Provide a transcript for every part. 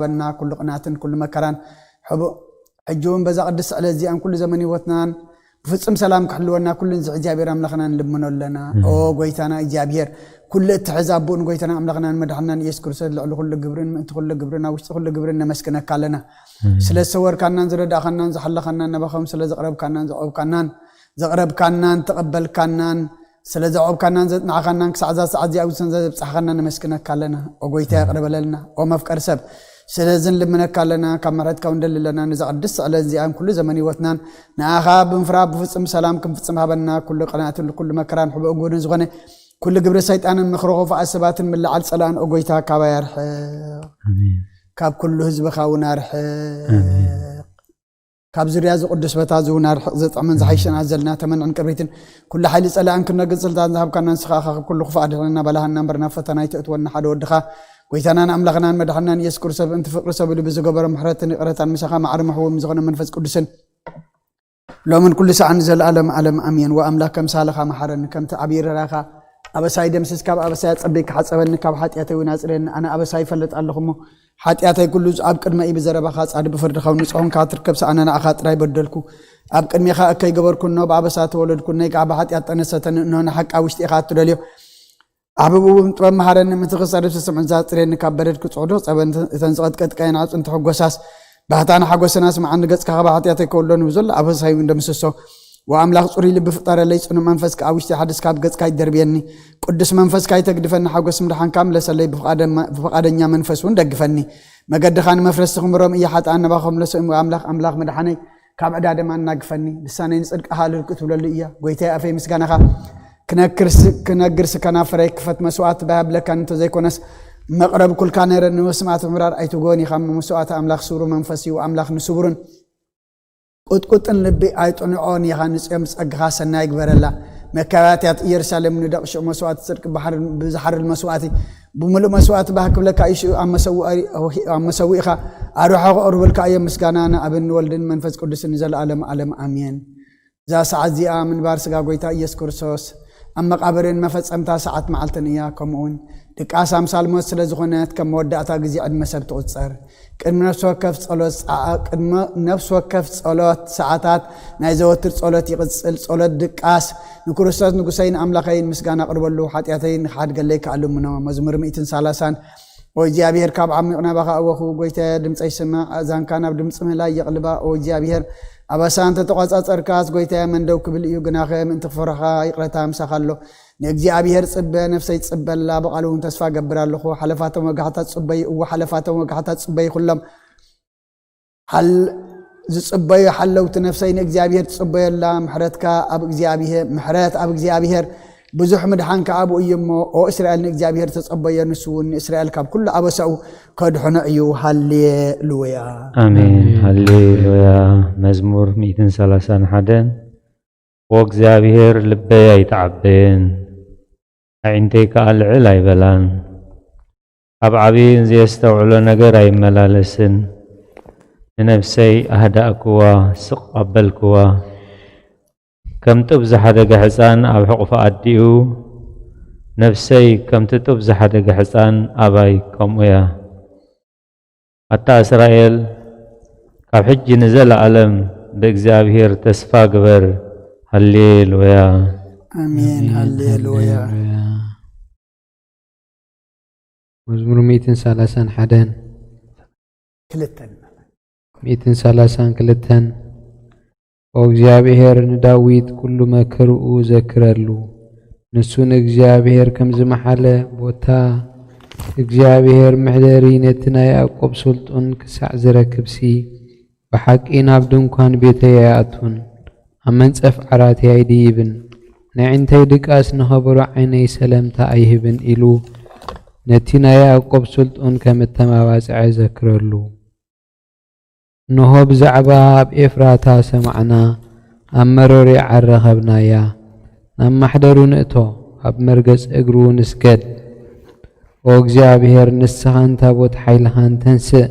ሃበና፣ ኩሉ ቅንኣትን ኩሉ መከራን ሕቡእ። ሕጂ እውን በዛ ቅድስቲ ዕለት እዚኣን ኩሉ ዘመን ህይወትናን ብፍጹም ሰላም ክሕልወና ኩሉ ንዚ እግዚኣብሔር ኣምላኽና ንልምኖ ኣለና። ኦ ጎይታና እግዚኣብሔር፣ ኩሉ እትሕዝ ኣቦኡን ጎይታና ኣምላኽናን መድሓናን ኢየሱስ ክርስቶስ፣ ልዕሊ ኩሉ ግብርን ምእንቲ ኩሉ ግብርን ኣብ ውሽጢ ኩሉ ግብርን ነመስግነካ ኣለና። ስለ ዝሰወርካናን ዝረዳእኻናን ዝሓለኻናን፣ ናባኻም ስለ ዘቕረብካናን ዘቕረብካናን ዘቕረብካናን ተቐበልካናን፣ ስለ ዘዕቆብካናን ዘጽናዕኻናን፣ ክሳዕ እዛ ሰዓት እዚኣ ውሰን ዘብጻሕኻና ነመስግነካ ኣለና። ኦ ጎይታ፣ ይቕረ በለልና። ኦ መፍቀሪ ሰብ፣ ስለዚ ንልምነካ ኣለና፣ ካብ ምሕረትካ እውን ንደሊ ኣለና። ነዛ ቅድስቲ ዕለት እዚኣን ኩሉ ዘመን ህይወትናን ንኣኻ ብምፍራህ ብፍጹም ሰላም ክንፍጽም ሃበና። ኩሉ ቅንኣትን ኩሉ መከራን ሕቡእ እጉድን ዝኾነ ኩሉ ግብሪ ሰይጣንን ምኽሪ ክፉኣት ሰባትን ምልዓል ጸላእን፣ ኦ ጎይታ፣ ካባይ ኣርሕቕ። ኣሜን። ካብ ኩሉ ህዝብኻ እውን ኣርሕቕ። ኣሜን። ካብ ዙርያ እዚ ቅዱስ ቦታ እዚ እውን ኣርሕቕ። ዘጥዕምን ዝሓይሽን ኣዘልና ተመንዕን ቅርቢትን ኩሉ ሓይሊ ጸላእን ክነግን ስልጣን ዝሃብካና ንስኻ ኢኻ። ካብ ኩሉ ክፉእ ኣድሕነና፣ በላሃና እምበር ናብ ፈተና ኣይተእትወና። ሓደ ወድኻ ጎይታናን ኣምላኽናን መድሓናን ኢየሱስ ክርስቶስ፣ ብእንቲ ፍቅሪ ሰብ ኢሉ ብዝገበሮ ምሕረትን ይቕረታን፣ ምሳኻ ማዕረ ምሕውም ዝኾነ መንፈስ ቅዱስን ሎምን ኩሉ ሰዓን ንዘለኣለም ኣለም ኣሜን። ወኣምላክ፣ ከምሳልኻ መሓረኒ፣ ከምቲ ዓብዪ ርህራኻ ኣበሳይ ደምስስ፣ ካብ ኣበሳይ ኣጸቢካ ሓጸበኒ፣ ካብ ሓጢኣተይ እውን ኣጽርየኒ። ኣነ ኣበሳይ ይፈልጥ ኣለኹ እሞ፣ ሓጢኣተይ ኩሉ ኣብ ቅድመ እዩ፣ ብዘረባኻ ጻድቅ፣ ብፍርድኻ እውን ንጹሕ፣ ንካ ትርከብ ሰኣነ ንኣኻ ጥራይ በደልኩ። ኣብ ቅድሜኻ እከይ ገበርኩ፣ እነሆ ብኣበሳ ተወለድኩ፣ እነይ ከዓ ብሓጢኣት ጠነሰተኒ፣ እነሆ ንሓቂ ኣብ ውሽጢ ኢኻ እትደልዮ። ኣሕብቡ እውን ጥበብ መሃረኒ፣ ምትኺ ጸድፍ ስምዕን ዛጽሬኒ፣ ካብ በደድ ክጽዕዱ ጸበን እተን ዝቐጥቀየን ኣዕጽንቲ ሕጎሳስ፣ ባህታን ሓጎስን ኣስምዓኒ፣ ገጽካ ካብ ሓጢኣተይ ከውሎ፣ ንብዘሎ ኣበሳይ እውን ደምስሶ። ወኣምላኽ ጽሩይ ልቢ ፍጠረለይ፣ ጽኑዕ መንፈስ ከኣ ኣብ ውሽጢ ሓድስ፣ ካብ ገጽካ ይደርብየኒ። ቅዱስ መንፈስካ ይተግድፈኒ፣ ሓጎስ ምድሓንካ ምለሰለይ፣ ብፍቓደ-፣ ብፍቓደኛ መንፈስ እውን ደግፈኒ። መገድኻ ንመፍረስቲ ክምሮም እየ፣ ሓጥኣን ነባኾም ለሰ-፣ ኣምላኽ፣ ኣምላኽ መድሓነይ፣ ካብ ዕዳ ደማ እናግፈኒ። ልሳነይ ንጽድቅኻ ልርክ ትብለሉ እያ። ጎይታይ ኣፈይ ምስጋናኻ ክነክርስ-፣ ክነግርስ ከናፍረይ ክፈት። መስዋዕቲ ባይ ኣብለካ እንተዘይኮነስ መቕረብ ኩልካ ነረ፣ ንመስማዕቲ ምራር ኣይትጎን ኢኻ። መስዋዕቲ ኣምላኽ ስብሩ መንፈስ እዩ። ኣምላኽ ንስቡርን ቁጥቁጥን ልቢ ኣይጥንዖን ኢኻ። ንጽዮን ብጸግኻ ሰናይ ግበረላ። መካባትያት ኢየሩሳሌም ንደቕ ሽዑ መስዋዕቲ ጽድቂ ባሕር ብዝሓርል መስዋዕቲ ብምሉእ መስዋዕቲ ባህ ክብለካ እዩ። ሽዑ ኣብ መሰውኢ-፣ ኣብ መሰውኢኻ ኣርሑ ክቕርብልካ እዮም። ምስጋና ንኣብን ንወልድን መንፈስ ቅዱስን ንዘለኣለም ኣለም ኣሜን። እዛ ሰዓት እዚኣ ምንባር ስጋ ጎይታ ኢየሱስ ክርስቶስ ኣብ መቓብርን መፈጸምታ ሰዓት መዓልትን እያ። ከምኡውን ድቃስ ኣምሳል ሞት ስለ ዝኾነት፣ ከም መወዳእታ ግዜ ዕድመ ሰብ ትቑጸር። ቅድሚ ነፍሲ ወከፍ ጸሎት ጸዓ-፣ ቅድሚ ነፍሲ ወከፍ ጸሎት ሰዓታት ናይ ዘወትር ጸሎት ይቕጽል። ጸሎት ድቃስ። ንክርስቶስ ንጉሰይን ኣምላኸይን ምስጋና ኣቕርበሉ፣ ሓጢኣተይን ክሓድገለይ ከኣልምኖ። መዝሙር ሚእትን ሰላሳን። ኦ እግዚኣብሔር፣ ካብ ዓሚቕ ናባኻ ኣወኹ፣ ጎይታየ፣ ድምፀይ ስማዕ፣ ኣእዛንካ ናብ ድምፂ ምህላይ የቕልባ። ኦ እግዚኣብሔር፣ ኣበሳ እንተተቋጻጸርካስ፣ ጎይታየ፣ መን ደው ክብል እዩ? ግናኸ ምእንቲ ክፈርኻ ይቕረታ ምሳኻ ኣሎ። ንእግዚኣብሔር ጽበ፣ ነፍሰይ ትጽበላ፣ ብቓሉ እውን ተስፋ እገብር ኣለኹ። ሓለፋቶም ወጋሕታ ትጽበዩ፣ እወ፣ ሓለፋቶም ወጋሕታ ትጽበዩ ኩሎም። ሓል-፣ ዝጽበዩ ሓለውቲ ነፍሰይ ንእግዚኣብሔር ትጽበየላ። ምሕረትካ ኣብ እግዚኣብሔር፣ ምሕረት ኣብ እግዚኣብሔር ብዙሕ ምድሓን ከኣ ኣብኡ እዩ እሞ፣ ኦ እስራኤል ንእግዚኣብሔር ተጸበዮ፣ ንሱ እውን ንእስራኤል ካብ ኩሉ ኣበሳኡ ከድሕኖ እዩ። ሃሌሉያ። ኣሜን። ሃሌሉያ። መዝሙር ሚእትን ሰላሳን ሓደን። ወእግዚኣብሔር ልበይ ኣይተዓበየን፣ ኣዒንተይ ከኣ ልዕል ኣይበላን። ኣብ ዓብይን ዘየስተውዕሎ ነገር ኣይመላለስን። ንነፍሰይ ኣህዳእክዋ፣ ስቕ ኣበልክዋ። ከም ጡብ ዝሓደገ ሕፃን ኣብ ሕቑፊ ኣዲኡ፣ ነፍሰይ ከምቲ ጡብ ዝሓደገ ሕፃን ኣባይ ከምኡ እያ። ኣታ እስራኤል፣ ካብ ሕጂ ንዘለኣለም ብእግዚኣብሔር ተስፋ ግበር። ሃሌሉያ። ኣሜን። ሃሌሉያ። መዝሙር ሚእትን ሰላሳን ሓደን። ክልተን። ሚእትን ሰላሳን ክልተን። ኦ እግዚኣብሔር፣ ንዳዊት ኩሉ መከርኡ ዘክረሉ። ንሱ ንእግዚኣብሔር ከም ዝመሓለ፣ ቦታ እግዚኣብሔር መሕደሪ ነቲ ናይ ያዕቆብ ስልጡን ክሳዕ ዝረክብሲ፣ ብሓቂ ናብ ድንኳን ቤተይ ኣይኣቱን፣ ኣብ መንጸፍ ዓራተይ ኣይድይብን። ንዕንተይ ድቃስ ንኸበሮ ዓይነይ ሰለምታ ኣይህብን ኢሉ፣ ነቲ ናይ ያዕቆብ ስልጡን ከም እተማባጽዐ ዘክረሉ። እንሆ ብዛዕባ ኣብ ኤፍራታ ሰማዕና፣ ኣብ መሮር ይዓር ረኸብናያ። ናብ ማሕደሩ ንእቶ፣ ኣብ መርገጽ እግሩ ንስገድ። ኦ እግዚኣብሔር፣ ንስኻን ታቦት ሓይልኻን ተንስእ፣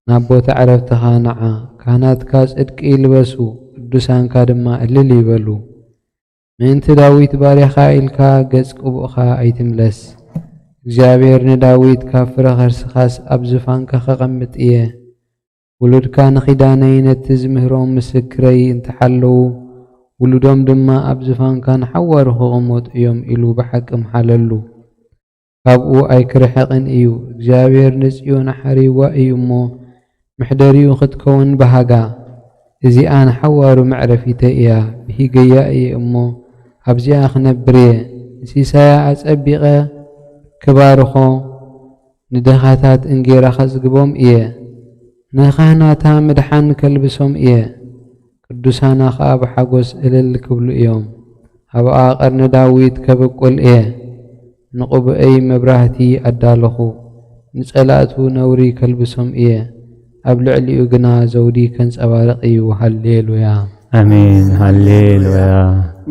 ናብ ቦታ ዕረፍትኻ ንዓ። ካህናትካ ጽድቂ ይልበሱ፣ ቅዱሳንካ ድማ እልል ይበሉ። ምእንቲ ዳዊት ባርያኻ ኢልካ ገጽ ቅቡእኻ ኣይትምለስ። እግዚኣብሔር ንዳዊት፣ ካብ ፍረ ከርስኻስ ኣብ ዝፋንካ ከቐምጥ እየ። ውሉድካ ንኺዳነይ ነቲ ዝምህሮም ምስክረይ እንተሓለዉ፣ ውሉዶም ድማ ኣብ ዝፋንካ ንሓዋሩ ክቕመጡ እዮም ኢሉ ብሓቂ ምሓለሉ። ካብኡ ኣይክርሕቕን እዩ። እግዚኣብሔር ንጽዮን ሓሪዋ እዩ እሞ፣ መሕደሪኡ ክትከውን በሃጋ። እዚኣ ንሓዋሩ መዕረፊተይ እያ፣ ብሂገያ እየ እሞ፣ ኣብዚኣ ክነብር እየ። ንሲሳያ ኣጸቢቐ ክባርኾ፣ ንደኻታት እንጌራ ከጽግቦም እየ። ንካህናታ ምድሓን ከልብሶም እየ። ቅዱሳና ኸኣ ብሓጎስ እልል ክብሉ እዮም። ኣብኣ ቀርኒ ዳዊት ከብቁል እየ። ንቕቡኤይ መብራህቲ ኣዳለኹ፣ ንጸላእቱ ነውሪ ከልብሶም እየ። ኣብ ልዕሊኡ ግና ዘውዲ ከንጸባርቕ እዩ። ሃሌሉያ። ኣሜን። ሃሌሉያ።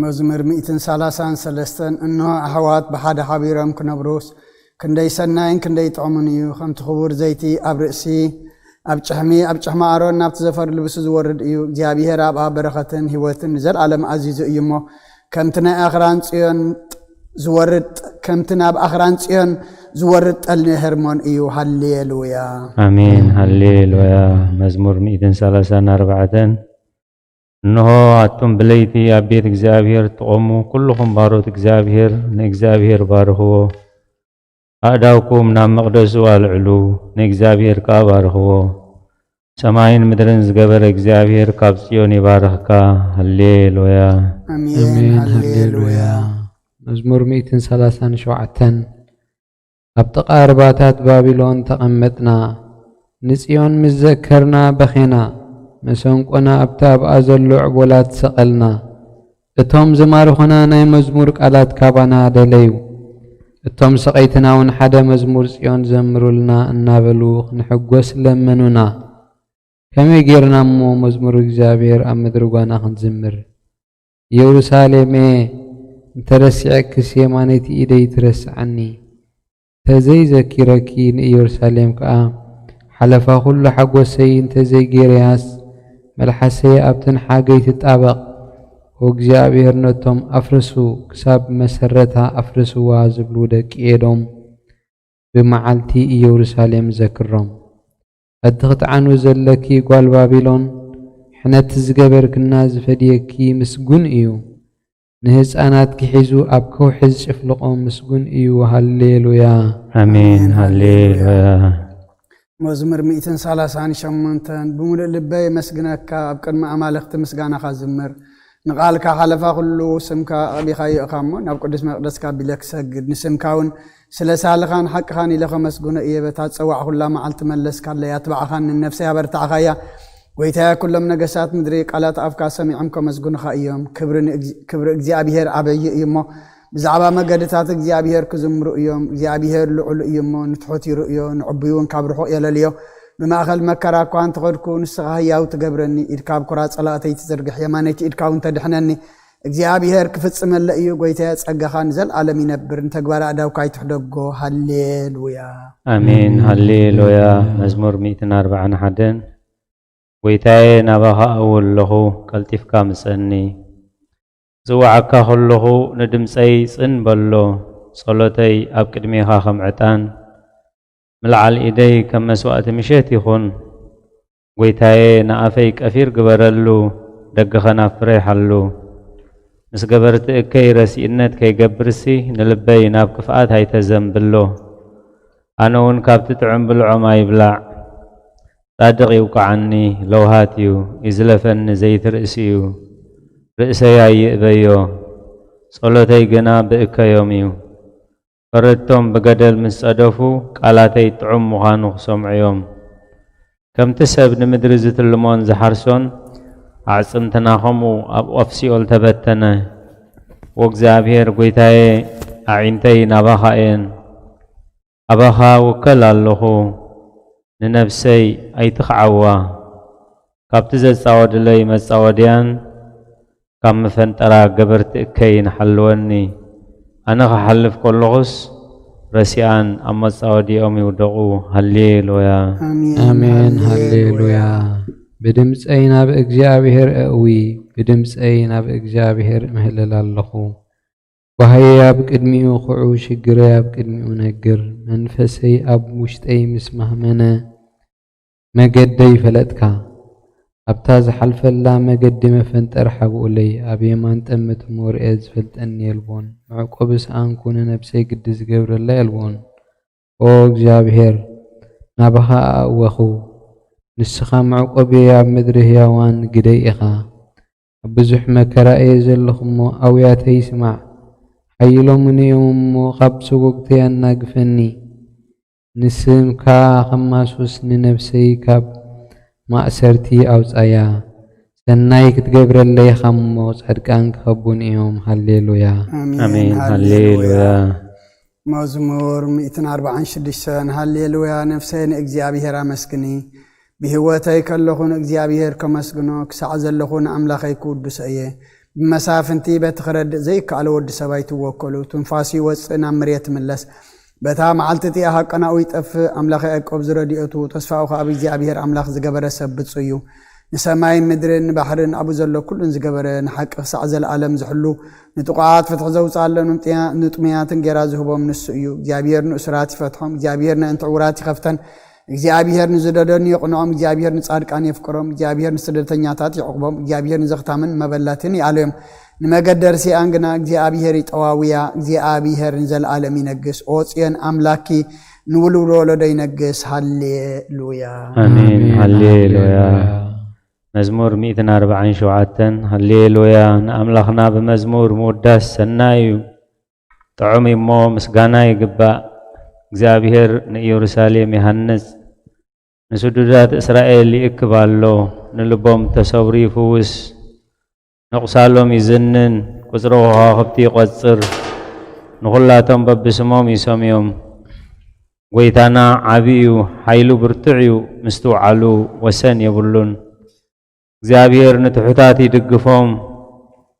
መዝሙር ሚእትን ሰላሳን ሰለስተን። እንሆ ኣሕዋት ብሓደ ሓቢሮም ክነብሩስ፣ ክንደይ ሰናይን ክንደይ ጥዑምን እዩ። ከምቲ ክቡር ዘይቲ ኣብ ርእሲ፣ ኣብ ጭሕሚ፣ ኣብ ጭሕሚ ኣሮን ናብቲ ዘፈር ልብሱ ዝወርድ እዩ። እግዚኣብሔር ኣብኣ በረኸትን ህይወትን ንዘለኣለም ኣዚዙ እዩ እሞ፣ ከምቲ ናይ ኣኽራን ጽዮን ዝወርድ፣ ከምቲ ናብ ኣኽራን ጽዮን ዝወርድ ጠል ንሄርሞን እዩ። ሃሌሉያ። ኣሜን። ሃሌሉያ። መዝሙር ሚእትን ሰላሳን ኣርባዕተን። እንሆ ኣቱም ብለይቲ ኣብ ቤት እግዚኣብሔር ትቖሙ፣ ኩልኹም ባሮት እግዚኣብሔር ንእግዚኣብሔር ባርኽዎ። ኣእዳውኩም ናብ መቕደሱ ኣልዕሉ፣ ንእግዚኣብሔር ከኣ ባርኽዎ። ሰማይን ምድርን ዝገበረ እግዚኣብሔር ካብ ጽዮን ይባርኽካ። ሃሌሉያ። ኣሜን። ኣሜን። ሃሌሉያ። ሃሌሉያ። መዝሙር ሚእትን ሰላሳን ሸውዓተን። ኣብ ጥቓ ርባታት ባቢሎን ተቐመጥና፣ ንጽዮን ምስ ዘከርና በኼና፣ መሰንቆና ኣብቲ ኣብኣ ዘሎ ዕቦላት ሰቐልና። እቶም ዝማርኹና ናይ መዝሙር ቃላት ካባና ደለዩ፣ እቶም ሰቐይትና እውን ሓደ መዝሙር ጽዮን ዘምሩልና እናበሉ ክንሕጎስ ለመኑና። ከመይ ጌርና እሞ መዝሙር እግዚኣብሔር ኣብ ምድሪ ጓና ክንዝምር? ኢየሩሳሌመ፣ እንተረሲዐክስ የማነይቲ ኢደይ ትረስዓኒ። እንተዘይዘኪረኪ ንኢየሩሳሌም ከኣ፣ ሓለፋ ኩሉ ሓጎሰይ እንተዘይጌረያስ፣ መልሓሰይ ኣብተን ሓገይ ትጣበቕ። ወእግዚኣብሔር ነቶም ኣፍርሱ፣ ክሳብ መሰረታ ኣፍርስዋ ዝብሉ ደቂ ኤዶም ብመዓልቲ ኢየሩሳሌም ዘክሮም። ኣቲ ክትዓኑ ዘለኪ ጓል ባቢሎን፣ ሕነቲ ዝገበርክና ዝፈድየኪ ምስጉን እዩ። ንህፃናትኪ ሒዙ ኣብ ከውሒ ዝጭፍልቖም ምስጉን እዩ። ሃሌሉያ። ኣሜን። ሃሌሉያ። መዝሙር ሚእትን ሰላሳን ሸሞንተን። ብምሉእ ልበይ የመስግነካ፣ ኣብ ቅድሚ ኣማልኽቲ ምስጋናኻ ዝምር። ንቓልካ ሓለፋ ኩሉ ስምካ ኣቕቢኻዮ ኢኻ እሞ፣ ናብ ቅዱስ መቕደስካ ኣቢለ ክሰግድ፣ ንስምካ እውን ስለ ሳልኻን ሓቅኻን ኢለ ከመስግኖ እየ። በታ ዝጸዋዕኹላ መዓልቲ መለስካለይ፣ ኣትባዕኻን ንነፍሰይ ኣበርታዕኻያ። ጐይታየ፣ ኩሎም ነገስታት ምድሪ ቃላት ኣፍካ ሰሚዖም ከመስግኑኻ እዮም። ክብሪ ንእግዚ-፣ ክብሪ እግዚኣብሄር ዓበዪ እዩ እሞ፣ ብዛዕባ መገድታት እግዚኣብሄር ክዝምሩ እዮም። እግዚኣብሄር ልዑል እዩ እሞ፣ ንትሑት ይርእዮ፣ ንዕቡይ እውን ካብ ርሑቕ የለልዮ። ብማእከል መከራ እኳ እንተኸድኩ፣ ንስኻ ህያው ትገብረኒ። ኢድካ ኣብ ኩራ ጸላእተይ ትዝርግሕ፣ የማነይቲ ኢድካ እውን ተድሕነኒ። እግዚኣብሄር ክፍጽመለ እዩ። ጐይታየ፣ ጸጋኻ ንዘለኣለም ይነብር፣ ንተግባር ኣእዳውካ ኣይትሕደጎ። ሃሌሉያ። ኣሜን። ሃሌሉያ። መዝሙር ሚእትን ኣርባዓን ሓደን። ጐይታየ፣ ናባኻ እውል ኣለኹ፣ ቀልጢፍካ ምጸኒ። ዝጽውዓካ ከለኹ ንድምጸይ ጽን በሎ። ጸሎተይ ኣብ ቅድሜኻ ከም ዕጣን፣ ምልዓል ኢደይ ከም መስዋእቲ ምሸት ይኹን። ጐይታየ፣ ንኣፈይ ቀፊር ግበረሉ፣ ደገኸ ናብ ፍረ ይሓሉ። ምስ ገበርቲ እከይ ረሲእነት ከይገብርሲ፣ ንልበይ ናብ ክፍኣት ኣይተዘንብሎ። ኣነ እውን ካብቲ ጥዑም ብልዖም ኣይብላዕ። ጻድቕ ይውቅዓኒ፣ ለውሃት እዩ፣ ይዝለፈኒ፣ ዘይትርእሲ እዩ። ርእሰይ ኣይእበዮ፣ ጸሎተይ ግና ብእከዮም እዩ። ፈረድቶም ብገደል ምስ ጸደፉ፣ ቃላተይ ጥዑም ምዃኑ ክሰምዑ እዮም። ከምቲ ሰብ ንምድሪ ዝትልሞን ዝሓርሶን፣ ኣዕጽምትና ኸምኡ ኣብ ኣፍ ሲኦል ተበተነ። ወእግዚኣብሔር ጐይታየ፣ ኣዒንተይ ናባኻ እየን። ኣባኻ እውከል ኣለኹ፣ ንነፍሰይ ኣይትኽዓዋ። ካብቲ ዘጻወድለይ መጻወድያን ካብ መፈንጠራ ገበርቲ እከይን ሓልወኒ። ኣነ ክሓልፍ ከለኹስ ረሲኣን ኣብ መጻወዲኦም ይውደቑ። ሃሌሉያ። ኣሜን። ኣሜን። ሃሌሉያ። ሃሌሉያ። ብድምጸይ ናብ እግዚኣብሔር እእዊ፣ ብድምጸይ ናብ እግዚኣብሔር እምህልል ኣለኹ። ጓህየይ ኣብ ቅድሚኡ ኹዑ፣ ሽግረይ ኣብ ቅድሚኡ ነግር። መንፈሰይ ኣብ ውሽጠይ ምስ ማህመነ፣ መገደይ ፈለጥካ። ኣብታ ዝሓልፈላ መገዲ መፈንጠር ሓብኡለይ፣ ኣብ የማን ጠምት እሞ ርኤ ዝፈልጠኒ የልቦን። መዕቆቢ ሰኣንኩ፣ ንነብሰይ ግዲ ዝገብረላ የልቦን። ኦ እግዚኣብሔር፣ ናባኻ ኣእወኹ። ንስኻ መዕቆብየይ ኣብ ምድሪ ህያዋን ግደይ ኢኻ። ኣብ ብዙሕ መከራ እየ ዘለኹ እሞ ኣውያተይ ስማዕ። ሓይሎምኒ እዮም እሞ ካብ ሰጎግተይ ኣናግፈኒ። ንስምካ ኸማሱስ ንነፍሰይ ካብ ማእሰርቲ ኣውጻያ። ሰናይ ክትገብረለይ ኢኻ እሞ ጻድቃን ክኸቡኒ እዮም። ሃሌሉያ። ኣሜን። ኣሜን። ሃሌሉያ። ሃሌሉያ። መዝሙር ሚእትን ኣርባዓን ሽዱሽተን። ሃሌሉያ። ነፍሰይ ንእግዚኣብሔር ኣመስግኒ። ብህይወተይ ከለኹ ንእግዚኣብሔር ከመስግኖ፣ ክሳዕ ዘለኹ ንኣምላኸይ ክውድሶ እየ። ብመሳፍንቲ በቲ ክረድእ ዘይከኣሎ ወዲ ሰብ ኣይትወከሉ። ትንፋሱ ይወጽእ፣ ናብ መሬት ይምለስ። በታ መዓልቲ እቲኣ ሃቀናኡ ይጠፍእ። ኣምላኽ ያዕቆብ ዝረድኤቱ፣ ተስፋኡ ኸኣ ኣብ እግዚኣብሔር ኣምላኽ ዝገበረ ሰብ ብጹእ እዩ። ንሰማይን ምድርን ንባሕርን ኣብኡ ዘሎ ኩሉን ዝገበረ፣ ንሓቂ ክሳዕ ዘለኣለም ዝሕሉ፣ ንጥቑዓት ፍትሒ ዘውጽኣሎም፣ ንጥያ-፣ ንጥሙያትን ጌራ ዝህቦም ንሱ እዩ። እግዚኣብሔር ንእሱራት ይፈትሖም፣ እግዚኣብሔር ነእንቲ ዕዉራት ይኸፍተን። እግዚኣብሔር ንዝደደኑ የቕንዖም፣ እግዚኣብሔር ንጻድቃን የፍቅሮም፣ እግዚኣብሔር ንስደተኛታት ይዕቕቦም፣ እግዚኣብሔር ንዘኽታምን መበለትን ይኣልዮም። ንመገደርሲኣን ግና እግዚኣብሔር ይጠዋውያ። እግዚኣብሔር ንዘለኣለም ይነግስ። ኦ ጽዮን ኣምላኪ ንውልውል ወለዶ ይነግስ። ሃሌሉያ። ኣሜን። ኣሜን። ሃሌሉያ። ሃሌሉያ። መዝሙር ሚእትን ኣርባዓን ሸውዓተን። ሃሌሉያ። ንኣምላኽና ብመዝሙር ምውዳስ ሰናይ እዩ። ጥዑም እሞ ምስጋና ይግባእ። እግዚኣብሔር ንኢየሩሳሌም ይሃንጽ፣ ንስዱዳት እስራኤል ይእክብ ኣሎ። ንልቦም ተሰብሩ ይፍውስ፣ ንቑሳሎም ይዝንን፣ ቁጽሪ ከዋኽብቲ ይቖጽር፣ ንኹላቶም በብስሞም ይሰምዮም። ጐይታና ዓቢ እዩ፣ ሓይሉ ብርቱዕ እዩ፣ ምስትውዓሉ ወሰን የብሉን። እግዚኣብሔር ንትሑታት ይድግፎም፣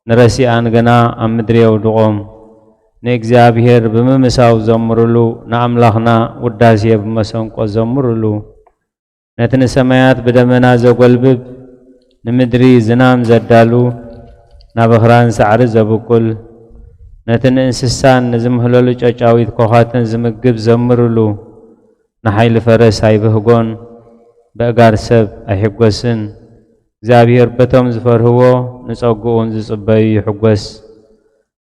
ንረሲኣን ግና ኣብ ምድሪ የውድቖም። ንእግዚኣብሔር ብምምሳው ዘምሩሉ፣ ንኣምላኽና ውዳሴ ብመሰንቆ ዘምሩሉ። ነቲ ንሰማያት ብደመና ዘጎልብብ፣ ንምድሪ ዝናም ዘዳሉ፣ ናብ ኣኽራን ሳዕሪ ዘብቁል፣ ነቲ ንእንስሳን ንዝምህለሉ ጨጫዊት ኮኻትን ዝምግብ ዘምሩሉ። ንሓይሊ ፈረስ ኣይብህጎን፣ በእጋር ሰብ ኣይሕጎስን። እግዚኣብሔር በቶም ዝፈርህዎ፣ ንጸግኡን ዝጽበዩ ይሕጎስ።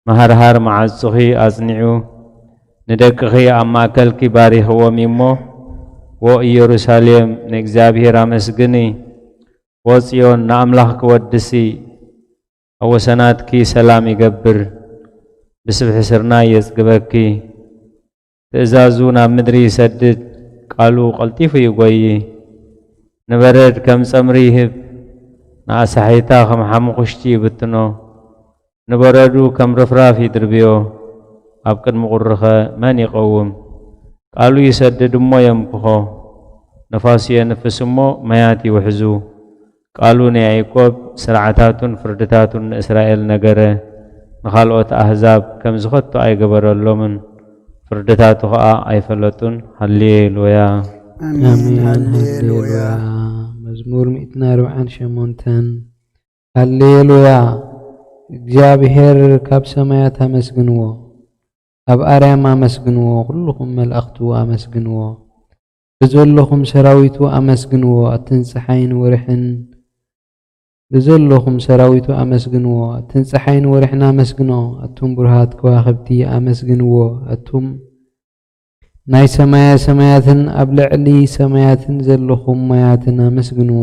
መሃርሃር መዓጹኺ ኣጽኒዑ፣ ንደቅኺ ኣብ ማእከልኪ ባሪኽዎም እሞ፣ ዎ ኢየሩሳሌም ንእግዚኣብሔር ኣመስግኒ፣ ዎ ጽዮን ንኣምላኽኪ ወድሲ። ኣብ ወሰናትኪ ሰላም ይገብር፣ ብስብሒ ስርናይ የጽግበኪ። ትእዛዙ ናብ ምድሪ ይሰድድ፣ ቃሉ ቀልጢፉ ይጎዪ። ንበረድ ከም ጸምሪ ይህብ፣ ንኣሳሒታ ከም ሓሙኽሽቲ ይብትኖ። ንበረዱ ከም ርፍራፍ ይድርብዮ፣ ኣብ ቅድሚ ቁሪኸ መን ይቐውም? ቃሉ ይሰድድ እሞ የምክኾ፣ ነፋሱ የንፍስ እሞ ማያት ይውሕዙ። ቃሉ ንያዕቆብ፣ ስርዓታቱን ፍርድታቱን ንእስራኤል ነገረ። ንኻልኦት ኣህዛብ ከምዚ ኸቶ ኣይገበረሎምን፣ ፍርድታቱ ኸኣ ኣይፈለጡን። ሃሌሉያ። ኣሜን። ኣሜን። ሃሌሉያ። ሃሌሉያ። መዝሙር ሚእትን ኣርባዓን ሸሞንተን። ሃሌሉያ። እግዚኣብሔር ካብ ሰማያት ኣመስግንዎ፣ ኣብ ኣርያም ኣመስግንዎ፣ ኩልኹም መላእኽቱ ኣመስግንዎ። ብዘለኹም ሰራዊቱ ኣመስግንዎ፣ ኣትን ጸሓይን ወርሕን፣ ብዘለኹም ሰራዊቱ ኣመስግንዎ፣ ኣትን ጸሓይን ወርሕን ኣመስግኖ፣ ኣቱም ብሩሃት ከዋኽብቲ ኣመስግንዎ፣ ኣቱም ናይ ሰማየ ሰማያትን ኣብ ልዕሊ ሰማያትን ዘለኹም ማያትን ኣመስግንዎ።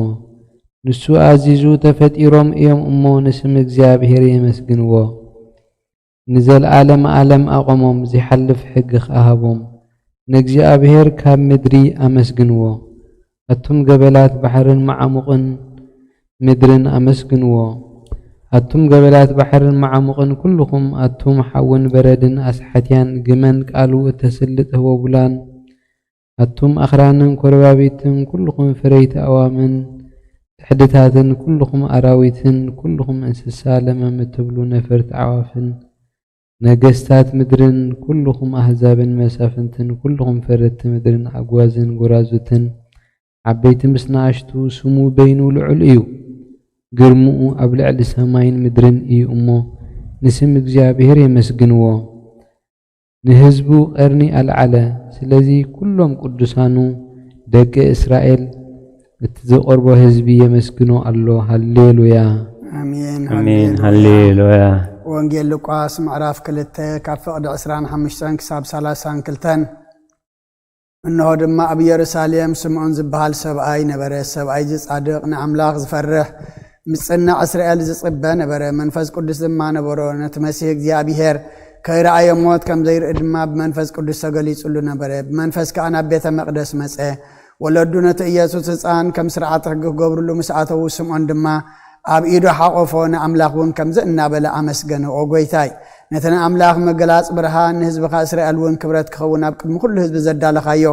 ንሱ ኣዚዙ ተፈጢሮም እዮም እሞ ንስም እግዚኣብሔር የመስግንዎ። ንዘለዓለም ዓለም ኣቖሞም፣ ዚሓልፍ ሕጊ ኸኣ ሃቦም። ንእግዚኣብሔር ካብ ምድሪ ኣመስግንዎ። ኣቱም ገበላት ባሕርን መዓሙቕን ምድርን ኣመስግንዎ። ኣቱም ገበላት ባሕርን መዓሙቕን ኩልኹም፣ ኣቱም ሓውን በረድን ኣስሓትያን፣ ግመን ቃሉ እተስልጥ ህቦቡላን፣ ኣቱም ኣኽራንን ኮረባቢትን፣ ኩልኹም ፍረይቲ ኣእዋምን ጽሕድታትን፣ ኩልኹም ኣራዊትን፣ ኩልኹም እንስሳ ለመም እትብሉ ነፈርቲ ኣዕዋፍን፣ ነገስታት ምድርን፣ ኩልኹም ኣህዛብን መሳፍንትን፣ ኩልኹም ፈረድቲ ምድርን፣ ኣግዋዝን ጎራዙትን፣ ዓበይቲ ምስ ንኣሽቱ፣ ስሙ በይኑ ልዑል እዩ። ግርምኡ ኣብ ልዕሊ ሰማይን ምድርን እዩ እሞ፣ ንስም እግዚኣብሔር የመስግንዎ። ንህዝቡ ቀርኒ ኣልዓለ። ስለዚ ኩሎም ቅዱሳኑ ደቂ እስራኤል፣ እቲ ዝቐርቦ ህዝቢ የመስግኖ ኣሎ። ሃሌሉያ። ኣሜን። ኣሜን። ሃሌሉያ። ወንጌል ሉቃስ ምዕራፍ ክልተ ካብ ፍቕዲ ዕስራን ሓሙሽተን ክሳብ ሰላሳን ክልተን። እንሆ ድማ ኣብ ኢየሩሳሌም ስምዖን ዝበሃል ሰብኣይ ነበረ። ሰብኣይ እዚ ጻድቕ፣ ንኣምላኽ ዝፈርሕ፣ ምጽናዕ እስራኤል ዝጽበ ነበረ። መንፈስ ቅዱስ ድማ ነበሮ። ነቲ መሲህ እግዚኣብሔር ከይረኣዮ ሞት ከም ዘይርኢ ድማ ብመንፈስ ቅዱስ ተገሊጹሉ ነበረ። ብመንፈስ ከኣ ናብ ቤተ መቕደስ መጸ። ወለዱ ነቲ ኢየሱስ ህፃን ከም ስርዓት ሕጊ ክገብርሉ ምስ ኣተዉ፣ ስምዖን ድማ ኣብ ኢዱ ሓቆፎ፣ ንኣምላኽ እውን ከምዚ እናበለ ኣመስገነ፣ ኦ ጎይታይ፣ ነቲ ንኣምላኽ ምግላጽ ብርሃን፣ ንህዝብኻ እስራኤል እውን ክብረት ክኸውን ኣብ ቅድሚ ኩሉ ህዝቢ ዘዳለኻዮ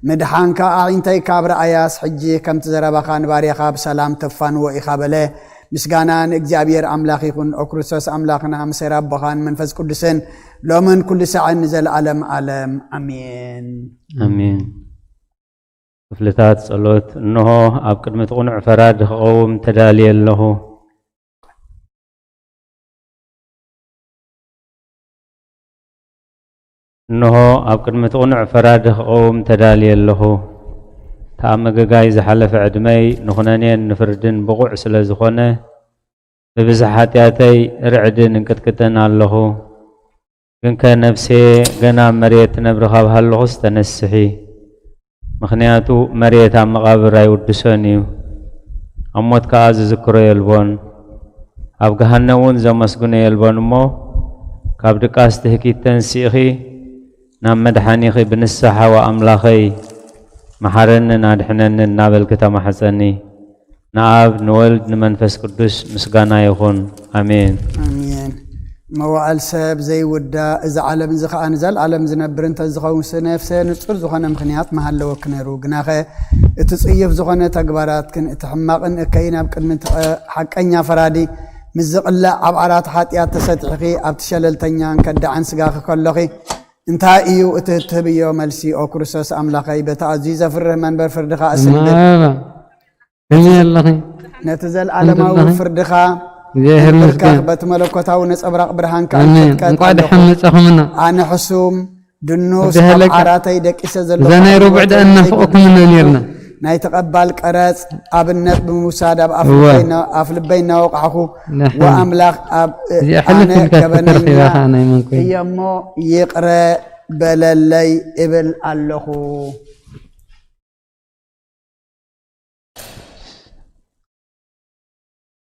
ምድሓንካ ኣዒንተይ ካብ ረኣያስ፣ ሕጂ ከምቲ ዘረባኻ ንባርያኻ ብሰላም ተፋንዎ ኢኻ በለ። ምስጋና ንእግዚኣብሔር ኣምላኽ ይኹን። ኦ ክርስቶስ ኣምላኽና፣ ምሰር ኣቦኻን መንፈስ ቅዱስን ሎምን ኩሉ ሳዕን ንዘለኣለም ኣለም ኣሜን። ኣሜን። ክፍልታት ጸሎት። እንሆ ኣብ ቅድሚ እቲ ቅኑዕ ፈራዲ ክቐውም ተዳልየ ኣለኹ። እንሆ ኣብ ቅድሚ እቲ ቅኑዕ ፈራዲ ክቐውም ተዳልየ ኣለኹ። ተኣመገጋይ ዝሓለፈ ዕድመይ ንኹነኔን ንፍርድን ብቑዕ ስለ ዝኾነ፣ ብብዝሒ ሓጢኣተይ ርዕድን እንቅጥቅጥን ኣለኹ። ግንከ ነፍሰየ ገና ኣብ መሬት ትነብሪ ካብ ሃለኹስ ተነስሒ። ምኽንያቱ መሬት ኣብ መቓብር ኣይውድሶን እዩ፣ ኣብ ሞት ከኣ ዝዝክሮ የልቦን፣ ኣብ ገሃነም እውን ዘመስግኖ የልቦን። እሞ ካብ ድቃስ ትህኪት ተንሲእኺ ናብ መድሓኒኺ ብንስሓ፣ "ወኣምላኸይ፣ መሓረንን ኣድሕነንን" እናበልኪ ተማሕጸኒ። ንኣብ ንወልድ ንመንፈስ ቅዱስ ምስጋና ይኹን። ኣሜን። ኣሜን። መዋእል ሰብ ዘይውዳእ፣ እዚ ዓለም እዚ ኸኣ ንዘለኣለም ዝነብር እንተ ዝኸውን፣ ነፍሰ ንጹር ዝኾነ ምኽንያት ምሃለወኪ ነይሩ። ግናኸ እቲ ጽዩፍ ዝኾነ ተግባራትክን እቲ ሕማቕን እከይን ኣብ ቅድሚ እቲ ሓቀኛ ፈራዲ ምስ ዝቕላዕ፣ ኣብ ዓራት ሓጢኣት ተሰጢሕኺ ኣብቲ ሸለልተኛን ከዳዕን ስጋኺ ከሎኺ፣ እንታይ እዩ እቲ እትህብዮ መልሲ? ኦ ክርስቶስ ኣምላኸይ፣ በቲ ኣዝዩ ዘፍርህ መንበር ፍርድኻ እስንብድ። ማራ ከመይ ኣለኺ? ነቲ ዘለዓለማዊ ኣለኺ? ፍርድኻ እግዚኣብሔር እንብርካኽ ይመስገን። በቲ መለኮታዊ ነጸብራቕ ብርሃንካ ኣሜን። ይጥቀጥ እንኳዕ ኣለኹ። ደሓን መጻኹምና። ኣነ ሕሱም ድኑስ ብደህለካ ኣብ ዓራተይ ደቂሰ ዘለኹ ዘናይ ርቡዕ ህይወት ደኣ እናፈቐኩም ኢና ዘይብሉ ነይርና። ናይ ተቐባል ቀረጽ ኣብነት ብምውሳድ ኣብ ኣፍ እወ። ልበይ እና- ኣፍ ልበይ እናወቃዕኹ ደሓን። ወኣምላኽ ኣብ እዚኣ ሕልፍ ኣነ ኢልካ ገበነኛ ትተርፍ ኢኻ ናይ መን ኮይኑ? እየ እሞ ይቕረ በለለይ እብል ኣለኹ።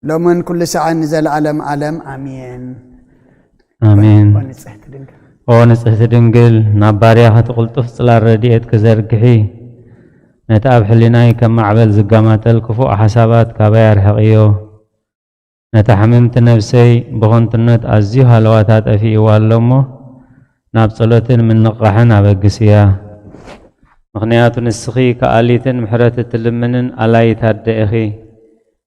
ሎምን ኩሉ ሰዓን ንዘለዓለም ዓለም ኣሜን። ኣሜን። ኦ ንጽሕቲ ድንግል። ኦ ንጽህቲ ድንግል፣ ናብ ባርያኺ እቲ ቅልጡፍ ጽላል ረድኤት ክዘርግሒ፣ ነቲ ኣብ ሕሊናይ ከም ማዕበል ዝጋማተል ክፉእ ሓሳባት ካባይ ኣርሕቕዮ። ነታ ሕምምቲ ነፍሰይ ብኸንቱነት ኣዝዩ ሃለዋታ ጠፊእዋ ኣሎ እሞ፣ ናብ ጸሎትን ምንቕቓሕን ኣበግስያ። ምኽንያቱ ንስኺ ከኣሊትን ምሕረት እትልምንን ኣላይት ኣደ ኢኺ።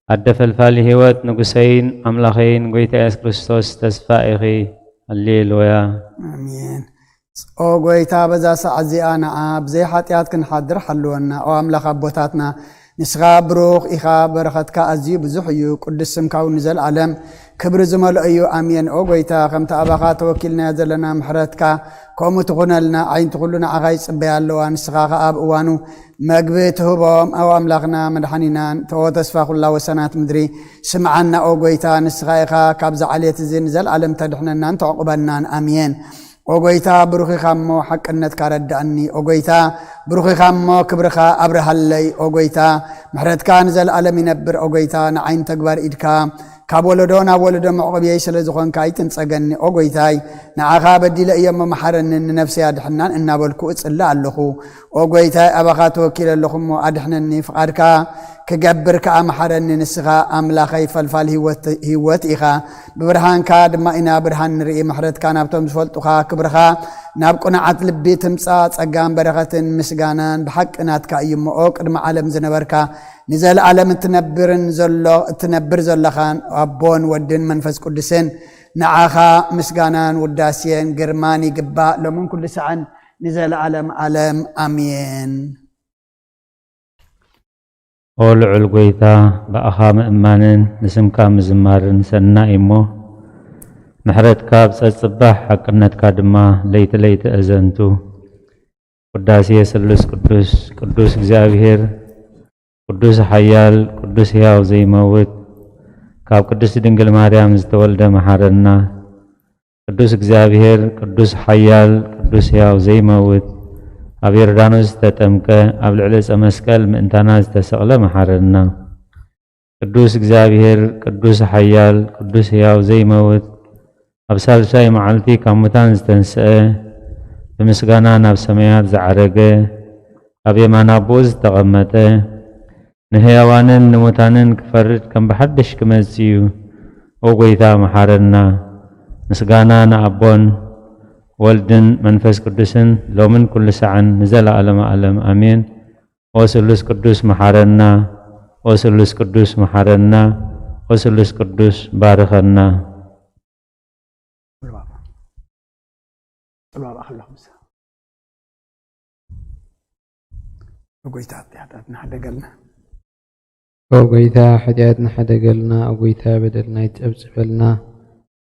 ኣደ ፈልፋሊ ህይወት፣ ንጉሰይን ኣምላኸይን ጐይታ የሱስ ክርስቶስ ተስፋ ኢኺ። ሃሌሉያ። ኣሜን። ኦ ጐይታ፣ በዛ ሰዓት እዚኣ ንዓ ብዘይ ሓጢኣት ክንሓድር ሓልወና። ኦ ኣምላኽ ኣቦታትና፣ ንስኻ ብሩኽ ኢኻ፣ በረኸትካ ኣዝዩ ብዙሕ እዩ፣ ቅዱስ ስምካ እውን ንዘለኣለም ክብሪ ዝመልኦ እዩ። ኣሜን። ኦ ጐይታ፣ ከምቲ ኣባኻ ተወኪልናዮ ዘለና ምሕረትካ ከምኡ ትኹነልና። ኣዒንቲ ኩሉ ንዓኻ ይጽበያ ኣለዋ፣ ንስኻ ኸኣ ኣብ እዋኑ መግቢ ትህቦም። ኦ ኣምላኽና መድሓኒናን፣ ኦ ተስፋ ኩላ ወሰናት ምድሪ፣ ስምዓና ኦ ጐይታ፣ ንስኻ ኢኻ ካብዚ ዓሌት እዚ ንዘለኣለም ተድሕነናን ተዕቑበናን። ኣሜን። ኦ ጐይታ፣ ብሩኽ ኢኻ እሞ ሓቅነትካ ረዳእኒ። ኦ ጐይታ፣ ብሩኽ ኢኻ እሞ ክብርኻ ኣብርሃለይ። ኦ ጐይታ፣ ምሕረትካ ንዘለኣለም ይነብር። ኦ ጐይታ፣ ንዓይ ንተግባር ኢድካ ካብ ወለዶ ናብ ወለዶ መዕቆብየይ ስለ ዝኾንካ ኣይትንጸገኒ። ኦ ጐይታይ፣ ንዓኻ በዲለ እየ እሞ መሓረንን ንነፍሰይ ኣድሕናን እናበልኩ እጽሊ ኣለኹ። ኦ ጐይታይ፣ ኣባኻ ተወኪለ ኣለኹ እሞ ኣድሕነኒ፣ ፍቓድካ ክገብር ከኣ መሓረኒ። ንስኻ ኣምላኸይ ፈልፋል ህይወት፣ ህይወት ኢኻ። ብብርሃንካ ድማ ኢና ብርሃን ንርኢ። ምሕረትካ ናብቶም ዝፈልጡኻ፣ ክብርኻ ናብ ቅኑዓት ልቢ ትምጻእ። ጸጋን በረኸትን ምስጋናን ብሓቂ ናትካ እዩ እሞ፣ ኦ ቅድሚ ዓለም ዝነበርካ፣ ንዘለኣለም እትነብርን ዘሎ፣ እትነብር ዘለኻን ኣቦን ወድን መንፈስ ቅዱስን፣ ንዓኻ ምስጋናን ውዳሴን ግርማን ይግባእ፣ ሎምን ኩሉ ሰዓን ንዘለኣለም ዓለም። ኣሜን። ኦ ልዑል ጐይታ፣ ብኣኻ ምእማንን ንስምካ ምዝማርን ሰናይ እሞ፣ ምሕረትካ ኣብ ጸጽባሕ፣ ሓቅነትካ ድማ ለይቲ ለይቲ ኣዘንቱ። ውዳሴ ስሉስ ቅዱስ። ቅዱስ እግዚኣብሔር፣ ቅዱስ ሓያል፣ ቅዱስ ሕያው ዘይመውት፣ ካብ ቅድስቲ ድንግል ማርያም ዝተወልደ መሓረና። ቅዱስ እግዚኣብሔር፣ ቅዱስ ሓያል፣ ቅዱስ ሕያው ዘይመውት፣ ኣብ ዮርዳኖስ ዝተጠምቀ፣ ኣብ ልዕሊ ዕፀ መስቀል ምእንታና ዝተሰቕለ መሓረና። ቅዱስ እግዚኣብሔር፣ ቅዱስ ሓያል፣ ቅዱስ ሕያው ዘይመውት፣ ኣብ ሳልሳይ መዓልቲ ካብ ሙታን ዝተንስአ፣ ብምስጋና ናብ ሰማያት ዝዓረገ፣ ኣብ የማን ኣቦኡ ዝተቐመጠ፣ ንህያዋንን ንሙታንን ክፈርድ ከም ብሓድሽ ክመጽእ እዩ። ኦ ጐይታ፣ መሓረና። ምስጋና ንኣቦን ወልድን መንፈስ ቅዱስን ሎምን ኩሉ ሰዓን ንዘለዓለመ ዓለም ኣሜን። ኦ ስሉስ ቅዱስ፣ መሓረና። ኦ ስሉስ ቅዱስ፣ መሓረና። ኦ ስሉስ ቅዱስ፣ ባርኸና። ቁልባባ ቁልባባ ከለኹ ምሳ። ኦ ጎይታ፣ ሓጢኣትና ሓደገልና። ኦ ጎይታ፣ ሓጢኣትና ሓደገልና። ኦ ጎይታ፣ በደልና ይጸብጽበልና።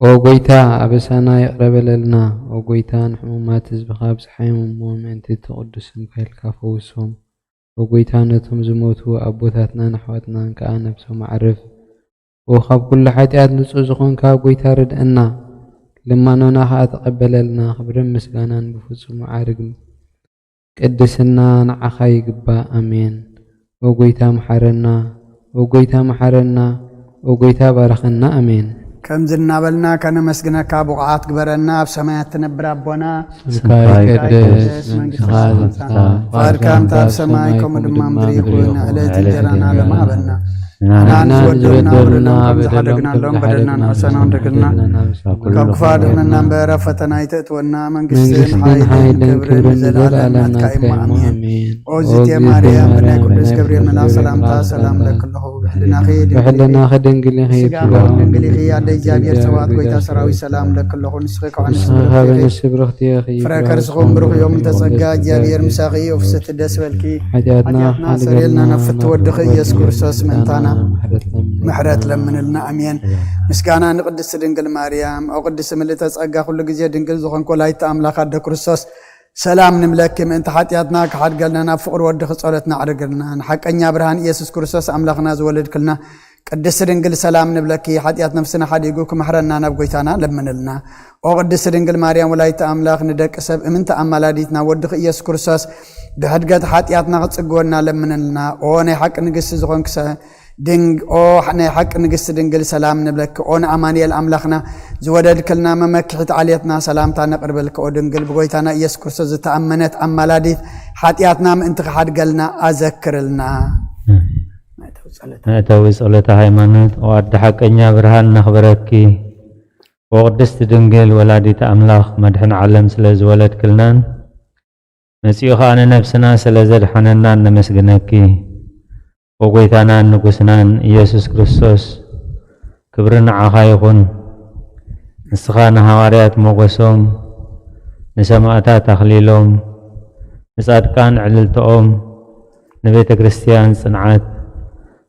ኦ ጎይታ፣ ኣበሳና ይቕረ በለልና። ኦ ጎይታ፣ ንሕሙማት ህዝብኻ ኣብጽሓዮም እሞ፣ ምእንቲ እቲ ቅዱስ ስምካ ኢልካ ፈውሶም። ኦ ጎይታ፣ ነቶም ዝሞቱ ኣቦታትናን ኣሕዋትናን ከኣ ነብሶም ኣዕርፍ። ኦ ካብ ኩሉ ሓጢኣት ንጹህ ዝኾንካ ጎይታ፣ ርድአና። ልማኖና ከኣ ተቐበለልና። ክብርን ምስጋናን ብፍጹም መዓርግ ቅድስና ንዓኻ ይግባእ። ኣሜን። ኦ ጎይታ፣ መሓረና። ኦ ጎይታ፣ መሓረና። ኦ ጎይታ፣ ባርኸና። ኣሜን። ከምዚ እናበልና ከነመስግነካ ብቑዓት ግበረና። ኣብ ሰማያት ትነብር ኣቦና፣ ስምካ ይቀደስ፣ መንግስትኻ ትምጻእ፣ ፍቓድካ ከምቲ ኣብ ሰማይ ከምኡ ድማ ምድሪ ይኹን። ዕለት እንጀራና ሎሚ ሃበና። ንሕና ዝበደሉና በደሎም ከም ዝሓደግናሎም በደልና ንሕሰኖም፣ ደገልና ካብ ክፉ ኣድሕነና እምበር፣ ኣብ ፈተና ኣይተእትወና። መንግስትን መንግስትን ሓይልን ሓይልን ክብርን ክብርን ንዘለኣለም ንዘለኣለም ናትካ ናትካ እዩ። እሞ፣ ኣሜን። ኣሜን። ኦ እግዝእትየ ማርያም፣ ብናይ ቅዱስ ገብርኤል መልኣክ ሰላምታ ሰላም ለኪ ኣለኹ። ብሕልናኺ ድንግል ኢኺ፣ ብሕልናኺ ድንግል ኢኺ፣ ስጋኺ እውን ድንግል ኢኺ። ኣደ እግዚኣብሔር ጸባኦት፣ ጎይታ ሰራዊት ሰላም ለኪ ኣለኹ። ንስኺ ካብ ኣንስቲ ብሩኽቲ ኢኺ፣ ፍረ ከርስኺ እውን ብሩኽ እዩ። እመ ተጸጋ፣ እግዚኣብሔር ምሳኺ እዩ። ፍስሕቲ ደስ በልኪ። ሓጢኣትና ሓጢኣትና ሓድገልና፣ ሰሪልና፣ ናብ ፍትወድኺ ኢየሱስ ክርስቶስ ምእንታና ምሕረት ለምንልና። ኣሜን። ምስጋና ንቅድስቲ ድንግል ማርያም። ኦ ቅድስቲ ምልእተ ጸጋ፣ ኩሉ ግዜ ድንግል ዝኾንኪ ወላዲተ ኣምላኽ ኣደ ክርስቶስ፣ ሰላም ንብለኪ። ምእንቲ ሓጢኣትና ክሓድገልና ናብ ፍቕሪ ወድኺ ጸሎትና ኣዕርግልና። ንሓቀኛ ብርሃን ኢየሱስ ክርስቶስ ኣምላኽና ዝወለድክልና ቅድስቲ ድንግል፣ ሰላም ንብለኪ። ሓጢኣት ነፍስና ሓዲጉ ክምሕረና ናብ ጎይታና ለምንልና። ኦ ቅድስቲ ድንግል ማርያም ወላዲተ ኣምላኽ፣ ንደቂ ሰብ እምንቲ ኣማላዲትና ወድኺ ኢየሱስ ክርስቶስ ብሕድገት ሓጢኣትና ክጽግወና ለምንልና። ኦ ናይ ሓቂ ንግስቲ ዝኾንኪ ሰ-፣ ድንግ-፣ ኦ ናይ ሓቂ ንግስቲ ድንግል፣ ሰላም ንብለኪ። ኦ ንኣማኑኤል ኣምላኽና ዝወለድክልና መመክሒት ዓሌትና ሰላምታ ነቕርበልኪ። ኦ ድንግል ብጎይታና ኢየሱስ ክርስቶስ ዝተኣመነት ኣማላዲት፣ ሓጢኣትና ምእንቲ ክሓድገልና ኣዘክርልና። ኣሜን። ናይታ ጸሎት መእተዊ ጸሎተ ሃይማኖት። ኦ ኣደ ሓቀኛ ብርሃን ነኽብረኪ። ኦ ቅድስቲ ድንግል ወላዲተ ኣምላኽ መድሕን ዓለም ስለ ዝወለድክልናን መጺኡ ኸኣ ንነብስና ስለ ዘድሓነናን ነመስግነኪ። ኦ ጎይታናን ንጉስናን ኢየሱስ ክርስቶስ፣ ክብሪ ንዓኻ ይኹን። ንስኻ ንሃዋርያት ሞገሶም፣ ንሰማእታት ኣኽሊሎም፣ ንጻድቃን ዕልልትኦም፣ ንቤተ ክርስቲያን ጽንዓት፣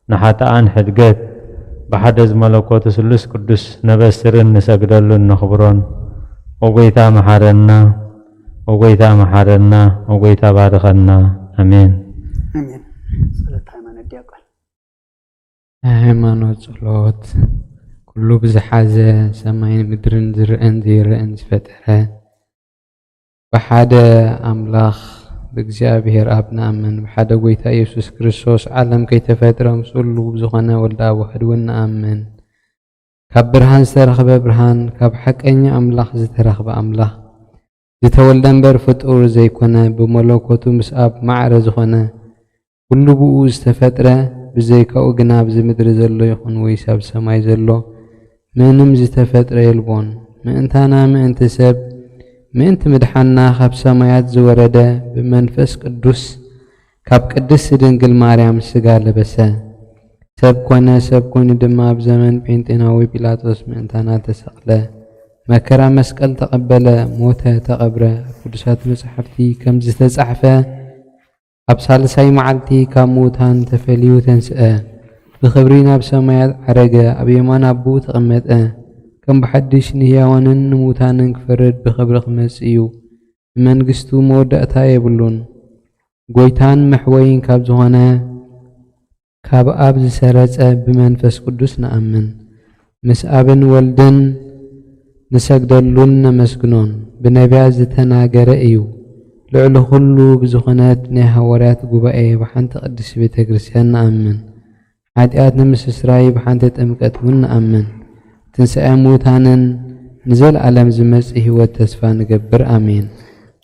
ንሓጥኣን ሕድገት፣ ብሓደ ዝመለኮቱ ስሉስ ቅዱስ ነበስርን ንሰግደሉን ነኽብሮን። ኦ ጎይታ መሓረና፣ ኦ ጎይታ መሓረና፣ ኦ ጎይታ ባርኸና። ኣሜን። ኣሜን። ጸሎት ሃይማኖት ዲያቆን። ናይ ሃይማኖት ጸሎት። ኩሉ ብዝሓዘ ሰማይን ምድርን ዝረአን ዘይረአን ዝፈጠረ፣ ብሓደ ኣምላኽ ብእግዚኣብሔር ኣብ ንኣምን፣ ብሓደ ጎይታ ኢየሱስ ክርስቶስ ዓለም ከይተፈጥረ ምስሉ ዝኾነ ወልደ ኣብ ዋሕድ እውን ንኣምን። ካብ ብርሃን ዝተረኽበ ብርሃን፣ ካብ ሓቀኛ ኣምላኽ ዝተረኽበ ኣምላኽ፣ ዝተወልደ እምበር ፍጡር ዘይኮነ፣ ብመለኮቱ ምስ ኣብ ማዕረ ዝኾነ፣ ኩሉ ብኡ ዝተፈጥረ፣ ብዘይካኡ ግና ኣብዚ ምድሪ ዘሎ ይኹን ወይስ ኣብ ሰማይ ዘሎ ምንም ዝተፈጥረ የልቦን። ምእንታና፣ ምእንቲ ሰብ፣ ምእንቲ ምድሓንና ካብ ሰማያት ዝወረደ፣ ብመንፈስ ቅዱስ ካብ ቅድስቲ ድንግል ማርያም ስጋ ለበሰ። ሰብ ኮነ፣ ሰብ ኮይኑ ድማ ኣብ ዘመን ጴንጤናዊ ጲላጦስ ምእንታና ተሰቕለ፣ መከራ መስቀል ተቐበለ፣ ሞተ፣ ተቐብረ። ኣብ ቅዱሳት መጻሕፍቲ ከም ዝተጻሕፈ፣ ኣብ ሳልሳይ መዓልቲ ካብ ምዉታን ተፈልዩ ተንስአ፣ ብኽብሪ ናብ ሰማያት ዓረገ፣ ኣብ የማን ኣቦኡ ተቐመጠ። ከም ብሓድሽ ንህያዋንን ንሙታንን ክፈርድ ብኽብሪ ክመጽእ እዩ። ንመንግስቱ መወዳእታ የብሉን። ጎይታን መሕወይን ካብ ዝኾነ ካብ ኣብ ዝሰረጸ ብመንፈስ ቅዱስ ንኣምን። ምስ ኣብን ወልድን ንሰግደሉን ነመስግኖን። ብነቢያት ዝተናገረ እዩ። ልዕሊ ኩሉ ብዝኾነት ናይ ሃዋርያት ጉባኤ ብሓንቲ ቅድስቲ ቤተ ክርስቲያን ንኣምን። ሓጢኣት ንምስስራይ ብሓንቲ ጥምቀት እውን ንኣምን። ትንሳኤ ሙታንን ንዘለኣለም ዝመጽእ ህይወት ተስፋ ንገብር። ኣሜን።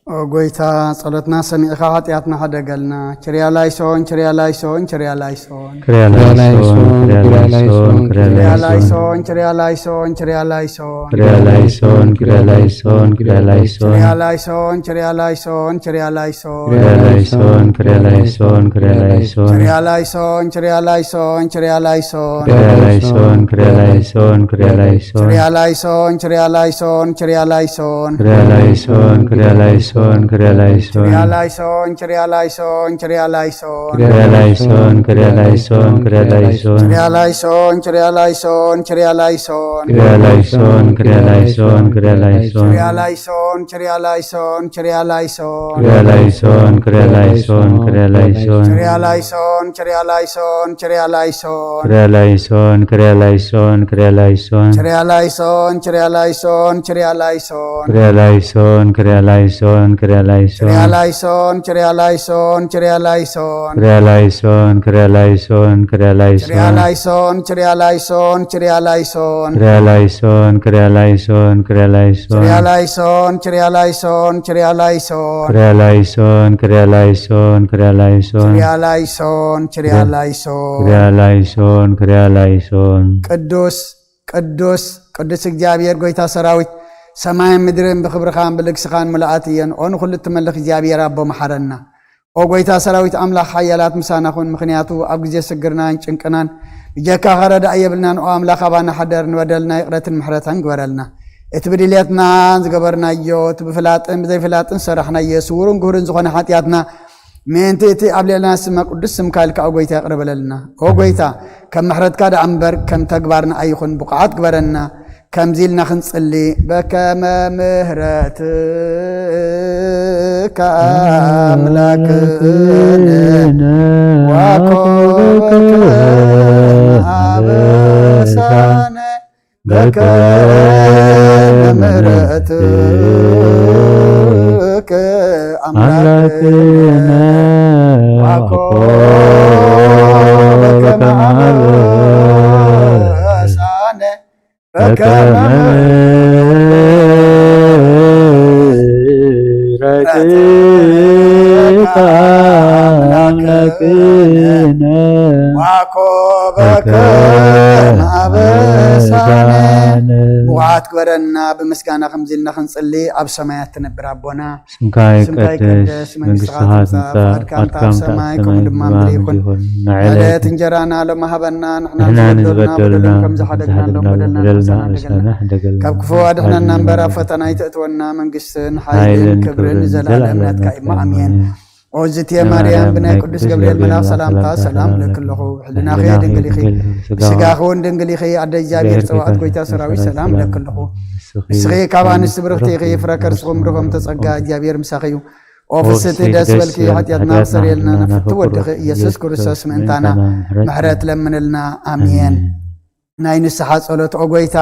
ኦ ጎይታ፣ ጸሎትና ሰሚዕኻ ሓጢኣትና ሕደገልና። ችርያ ላይሶን፣ ችርያ ላይሶን፣ ችርያ ላይሶን። ክርያ ላይሶን፣ ክርያ ላይሶን፣ ክርያ ላይሶን። ክርያ ላይሶን፣ ክርያ ላይሶን፣ ክርያ ላይሶን። ክርያ ላይሶን፣ ክርያ ላይሶን፣ ክርያ ላይሶን። ችርያ ላይሶን፣ ችርያ ላይሶን፣ ችርያ ላይሶን። ክርያ ላይሶን፣ ክርያ ላይሶን፣ ክርያ ላይሶን። ችርያ ላይሶን፣ ችርያ ላይሶን፣ ችርያ ላይሶን። ክርያ ላይሶን፣ ክርያ ላይሶን፣ ክርያ ላይሶን። ችርያ ላይሶን፣ ችርያ ላይሶን፣ ችርያ ላይሶን። ክርያ ላይሶን፣ ክርያ ላይሶን፣ ክርያ ላይሶን። ችርያ ላይሶን፣ ችርያ ላይሶን፣ ችርያ ላይሶን። ክርያ ላይሶን፣ ክርያ ላይሶን፣ ክርያ ላይሶን። ችርያ ላይሶን፣ ችርያ ላይሶን፣ ችርያ ላይሶን። ክርያ ላይሶን፣ ክርያ ላይሶን፣ ክርያ ላይሶን። ችርያ ላይሶን፣ ችርያ ላይሶን፣ ችርያ ላይሶን። ክርያ ላይሶን፣ ክርያ ላይሶን፣ ክርያ ላይሶን። ችርያ ላይሶን፣ ችርያ ላይሶን፣ ችርያ ላይሶን። ክርያ ላይሶን፣ ክርያ ላይሶን፣ ክርያ ላይሶን። ችርያ ላይሶን፣ ችርያ ላይሶን፣ ችርያ ላይሶን። ክርያ ላይሶን፣ ክርያ ላይሶን፣ ክርያ ላይሶን። ችርያ ላይሶን፣ ችርያ ላይሶን፣ ችርያ ላይሶን። ክርያ ላይሶን፣ ክርያ ላይሶን፣ ክርያ ላይሶን። ችርያ ላይሶን፣ ችርያ ላይሶን፣ ችርያ ላይሶን። ክርያ ላይሶን፣ ክርያ ላይሶን፣ ክርያ ላይሶን። ችርያ ላይሶን፣ ችርያ ላይሶን፣ ችርያ ላይሶን። ክርያ ላይሶን፣ ክርያ ላይሶን፣ ክርያ ላይሶን። ችርያ ላይሶን፣ ችርያ ላይሶን። ክርያ ላይሶን፣ ክርያ ላይሶን። ቅዱስ፣ ቅዱስ፣ ቅዱስ እግዚኣብሔር ጎይታ ሰራዊት፣ ሰማይን ምድርን ብኽብርኻን ብልግስኻን ምልኣት እየን። ኦ ንኹሉ እትመልኽ እግዚኣብሔር ኣቦ መሓረና። ኦ ጎይታ ሰራዊት ኣምላኽ ሓያላት ምሳና ኩን፣ ምኽንያቱ ኣብ ግዜ ስግርናን ጭንቅናን ብጀካኻ ረዳኢ የብልናን። ኦ ኣምላኽ ኣባና ሓደር፣ ንበደልና ይቕረትን ምሕረትን ግበረልና። እቲ ብድልየትና ዝገበርናዮ፣ እቲ ብፍላጥን ብዘይፍላጥን ዝሰራሕናዮ ስውርን ግሁርን ዝኾነ ሓጢኣትና ምእንቲ እቲ ኣብ ልዕልና ዝስመ ቅዱስ ስምካ ኢልካ ኦ ጎይታ ይቕረ በለልና። ኦ ጎይታ ከም ምሕረትካ ደኣ እምበር ከም ተግባርና ኣይኹን፣ ብቑዓት ግበረና። ከምዚ ኢልና ክንጽሊ፣ በከመ ምህረትካ ኣምላክነ ዋኮበከ ኣበሳነ በከመ ምህረትከ ኣምላክነ ዋኮበከ ኣበሳነ በከመ ምህረትከ ኣምላክነ ዋኮበከ ኣበሳነ። ብቑዓት ግበረና። ብምስጋና ከምዚ ኢልና ክንጽሊ፣ ኣብ ሰማያት ትነብር ኣቦና፣ ስምካ ይቀደስ፣ መንግስትኻ ትምጻእ፣ ፍቓድካ ኣብ ሰማይ ከምኡ ድማ ኣብ ምድሪ ይኹን። ንዕለት እንጀራና ሎሚ ሃበና፣ ንሕና ንዝበደሉና በደሎም ከም ዝሓደግናሎም በደልና ንሕና ንሓደገልና፣ ካብ ክፉ ኣድሕነና እምበር ኣብ ፈተና ኣይተእትወና። መንግስትን ሓይልን ክብርን ንዘለኣለም ናትካ እዩ። ኣሜን። ኦ ዝትየ ማርያም፣ ብናይ ቅዱስ ገብርኤል መልኣኽ ሰላምታ ሰላም እብለኪ ኣለኹ። ሕልናኺ ድንግል ኢኺ፣ ብስጋኺ እውን ድንግል ኢኺ። ኣደ እግዚኣብሔር ጸባኦት፣ ጎይታ ሰራዊት፣ ሰላም እብለኪ ኣለኹ። ንስኺ ካብ ኣንስቲ ብርኽቲ ኢኺ፣ ፍረ ከርስኺ እውን ብሩኽ ተጸጋ፣ እግዚኣብሔር ምሳኺ እዩ። ኦ ፍስቲ ደስ በልኪ፣ ሓጢኣትና ክሰርየልና ንፍቲ ወድኺ ኢየሱስ ክርስቶስ ምእንታና ምሕረት ለምንልና። ኣሜን። ናይ ንስሓ ጸሎት። ኦ ጎይታ፣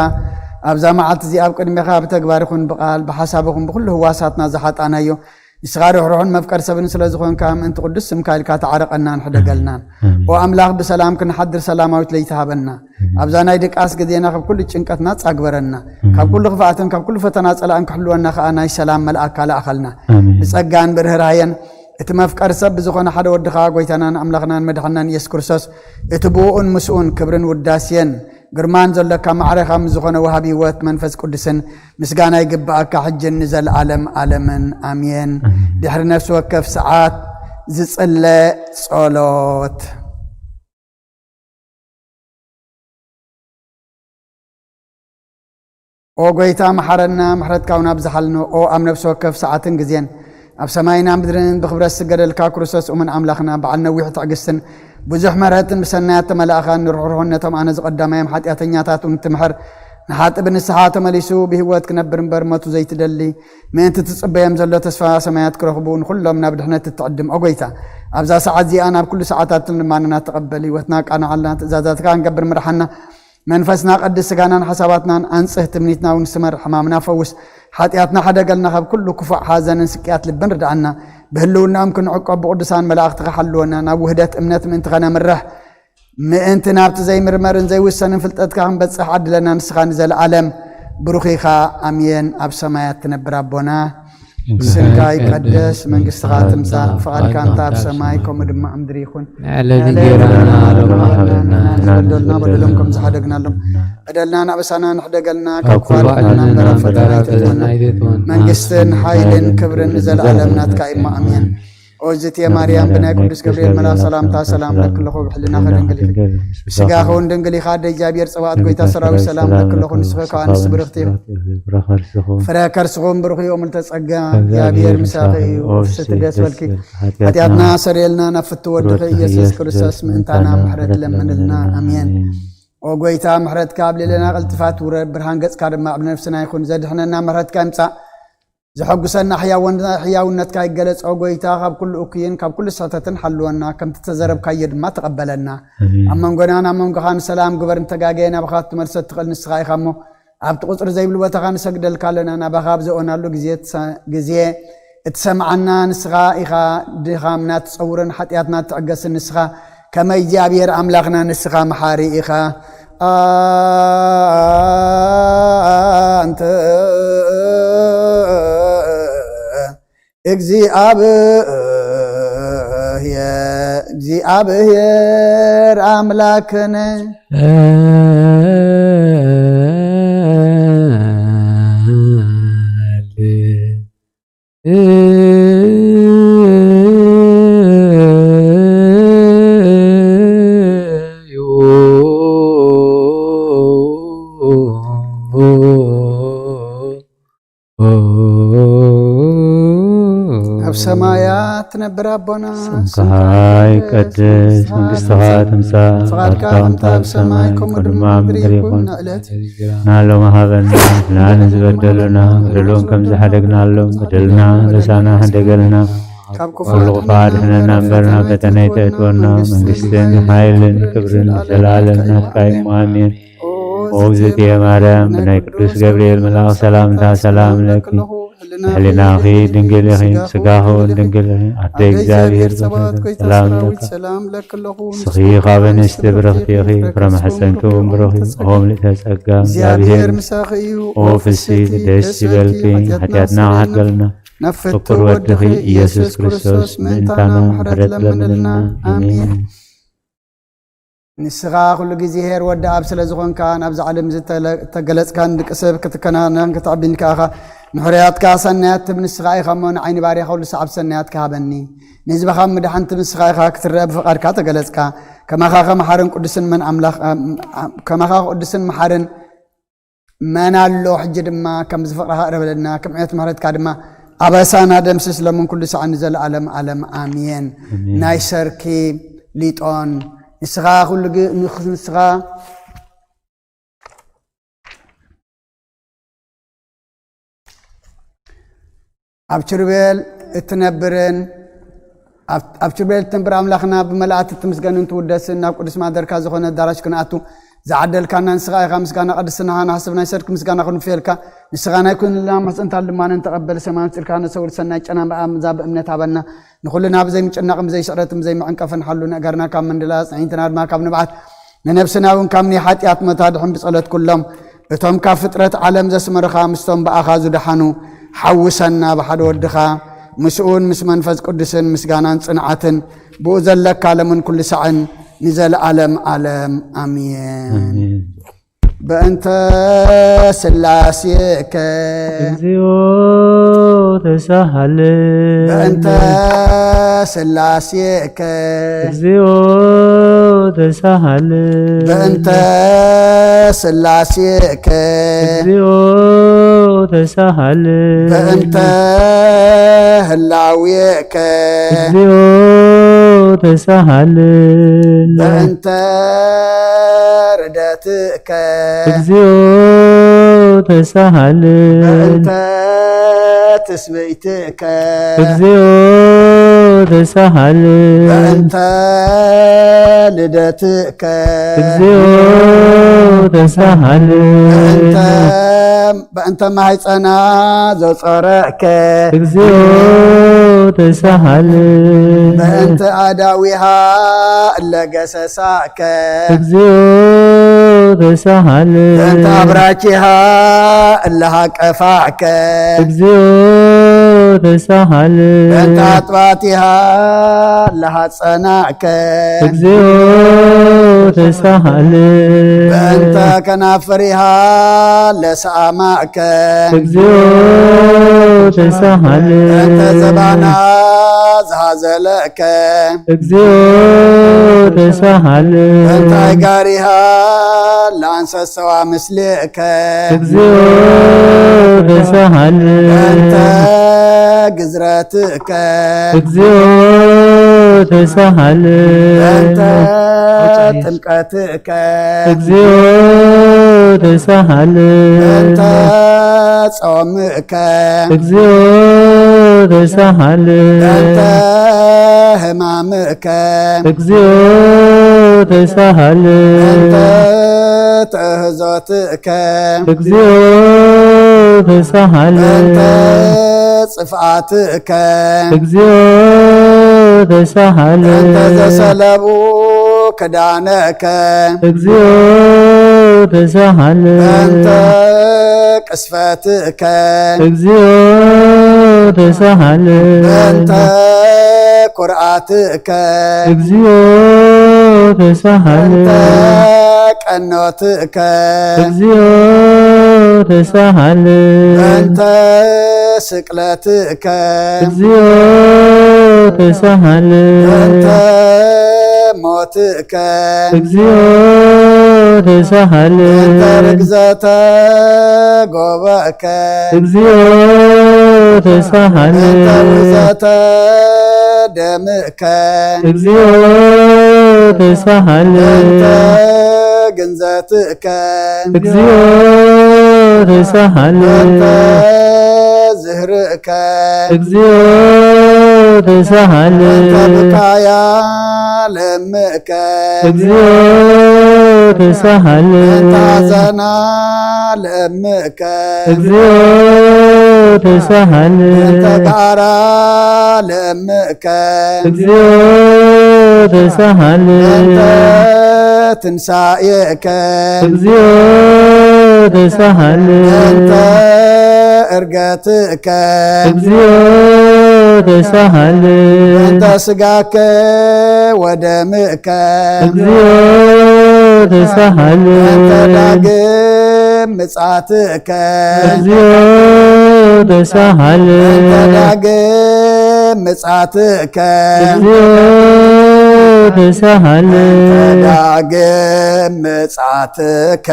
ኣብዛ መዓልቲ እዚኣ ኣብ ቅድሜኻ ብተግባር ይኹን ብቓል ብሓሳብ ይኹን ብኹሉ ህዋሳትና ዝሓጣናዮ፣ ንስኻ ርሕሩሕን መፍቀር ሰብን ስለ ዝኾንካ፣ ምእንቲ ቅዱስ ስምካ ኢልካ ተዓረቐናን ሕደገልናን። ኣሜን። ኦ ኣምላኽ፣ ብሰላም ክንሓድር ሰላማዊት ለይቲ ሃበና። ኣሜን። ኣብዛ ናይ ድቃስ ግዜና ካብ ኩሉ ጭንቀት ናጻ ግበረና። ኣሜን። ካብ ኩሉ ክፍኣትን ካብ ኩሉ ፈተና ጸላእን ክሕልወና ከኣ ናይ ሰላም መልኣካ ለኣኸልና። ኣሜን። ብጸጋን ብርህራሄን እቲ መፍቀር ሰብ ብዝኾነ ሓደ ወድኻ፣ ጎይታናን ኣምላኽናን መድሓናን ኢየሱስ ክርስቶስ፣ እቲ ብኡኡን ምስኡን ክብርን ውዳሴን ግርማን ዘሎካ ማዕረ ካብ ዝኾነ ወሃቢ ህይወት መንፈስ ቅዱስን ምስጋና ይግብኣካ፣ ሕጅን ንዘለኣለም ኣለምን። ኣሜን። ኣሜን። ድሕሪ ነፍሲ ወከፍ ሰዓት ዝጽለ ጸሎት። ኦ ጎይታ፣ መሓረና፣ ምሕረትካ እውን ኣብዝሓልና። ኦ ኣብ ነፍሲ ወከፍ ሰዓትን ግዜን ኣብ ሰማይና ምድርን ብኽብረት ዝስገደልካ ክርስቶስ እሙን ኣምላኽና፣ በዓል ነዊሕ ትዕግስትን ብዙሕ ምሕረትን ብሰናያት ተመላእኻን ንርሕሩህን ነቶም ኣነ ዝቐዳማዮም ሓጢኣተኛታት እውን ትምሕር ንሓጥእ ብንስሓ ተመሊሱ ብህይወት ክነብር እምበር መቱ ዘይትደሊ፣ ምእንቲ ትጽበዮም ዘሎ ተስፋ ሰማያት ክረኽቡ ንኹሎም ናብ ድሕነት እትዕድም፣ ኦ ጐይታ፣ ኣብዛ ሰዓት እዚኣ ናብ ኩሉ ሰዓታትን ልማንና ተቐበል። ህይወትና ኣቃንዓልና፣ ትእዛዛትካ ክንገብር ምርሓና። መንፈስና ቀድስ፣ ስጋናን ሓሳባትናን ኣንጽህ፣ ትምኒትና እውን ስመር፣ ሕማምና ፈውስ፣ ሓጢኣትና ሓደገልና፣ ካብ ኩሉ ክፉእ ሓዘንን ስቅያት ልብን ርድኣና። ብህልውናኦም ክንዕቆብ ብቅዱሳን መላእኽትኻ ሓልወና፣ ናብ ውህደት እምነት ምእንቲ ኸነምርሕ፣ ምእንቲ ናብቲ ዘይምርመርን ዘይውሰንን ፍልጠትካ ክንበጽሕ ዓድለና። ንስኻ ንዘለኣለም ብሩኽ ኢኻ። ኣሜን። ኣብ ሰማያት ትነብር ኣቦና፣ ስምካ ይቀደስ፣ መንግስትኻ ትምጻእ፣ ፍቓድካ እንተ ኣብ ሰማይ ከምኡ ድማ ኣብ ምድሪ ይኹን። ንዕለት እንጀራና ሎሚ ሃበና፣ ንበደልና በደሎም ከም ዝሓደግናሎም፣ በደልና ናበሳና ንሕደገልና፣ ካብ ካብ ክፉእ ክፉእ ኣድሕነና፣ እምበር ኣብ ፈተና ኣይተእትወና። ኣይተእትወና። መንግስትን ሓይልን ክብርን ንዘለኣለም ናትካ እዩ። ኣሜን። ኦ እግዝእትየ ማርያም፣ ብናይ ቅዱስ ገብርኤል መልኣኽ ሰላምታ ሰላም ለኪ ኣለኹ፣ ብሕልናኺ ድንግል ኢኺ፣ ብስጋኺ እውን ድንግል ኢኻ። ኣደ እግዚኣብሔር ጸባኦት፣ ጎይታ ሰራዊት፣ ሰላም ለኪ ኣለኹ፣ ንስኺ ከኣ ንስቲ ብርኽቲ ኢኺ፣ ፍረ ከርስኹም ብሩኽ እዩ። ምልዕተ ጸጋ፣ እግዚኣብሔር ምሳኺ እዩ። ፍስሕቲ ደስ በልኪ፣ ሓጢኣትና ሰሪየልና፣ ናብ ፍትው ወድኺ ኢየሱስ ክርስቶስ ምእንታና ምሕረት ለምንልና። ኣሜን። ኦ ጎይታ፣ ምሕረትካ ኣብ ልዕሌና ቀልጢፋ ትውረድ፣ ብርሃን ገጽካ ድማ ኣብ ነፍስና ይኹን። ዘድሕነና ምሕረትካ ይምጻእ። ዘሐጉሰና ሕያውን-፣ ሕያውነትካ ይገለጾ። ጎይታ፣ ካብ ኩሉ እኩይን ካብ ኩሉ ስሕተትን ሓልወና፣ ከምቲ ተዘረብካዮ ድማ ተቐበለና። ኣሜን። ኣብ መንጎናን ኣብ መንጎኻን ሰላም ግበር። እንተጋገየ ናባኻ ክትመልሶ እትኽእል ንስኻ ኢኻ እሞ፣ ኣብቲ ቁጽሪ ዘይብሉ ቦታኻ ንሰግደልካ ኣለና። ናባኻ ኣብ ዘእወናሉ ግዜ ትሰ-፣ ግዜ እትሰምዓና ንስኻ ኢኻ። ድኻምና ትጸውርን ሓጢኣትና ትዕገስን ንስኻ። ከመ እግዚኣብሔር ኣምላኽና ንስኻ መሓሪ ኢኻ። ኣንተ እግዚኣብሔር፣ እግዚኣብሔር ኣምላክነ። ኣብ ሰማያት ትነብር ኣቦና፣ ስምካ ይቀደስ፣ መንግስትኻ ትምጻእ፣ ፍቓድካ ከምታ ኣብ ሰማይ ከምኡ ድማ ኣብ ምድሪ ይኹን። ንዕለት ናሎም ሃበና፣ ንዓና ዝበደሉና በደሎም ከም ዝሓደግናሎም በደልና ኣበሳና ሓደገልና። ካብ ክፉእ ኩሉ ክፉእ ኣድሕነና እምበር ናብ ፈተና ኣይተእትወና። መንግስትን ሓይልን ክብርን ንዘለኣለም ናትካ እዩ። ኣሜን። ኦ እግዝእትየ ማርያም፣ ብናይ ቅዱስ ገብርኤል መልኣኽ ሰላምታ ሰላም ለኪ፣ ብሕሊናኺ ድንግል ኢኺ፣ ስጋኺ እውን ድንግል ኢኺ። ኣደ እግዚኣብሔር፣ ሰላም ለኪ፣ ንስኺ ካብ ኣንስቲ ብርኽቲ ኢኺ፣ ፍረ ማሕፀንኪ እውን ብሩኽ እዩ። ኦ ምልዕተ ጸጋ፣ እግዚኣብሔር ምሳኺ እዩ። ኦ ፍስሕቲ፣ ደስ ይበልኪ፣ ሓጢኣትና ሓድገልና፣ ፍቁር ወድኺ ኢየሱስ ክርስቶስ ምእንታና ምሕረት ለምንልና። ኣሜን። ንስኻ ኩሉ ግዜ ኄር ወዲ ኣብ ስለ ዝኾንካ፣ ናብዛ ዓለም ዝተለ-፣ ተገለጽካን ደቂ ሰብ ክትከናኸናን ክትዕቢን ከኣኻ፣ ንሕሩያትካ ሰናያት ትብ ንስኻ ኢኻ እሞ፣ ንዓይ ንባርያኻ ኩሉ ሰዓብ ሰናያትካ ሃበኒ። ንህዝብኻ ምድሓን ትብ ንስኻ ኢኻ ክትረአ ብፍቓድካ ተገለጽካ። ከማኻ ከመሓርን ቅዱስን መን ኣምላኽ፣ ከማኻ ቅዱስን መሓርን መን ኣሎ? ሕጂ ድማ ከምዚ ፍቕርኻ እረበለና፣ ከም ዕቤት ምሕረትካ ድማ ኣበሳና ደምስስ፣ ሎምን ኩሉ ሳዕ ንዘለኣለም ዓለም ኣሜን። ኣሜን። ናይ ሰርኪ ሊጦን ንስኻ ኩሉ ግ-፣ ንስ-፣ ንስኻ ኣብ ኪሩቤል እትነብርን ኣብ፣ ኣብ ኪሩቤል እትነብር ኣምላኽና ብመላእክቲ እትምስገንን ትውደስን ናብ ቅዱስ ማደርካ ዝኾነ ኣዳራሽ ክንኣቱ ዝዓደልካና ንስኻ ኢኻ። ምስጋና ቅድስናኻ ንሓስብ፣ ናይ ሰርክ ምስጋና ክንፍየልካ። ንስኻ ናይ ኩልና ማሕፀንታን ልማንን ተቐበል። ሰማያዊ ጽልካ ነሰውር ሰናይ ጨና ብኣምዛ ብእምነት ሃበና። ንኹልና ብዘይ ምጭናቕን ብዘይ ስዕረትን ብዘይ መዕንቀፍን ሓሉ ነገርና ካብ ምንድላ፣ ኣጽኒዕንትና ድማ ካብ ንብዓት፣ ንነብስና እውን ካብ ናይ ሓጢኣት መታድሕን ብጸሎት ኩሎም እቶም ካብ ፍጥረት ዓለም ዘስመርኻ ምስቶም ብኣኻ ዝደሓኑ ሓውሰና። ብሓደ ወድኻ ምስኡን ምስ መንፈስ ቅዱስን ምስጋናን ጽንዓትን ብኡ ዘለካ ለምን ኩሉ ሳዕን ንዘለዓለም ዓለም ኣሜን። ኣሜን። በእንተ ስላሴከ እግዚኦ ተሳሃለ። በእንተ ስላሴከ እግዚኦ ተሳሃለ። በእንተ ስላሴከ እግዚኦ ተሳሃለ። በእንተ ህላዌከ እግዚኦ ተሳሃለ። በእንተ ርደትከ እግዚኦ ተሳሃልን በእንተ ትስብእትከ እግዚኦ ተሳሃልን በእንተ ልደትከ እግዚኦ ተሳሃልን በእንተ በእንተ ማህፀና ዘጾረከ እግዚኦ ተሳሃልን በእንተ ኣዳዊሃ እለገሰሳከ እግዚኦ ተሳሃልን በእንተ ኣብራኪሃ እለሃቀፋከ እግዚኦ ተሳሃልን በእንተ ኣጥባቲሃ እለሃጸናከ እግዚኦ ተሳሃልን በእንተ ከናፍሪሃ ለሰኣማከ እግዚኦ ተሳሃልን በእንተ ዘባና ዝሃዘለከ እግዚኦ ተሳሃልን በእንተ ኣጋሪሃ ለኣንሰሰዋ ምስሌከ እግዚኦ ተሳሃልን በእንተ ግዝረትከ እግዚኦ ተሳሃልን በእንተ ጥምቀትከ እግዚኦ ተሳሃልን በእንተ ጾምከ እግዚኦ ተሳሃልን በእንተ ህማምከ እግዚኦ ተሳሃልን በእንተ ትእህዞትከ እግዚኦ ተሳሃልን በእንተ ጽፍኣትከ እግዚኦ ተሳሃልን በእንተ ዘሰለቡ ክዳነከ እግዚኦ ተሳሃልን በእንተ ቅስፈትከ እግዚኦ ተሳሃልን በእንተ ኩርዓትከ እግዚኦ በእንተ ተሳሃልን ቀኖትከ እግዚኦ ተሳሃልን በእንተ ስቅለትከ እግዚኦ ተሳሃልን በእንተ ሞትከ እግዚኦ በእንተ ተሳሃልን ርግዘተ ጎበከ እግዚኦ ተሳሃልን በእንተ ርግዘተ ደምከ እግዚኦ ተሳሃልን በእንተ ግንዘትከ እግዚኦ ተሳሃልን በእንተ ዝህርእከ እግዚኦ ተሳሃልን በእንተ ብካያ ለምእከ እግዚኦ ተሳሃልን በእንተ ሐዘና ለምእከ እግዚኦ ተሳሃልን በእንተ ጋራ ለምእከ እግዚኦ ተሳሃልን በእንተ ትንሳኤከ እግዚኦ ተሳሃልን በእንተ እርገትከ እግዚኦ ተሳሃልን በእንተ ስጋከ ወደምከ እግዚኦ ተሳሃልን በእንተ ዳግም ምጻትከ እግዚኦ ተሳሃልን በእንተ ዳግም ምጻትከ እግዚኦ ተሳሃልን ዳግም ምጻትከ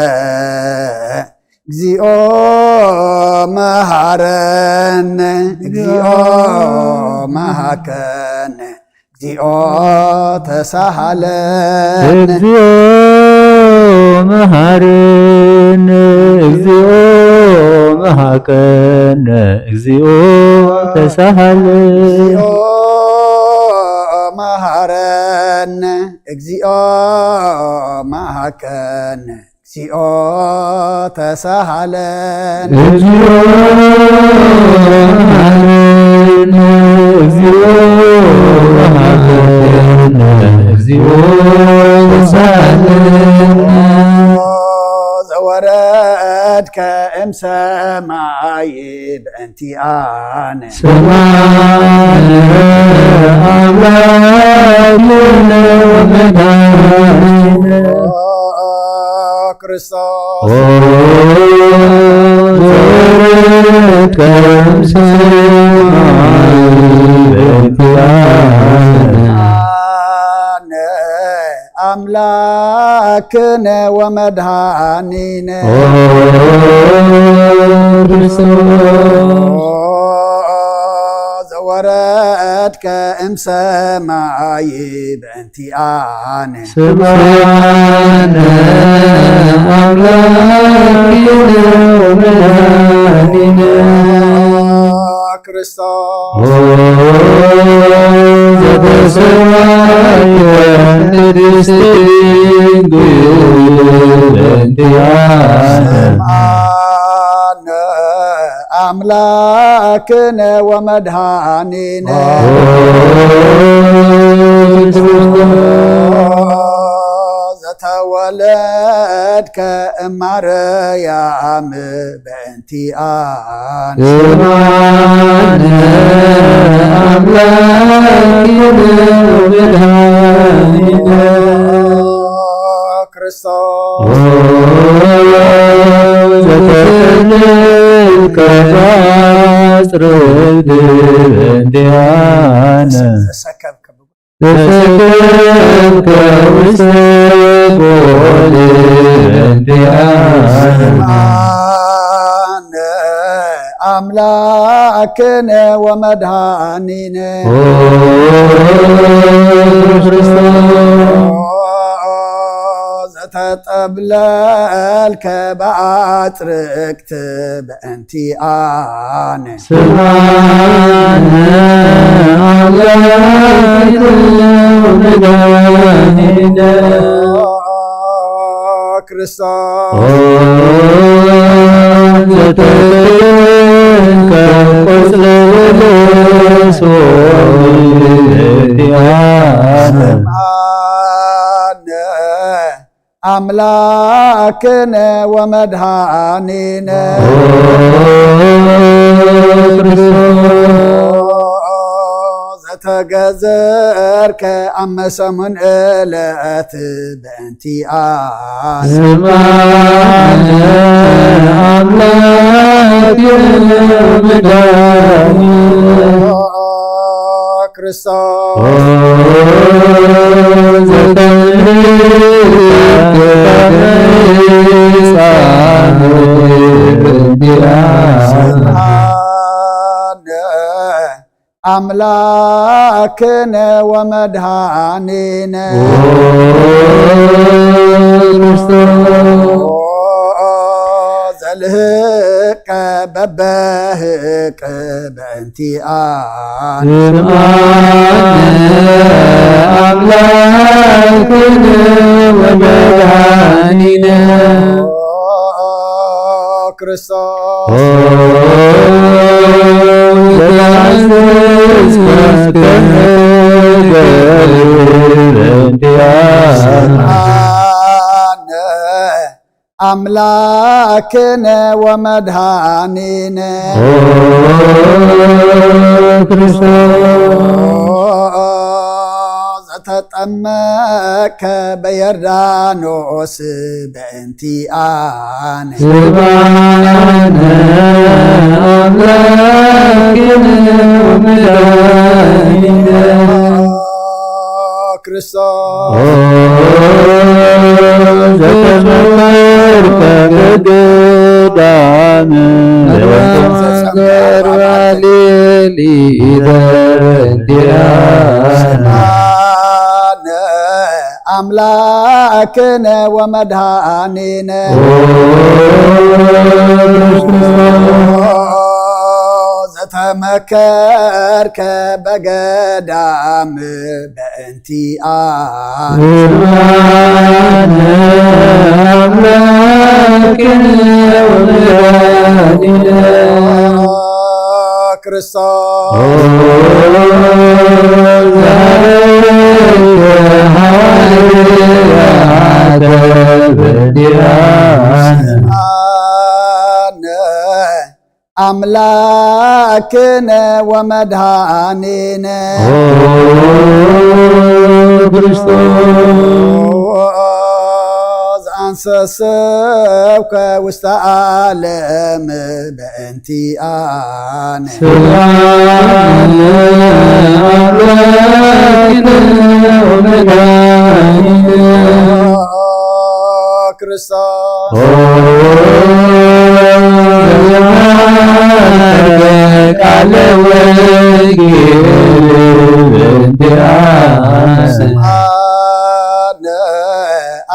እግዚኦ መሃረነ እግዚኦ መሃከነ እግዚኦ ተሳሃለነ እግዚኦ መሃረነ እግዚኦ መሃከነ እግዚኦ ተሳሃለነ እግዚኦ መሃረነ እግዚኦ መሃከነ እግዚኦ ተሳሃለነ እግዚኦ መሃረነ እግዚኦ መሃረነ እግዚኦ ተሳሃለነ ዘወረድከ እምሰማይ ብእንቲኣነ ሰማዕነ ኣምላክነ ወመድኃኒነ ክርስቶስ ኦ ዘወረድከ እምሰማይ በእንቲኣነ ኣምላክነ ወመድኃኒነ ኦ ክርስቶስ ዘወረድከ እምሰማይ በእንቲኣነ ሰማዕነ ዘተሰዋይወ ቅድስት ድንግል እንቲኣነ። ስምዓነ ኣምላክነ ወመድኃኒነ። ዘተወለድከ እማርያም በእንቲኣነ። ስምዓነ ኣምላክነ ወመድኃኒነ። ክርስቶስ። ዘተሰቀልከ ባጽርግድ በእንቲኣነ። ዘሰከብከ ተሰቀልከ ውስተ ጎል እንቲኣነ። ስምዓነ ኣምላክነ ወመድኃኒነ። ኦ ክርስቶስ። ዘተጠብለልከ ብኣጽርቅት በእንቲኣነ። ስምዓነ ኣምላክነ ወመድኃኒነ። ክርስቶስ። ኦ ዘተንከ ቆጽለ በለስ ወእንቲኣነ። ስምዓነ ኣምላክነ ወመድኃኒነ። ኦ ክርስቶስ። ዘተገዘርከ ኣብ መሰሙን ዕለት በእንቲኣነ። ስምዓነ ኣምላክነ ወመድኃኒነ። ክርስቶስ። ኦ ዘተንሕት ከመ ሕፃን በእንቲኣነ። ስምዓነ ኣምላክነ ወመድኃኒነ። ኦ ክርስቶስ። ዘልህቀ በበህቅ በእንቲኣነ። ስምዓነ ኣምላክነ ወመድኃኒነ። ክርስቶስ። ኦ ዘተአዘዝከ ከመ ገቢር በእንቲኣነ። ስምዓነ ኣምላክነ ወመድኃኒነ። ኦ ክርስቶስ። ዘተጠመከ በዮርዳኖስ በእንቲኣነ። ስምዓነ ኣምላክነ ወመድኃኒነ። ክርስቶስ። ኦ ዘተጸወርከ በገዳም ዘጸምበረ ሌሊተ በእንቲኣነ። ስምዓነ ኣምላክነ ወመድኃኒነ። ኦ ክርስቶስ። ዘተመከርከ በገዳም በእንቲኣነ። ስምዓነ ኣምላክነ ወመድኃኒነ። ክርስቶስ። ኦ ዘሃበ ሐዋርያተ በእንቲኣነ። ስምዓነ ኣምላክነ ወመድኃኒነ። ኦ ክርስቶስ። ዘአንሰስብከ ውስተ ዓለም በእንቲኣነ። ስምዓነ ኣምላክነ ወመድኃኒነ። ክርስቶስ። ኦ ዘመሃረ ቃለ ወንጌል በእንቲኣነ። ስምዓነ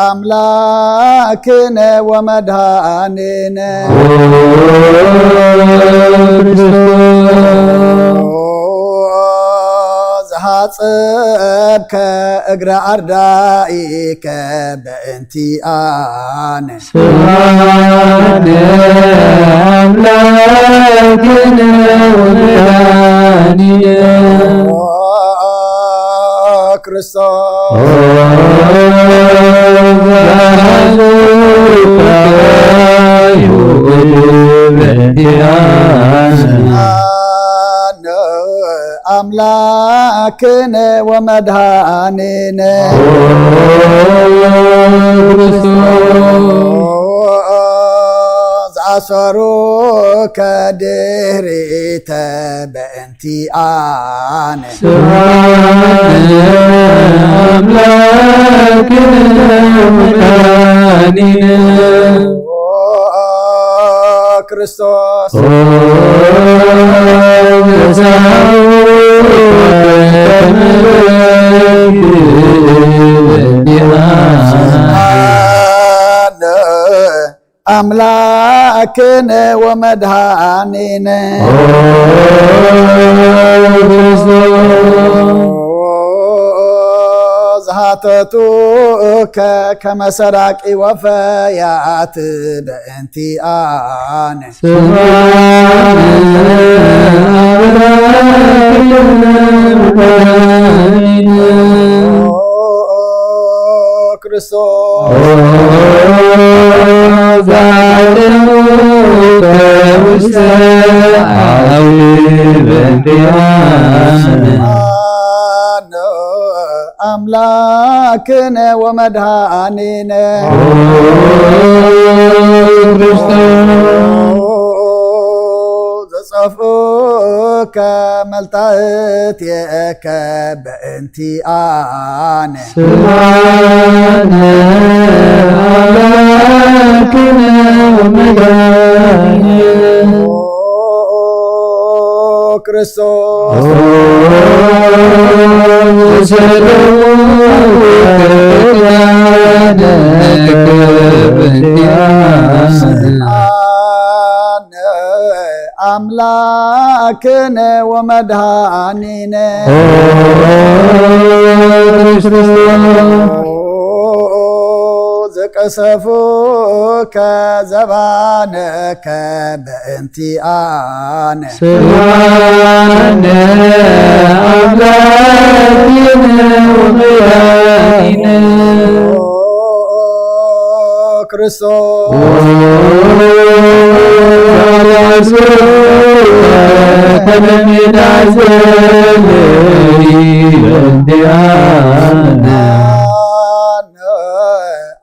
ኣምላክነ ወመድኃኒነ። ኦ ክርስቶስ። ኣጸብከ እግረ ኣርዳኢከ በእንቲኣነ። ስብሐት ለአምላክነ ወመድኃኒነ ኦ ክርስቶስ በእንቲአነ። አምላክነ ወመድኃኒነ ክርስቶስ ዘአሰሩከ ድህሪተ በእንቲአነ። ስብሐት ለአምላክነ ወመድኃኒነ ክርስቶስ አነ አምላክነ ወመድኃኒነ። ዝሃተቱከ ከመ ሰራቂ ወፈያት በእንቲአነ። ክርስቶስ አነ አምላክነ ወመድኃኒነ። ዘጸፍኡከ መልታእትየከ በእንቲአነ። ስብሐት ለአምላክነ ወመድኃኒነ ክርስቶስ አነ አምላክነ ወመድኃኒነ። ዘቀሰፉከ ዘባነከ በእንቲአነ። ስብሐት ለአምላክነ ወመድኃኒነ ክርስቶስ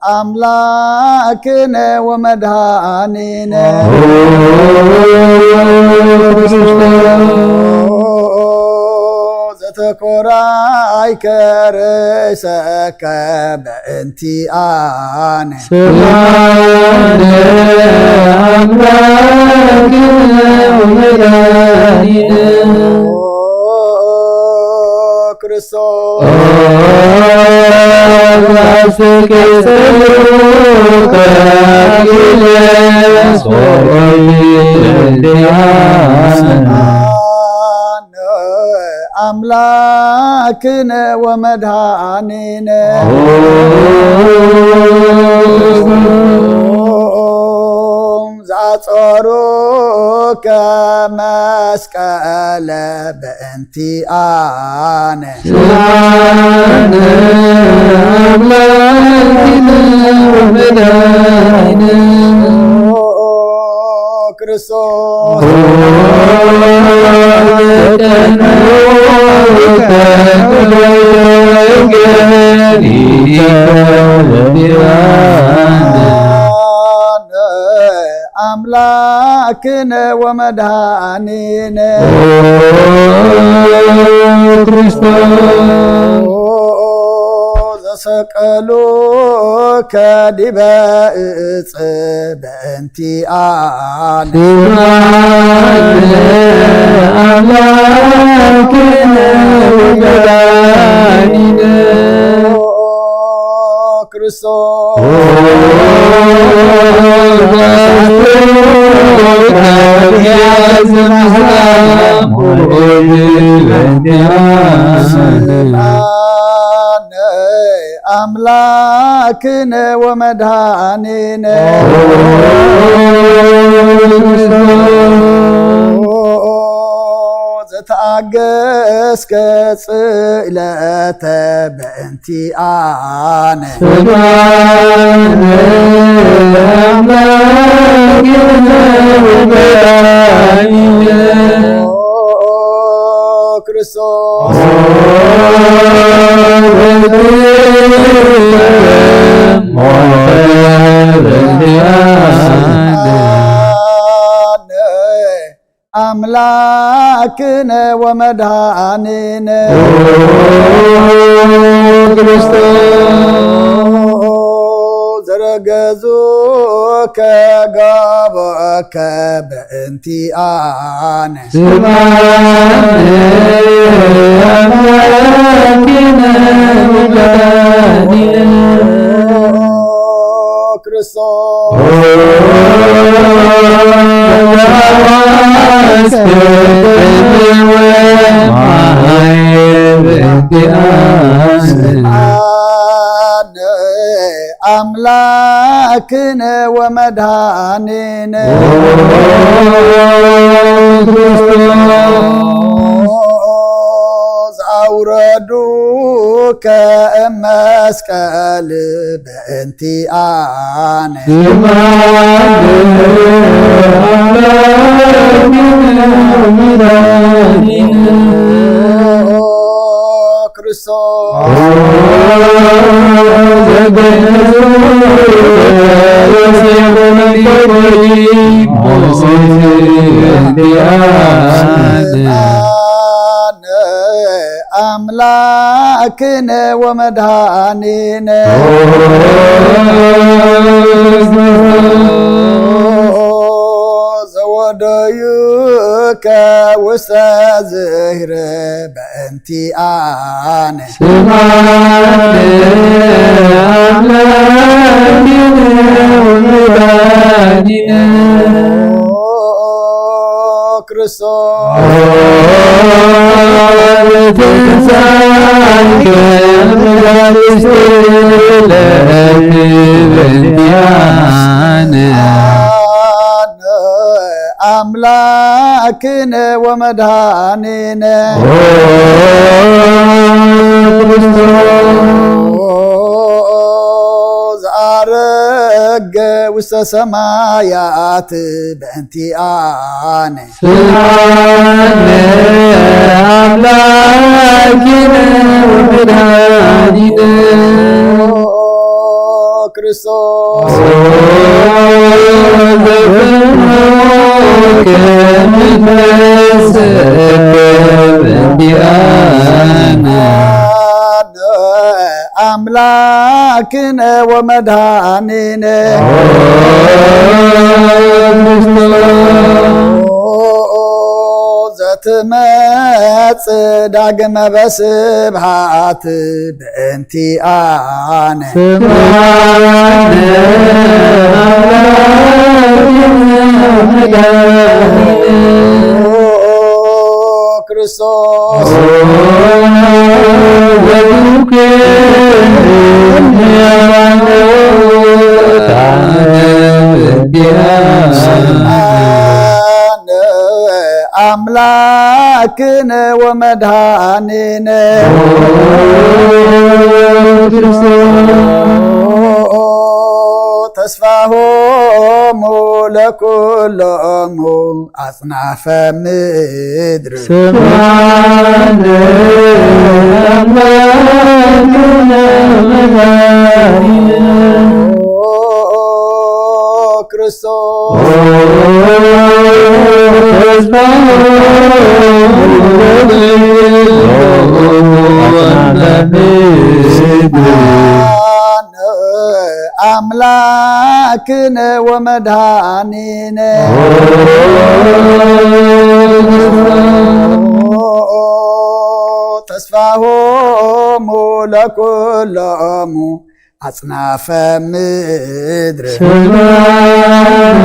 አምላክነ ወመድኃኒነ ዘተኮራይከ ርእሰከ በእንቲአነ። ስብሐት ለአምላክነ ወመድኃኒነ ክርስቶስ አምላክነ ወመድኃኒነ ዘአጾሩከ መስቀለ በእንቲአነ። ስብሐት ለአምላክነ ወመድኃኒነ ክርስቶስ አምላክነ ወመድኃኒነ ክርስቶስ ዘሰቀሉከ ዲበ እጽ በእንቲአነ። ስብሐት ለአምላክነ ወመድኃኒነ ክርስቶስ። ኣምላክነ ወመድኃኒነ ዘተኣገስከ ጽእለተ በእንቲኣነ። ስብሐት ለአምላክነ ወመድኃኒነ ክርስቶስ። ሞተ በእንቲአነ። ኣምላክነ ወመድኃኒነ ክርስቶስ። ዘረገዙከ ጋቦከ በእንቲኣነ። ስብሐት ለአምላክነ ወመድኃኒነ ክርስቶስ። ኣምላክነ ወመድኃኒነ ዘአውረዱከ እመስቀል በእንቲአነ። ስብሐት ለአምላክነ ወመድኃኒነ ክርስቶስ። ኣምላክነ ወመድኃኒነ ዘወደዩከ ውስተ ዝህረ በእንቲኣነ። ስብሐት ለአምላክነ ወመድኃኒነ ክርስቶስ። ትንሣኤከ በእንቲአነ። ኣምላክነ ወመድኃኒነ ዘአረገ ውስተ ሰማያት በእንቲአነ። ስብሐት ለአምላክነ ወመድኃኒነ ክርስቶስ። ኣምላክነ ወመድኃኒነ ዘትመጽእ ዳግመ በስብሐት በእንቲአነ። ስብሐት ለአምላክነ ወመድኃኒነ ክርስቶስ። አምላክነ ወመድኃኒነ ተስፋሆሙ ለኩሎሙ አጽናፈ ምድር። ስብሐት ለአምላክነ ወመድኃኒነ ክርስቶስ። አምላክነ ወመድኃኒነ ተስፋሆሙ ለኩሎሙ ኣጽናፈ ምድር ሰላም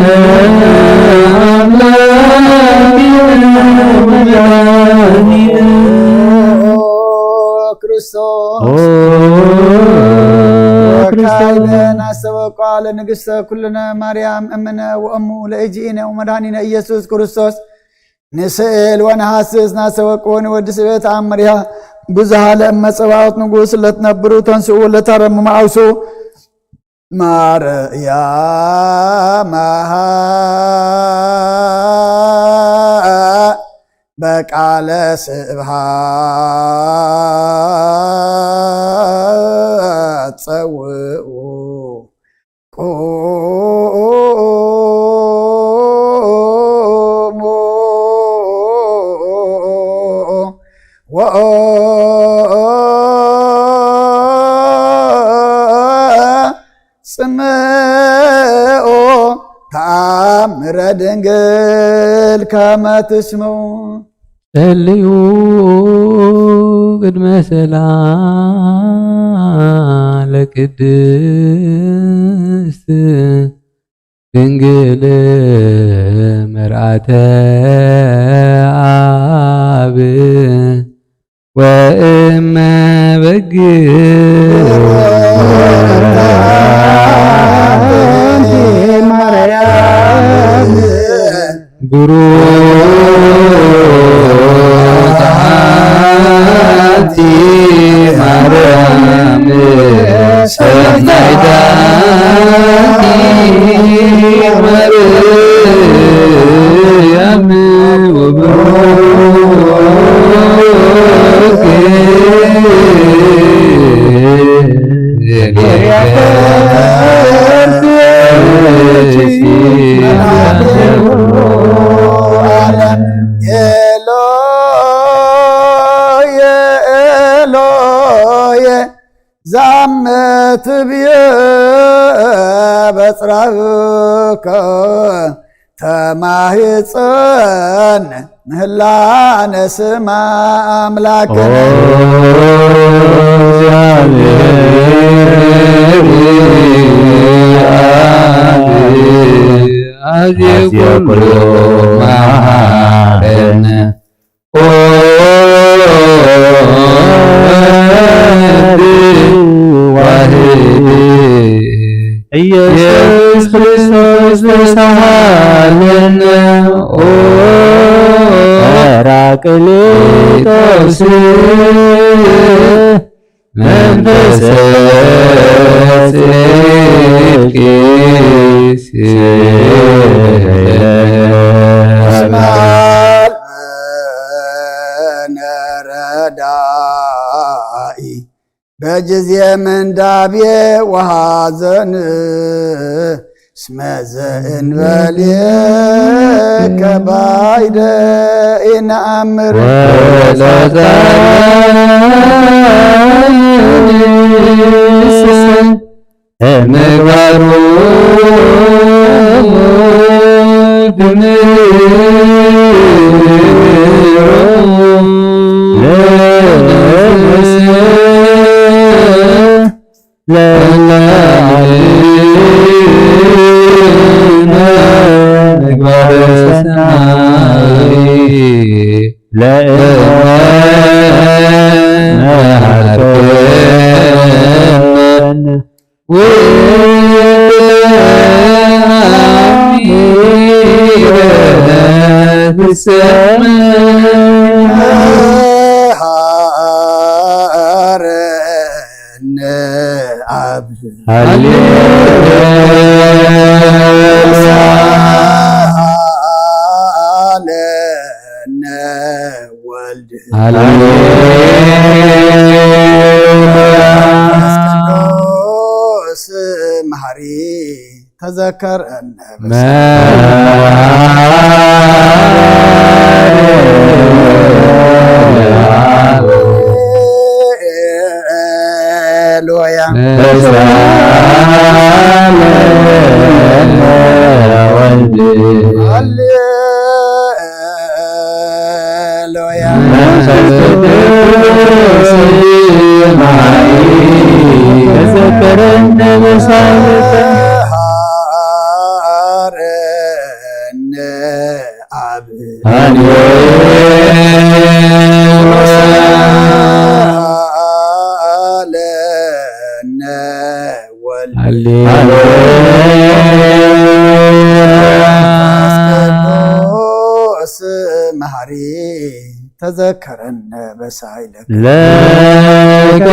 ኣምላክነ ወመድኃኒነ ክርስቶስ ኦ ወካይለ ክርስቶስ ናሰበቋ ለንግስተ ኩልነ ማርያም እምነ ወእሙ ለእጅኢነ ወመድኃኒነ ኢየሱስ ክርስቶስ ንስእል ወነሐስስ ናሰበቁ ንወዲ ስበት ኣምርያ ብዙሃ ለእመ ጸባኦት ንጉስ ለትነብሩ ተንስኡ ለተረምሙ ኣውሱ ማርያም በቃለ ስብሃት ጸውኡ ቁሙ ወጽምኡ ተኣምረ ድንግል ከመ ትስምዑ። ጸልዩ ቅድመ ሰላ ለቅድስት ድንግል መርዓተ ኣብ ወእመ በግ ማርያም ብሩክ ኣንቲ ማርያም ሰናይታቲ ማርያም ወብሩክ ኤሎየ ኤሎየ ዛመ ትብየ በጽራብከ ተማህፀን ምህላነ ስማ ኣምላክነ። አዜ ኩሉ መሐረነ ወልድ ዋህድ ኢየሱስ ክርስቶስ ተሳሃለነ ኦ ጳራቅሊጦስ መንፈሰ ጽድቅ አስማልነ ረዳኢ በጊዜ ምንዳቤ ወሐዘን እስመ ዘእንበሌከ ባይደ ኢነአምር። ምግባሩ አብ አለነ ወልድ ሃሌሉያ። መንፈስ ቅዱስ መሐሪ ተዘከረነ። ሃሌሉያ። ሃሌሉያ። መንፈስ ቅዱስ መሐሪ ተዘከረነ። ሃሌሉያ። ለነ ወልድ ሃሌሉያ። መንፈስ ቅዱስ መሐሪ ተዘከረነ በሳይለከ ለከ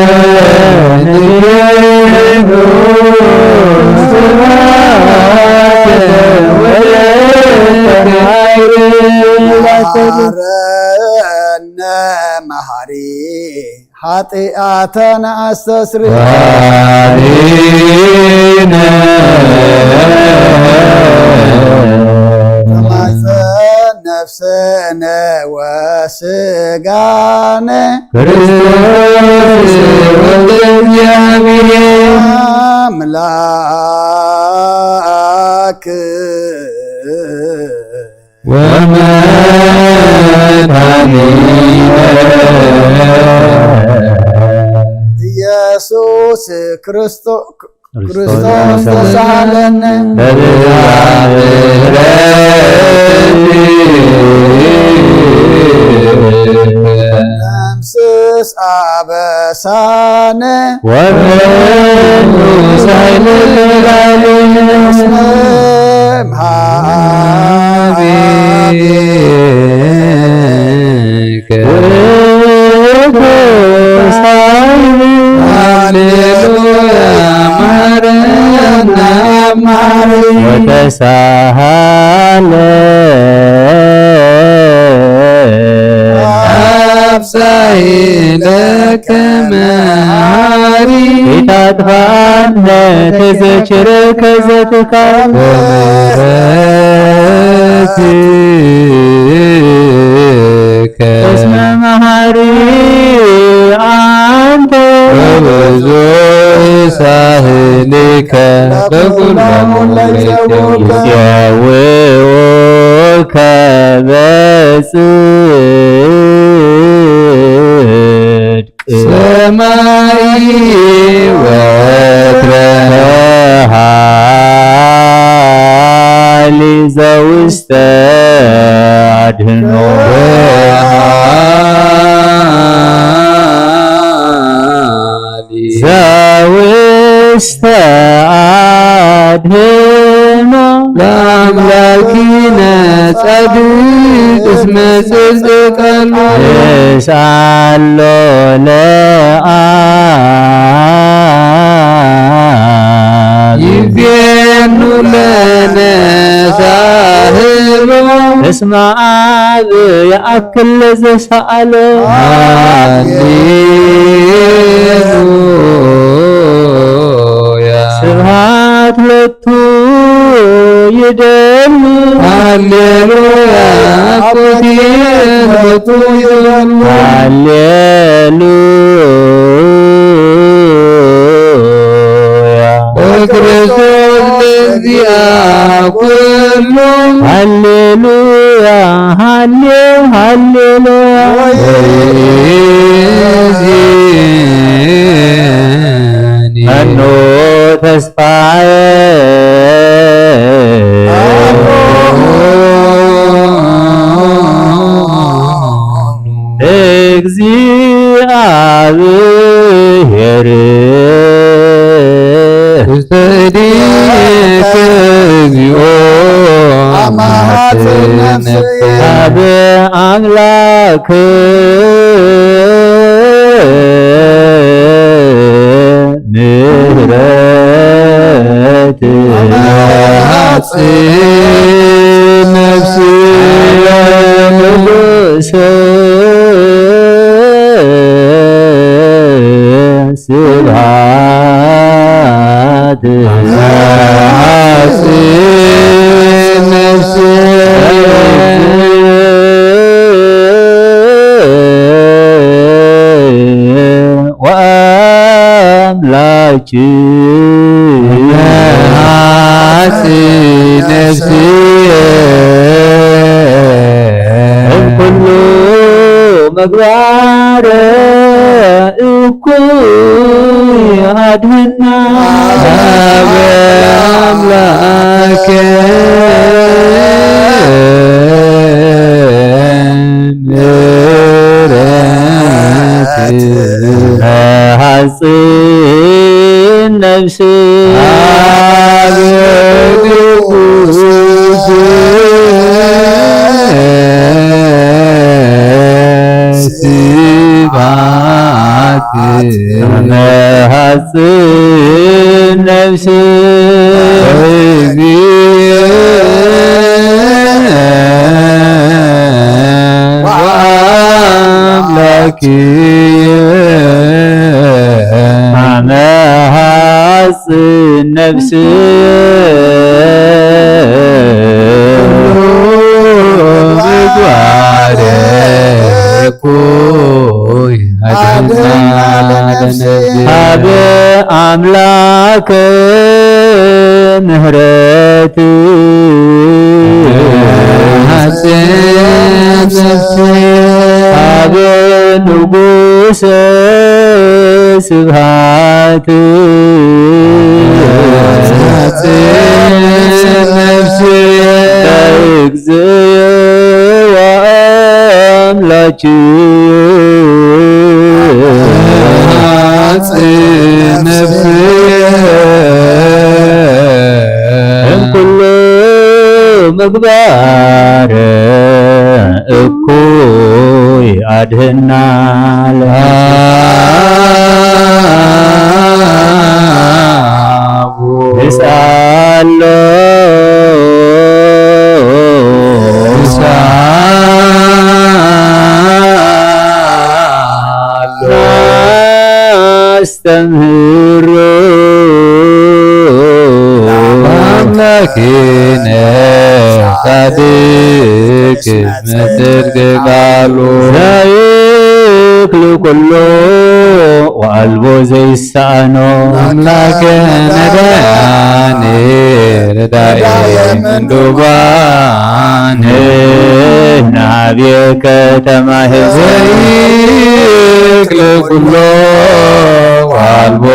ንቤኑ ስብሐት ወለተ ኃይል መሐረነ መሐሪ ኃጢአተነ አስተስሪ ወአድኅነነ ተማጸን ነፍስነ ወስጋነ ክርስቶስ ወልደ እግዚአብሔር አምላክ ወመድኃኒነ ኢየሱስ ክርስቶ- ክርስቶስ ተሳሃለነ በብዝኃ ምሕረትከ ደምስስ አበሳነ ወመኑ ሳይልላሉ እስመ እምሃቤከ ውእቱ ሳይል ሃሌሉያ ማረና መሐሪ ወተሳሃለ አብሳይለከ መሐሪ ኢታጥፋነ ተዘክረ ከዘትካል ወምሕረትከ እስመ መሐሪ አንተ ወብዙ ሳህልከ በኩሎሙ ለይሴውከ ይሴውከ በጽድቅ ሰማይ ወትረ ሃሊ ዘውስተ አድህኖ ዘውስተ አድህኖ ለአምላኪነ ጻድቅ እስመ ጽድቅ ቃሉ እስአሎ ለአብ ይቤኑ ለነ ሳህሎ እስመ አብ የአክል ለዘሰአሎ ሃሌሉያ ስብሐት ሎቱ ይደሉ ሃሌሉያ አኮቴ ሎቱ ይደሉ ሃሌሉያ በክርስቶስ ለዚአ ኩሉ ሃሌሉያ ሃሌ ሃሌሉያ መኖ ተስፋዬ እግዚአብሔር ውስተ እዴከ እግዚኦ አማሃጽ ነፍሴ አብ አምላክ ምሕረት አማሃጽ ነፍሴ ንጉሰ ስብሐት አጽ ነፍስ ወአምላኪ አጽ ነፍስ እምኩሉ ምግባረ እኩይ አድህና አበ አምላከ ነፍሲ ወአምላኪ አመ ሐጽን ነፍሲ ምግባረ እኩይ አድህና ለነፍሲ። ሀበ አምላክ ምህረት ሐጽን ነፍሲ ሀበ ንጉሰ ስብሐት ሐጽን ነፍሲ ለእግዝእየ ወአምላኪ። ሐጽን ነፍሲ እምኩሉ ምግባር እኩይ አድህና ለአቡ። እስአሎ እስአሎ አስተምህሮ አምላኪነ ጻድቅ መጽድቅ ቃሉ። ዘይክል ኩሎ ወአልቦ ዘይሳኖ። አምላከ ነዳያኔ ረዳኤ ምንዱባን። ናብየ ከተማ ዘይክል ኩሎ ወአልቦ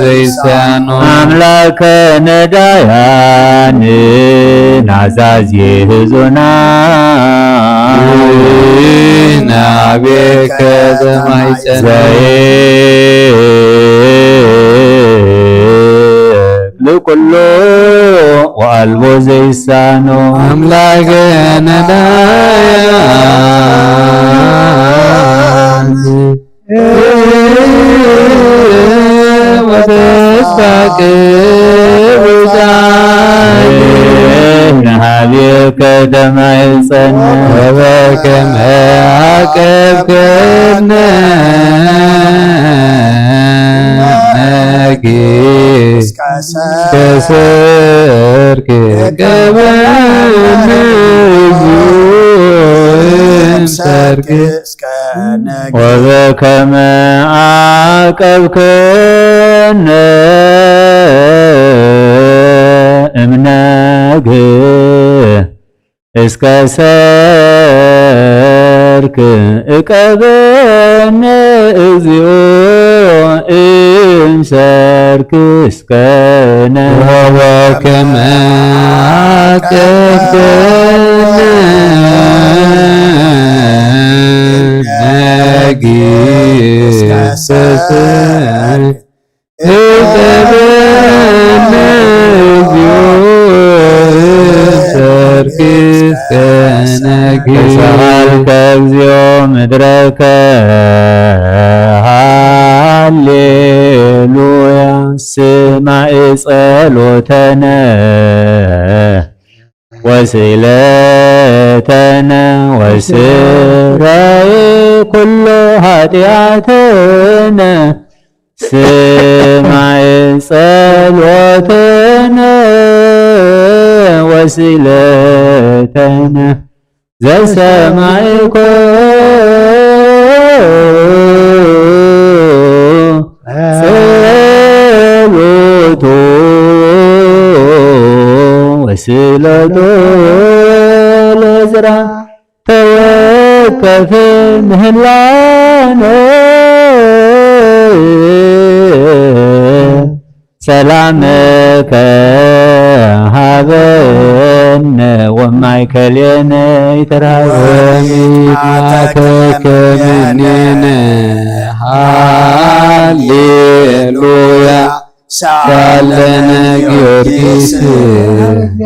ዘይሳኖ። አምላከ ነዳያን ናዛዝ የህዞና። ናብየ ከተማ ይጸና። ዘይክል ኩሎ ወአልቦ ዘይሳኖ። አምላከ ነዳያን ወተስፋ ቅዱሳን። ናብየ ከተማ ይጸና። ወበከመ አቀብከነ ነጊ እስከ ሰርክ ቀበነ ሰርክ እስከ ነግ። ወበከመ አቀብከነ እምነግ እስከ ሰርክ እቀበነ እግዚኦ እምሰርክ እስከ ነግ። ወበከመ አቀብከነ ነጊ እስከ ሰርክ እቀበነ እግዚኦ እምሰርክ እስከ ነግ። ተሳሃልከ እግዚኦ ምድረከ ሃሌሉያ ስማዕ ጸሎተነ ወስእለተነ ወስራይ ኩሎ ኃጢአተነ ስማዕ ጸሎተነ ወስእለተነ ዘሰማዕኮ ጸሎቶ ወስእለቶ ለዕዝራ ተወከፍ ምህላነ ሰላምከ ሃበነ ወማእከሌነ ይትርሃበኒ። ወመዓተከ ምኔነ ሃሌሉያ ሳለነ ጊዮርጊስ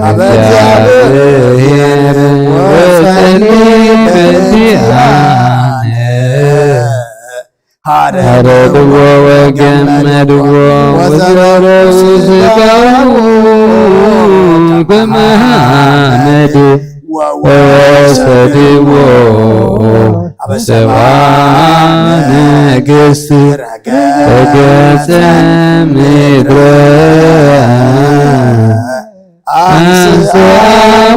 ሀበ እግዚአብሔር ወጸልይ በዚአነ ሐረድዎ ወገመድዎ ወዘረው ስጋው ከመ አመድ ወሰድዎ ሰብአ ነገስት ረገጸ ምድረ አንስአ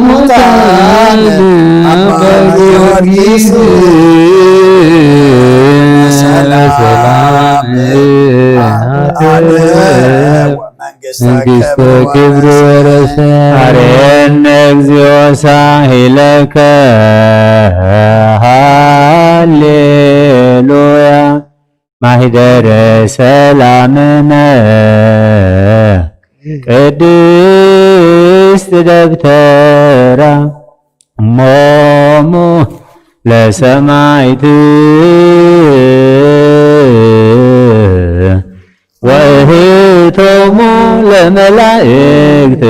ሙታነ አባ ጊዮርጊስ ሰላም አለ። መንግስተ ክብር ወረሰ። አርየነ እግዚኦ ሳሂለከ ሃሌሉያ ማህደረ ሰላምነ ቅድስት ደብተራ እሞሙ ለሰማይት ወእህቶሙ ለመላእክት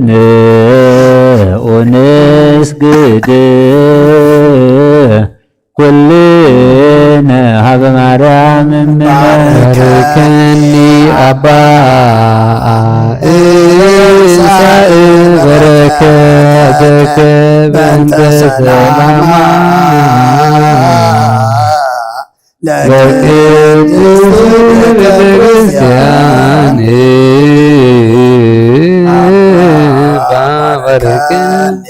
ንዑ ንስግድ ኩልነ ሀበ ማርያም እምነ። ባርከኒ አባ ኢሳእ በረከተከ በእንተ ሰላማ ለቅድስት ቤተ ክርስቲያን ባርከኒ።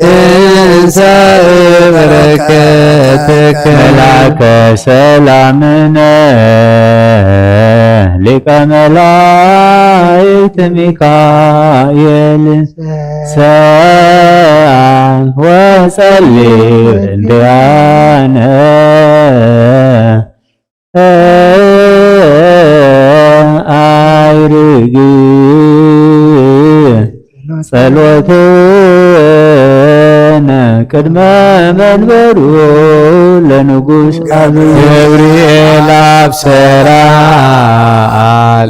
እንሳእ በረከትከ። መልአከ ሰላምነ ሊቀ መላእክት ሚካኤል ሰአል ወጸሊ እንዲያነ አይርግ ጸሎትነ ቅድመ መንበሩ ለንጉስ አብ ገብርኤል አብሰራ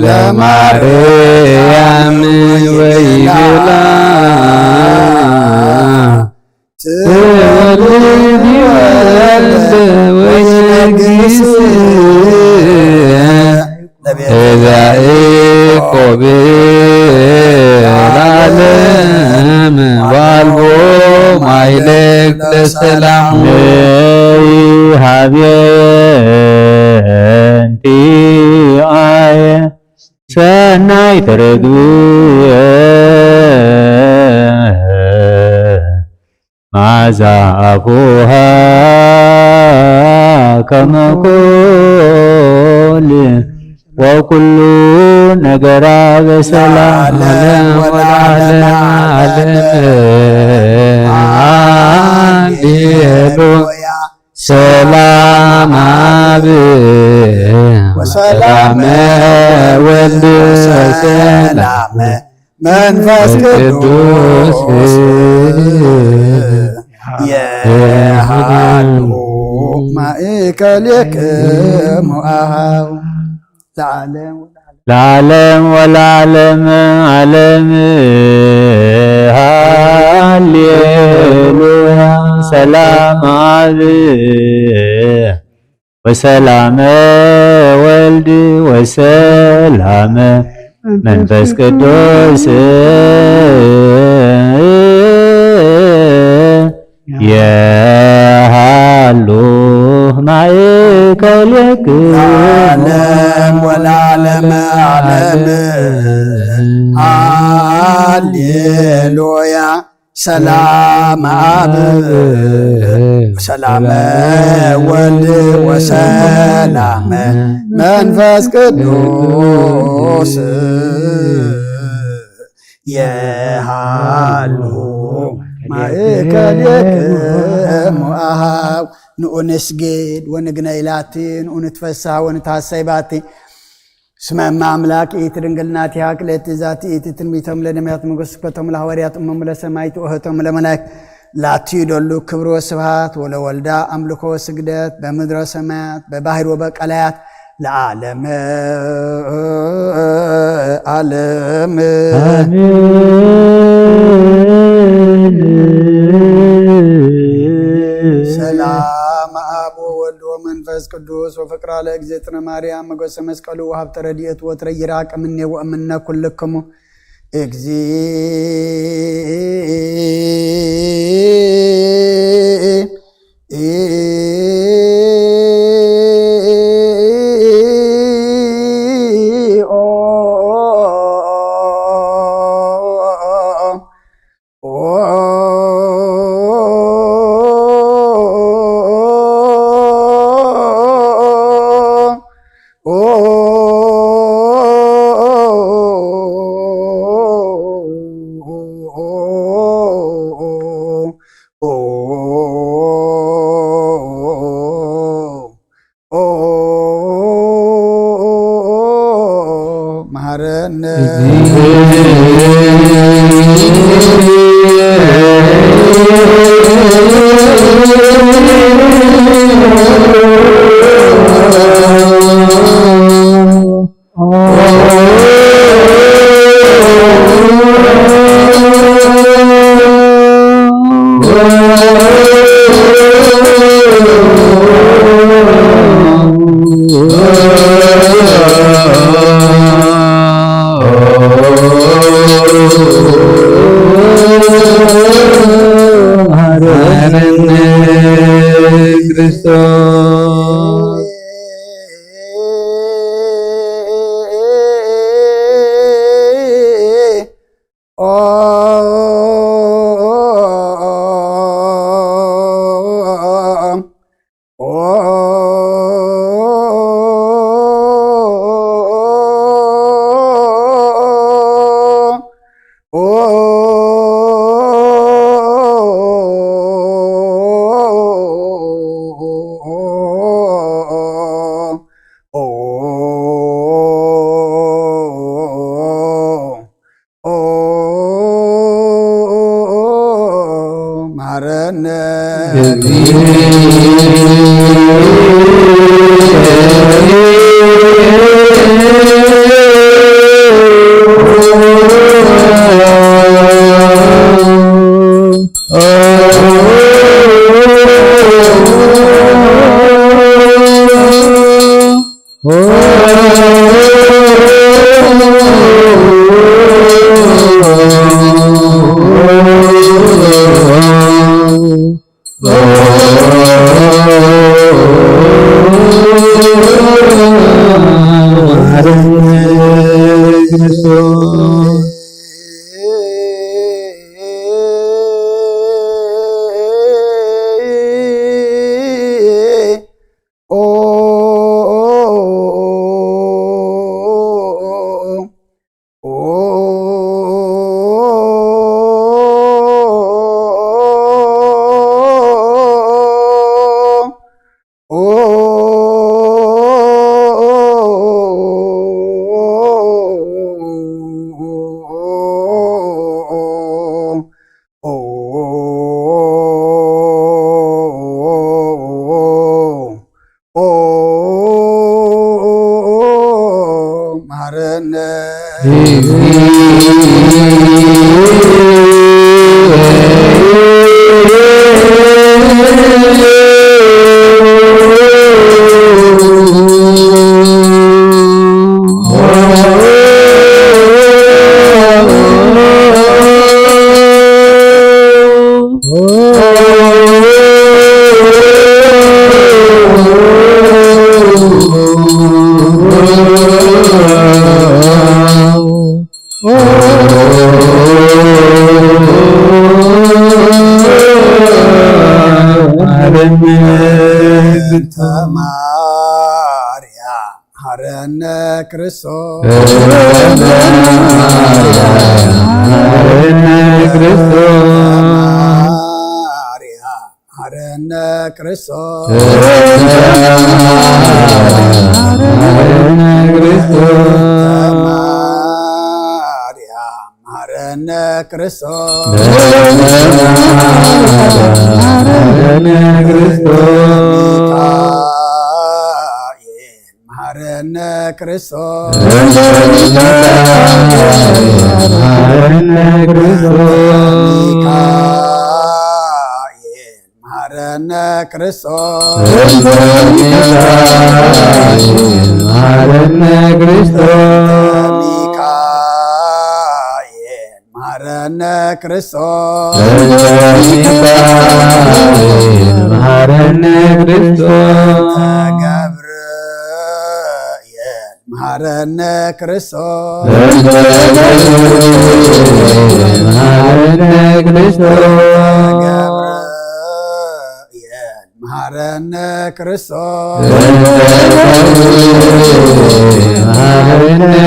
ለማርያም ወይቤላ ትወልድ ወልደ ወይነግስ ለቤዛ ያዕቆብ ለዓለም ዋልቦ ማይለክ ለሰላም ይሃብየ እንቲአየ ሰናይ ተረግብየ ማዛ አፉሃ ከመ ኩል ወኩሉ ነገራ በሰላም ለዓለም ወለዓለመ ዓለም። ሃሌሉያ። ሰላም አብ ወሰላም ወልድ ወሰላም መንፈስ ቅዱስ የሃሉ ማእከሌክሙ አሃው ለዓለም ለዓለም ወለዓለም ዓለም። ሃሌሉያ። ሰላም አብ ወሰላመ ወልድ ወሰላመ መንፈስ ቅዱስ የሃሉ ማእከሌክሙ ለዓለም ወለዓለመ ዓለም። ሃሌሉያ። ሰላም አብ ወሰላም ወልድ ወሰላም መንፈስ ቅዱስ የሃሉ ማእከሌክሙ አሃው። ንዑ ንስግድ ወንግነይ ላቲ፣ ንዑ ንትፈስሃ ወንትሃሰይ ባቲ። እስመ እመ አምላክ ይእቲ ድንግል ናቲሃ ክልኤቲ ዛቲ ይእቲ ትንቢቶም ለነቢያት መጎስኮቶም ለሐዋርያት እሞሙ ለሰማይት ወእህቶም ለመላእክት ላቲ ይደሉ ክብር ወስብሃት ወለወልዳ አምልኮ ወስግደት በምድረ ሰማያት በባህር ወበቀላያት ለዓለመ ዓለም። አሜን። ሰላም አብ ወወልድ ፍቅራ ለእግዝእትነ ማርያም፣ መገሰ መስቀሉ ወሃብተ ረድኤት ወትረ ይራቅ እምኔ ወእምነ ኩልክሙ። እግዚእ መሐረነ። መሐረነ። መሐረነ። መሐረነ። መሐረነ ክርስቶስ። መሐረነ ክርስቶስ። መሐረነ ክርስቶስ። መሐረነ ክርስቶስ። መሐረነ ክርስቶስ። መሐረነ ክርስቶስ። ሚካኤል መሐረነ ክርስቶስ። መሐረነ ክርስቶስ። ሚካኤል መሐረ መሐረነ ክርስቶስ። እንተ ሚካኤል መሐረነ ክርስቶስ። ሚካኤል መሐረነ ክርስቶስ። እንተ ሚካኤል መሐረነ ክርስቶስ። ገብርኤል መሐረነ ክርስቶስ። እንተ ገብርኤል መሐረነ ክርስቶስ። ገብርኤል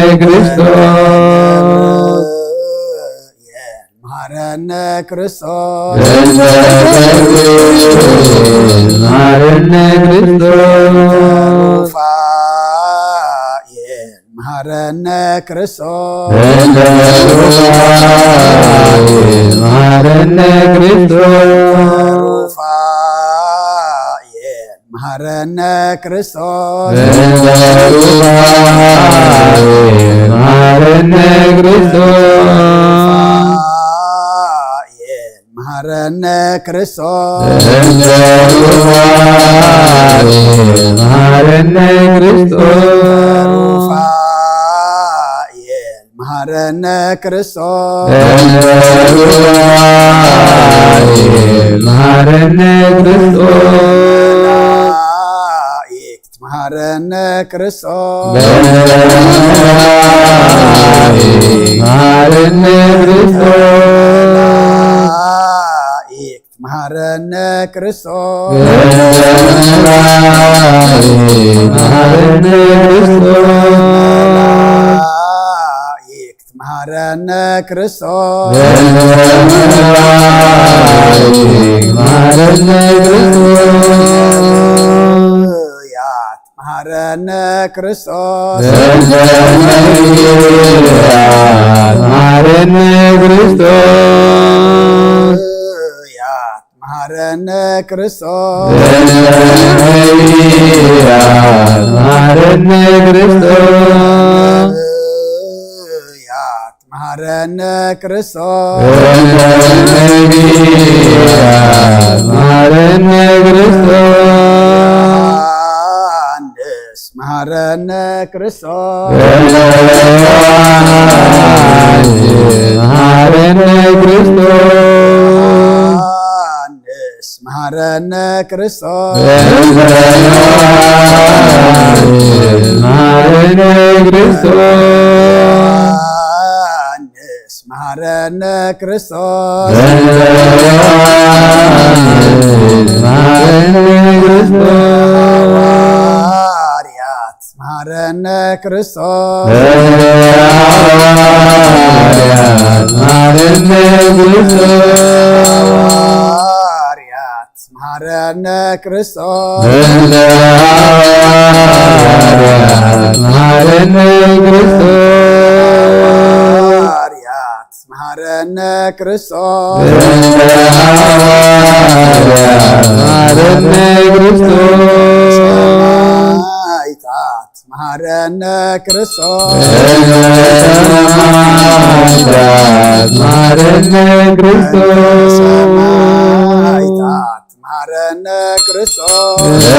መሐረነ ክርስቶስ። እንተ ገብርኤል መሐረነ ክርስቶስ። ገብርኤል መሐረነ ክርስቶስ። እንተ ገብርኤል መሐረነ ክርስቶስ። ሩፋኤል መሐረነ ክርስቶስ። እንተ ሩፋኤል መሐረነ ክርስቶስ። ሩፋኤል መሐረነ ክርስቶስ። እንተ ሩፋኤል መሐረነ ክርስቶስ። ሩፋኤል መሐረነ ክርስቶስ። እንተ ሩፋኤል መሐረነ ክርስቶስ። ሩፋኤል መሐረነ ክርስቶስ። እንተ ሩፋኤል መሐረነ ክርስቶስ። መላእክት መሐረነ ክርስቶስ። እንተ መላእክት መሐረነ ክርስቶስ። መላእክት መሐረነ ክርስቶስ። እንተ መላእክት መሐረነ ክርስቶስ። መላእክት መሐረነ ክርስቶስ። እንተ መላእክት መሐረነ ክርስቶስ። ነቢያት መሐረነ ክርስቶስ። እንተ ነቢያት መሐረነ ክርስቶስ። ነቢያት መሐረነ ክርስቶስ። እንተ ነቢያት መሐረነ ክርስቶስ። ነቢያት መሐረነ ክርስቶስ። እንተ ነቢያት መሐረነ ክርስቶስ። ዮሐንስ መሐረነ ክርስቶስ። እንተ ዮሐንስ መሐረነ ክርስቶስ። ዮሐንስ መሐረነ ክርስቶስ። እንተ ዮሐንስ መሐረነ ክርስቶስ። ዮሐንስ መሐረነ ክርስቶስ። እንተ ዮሐንስ መሐረነ ክርስቶስ። ሐዋርያት መሐረነ ክርስቶስ። እንተ ሐዋርያት መሐረነ ክርስቶስ። ሐዋርያት መሐረነ ክርስቶስ። እንተ ሐዋርያት መሐረነ ክርስቶስ። ሐዋርያት መሐረነ ክርስቶስ። እንተ ሐዋርያት መሐረነ ክርስቶስ። ሰማዕታት መሐረነ ክርስቶስ። እንተ ሰማዕታት መሐረነ ክርስቶስ። ሰማዕታት መሐረነ ክርስቶስ።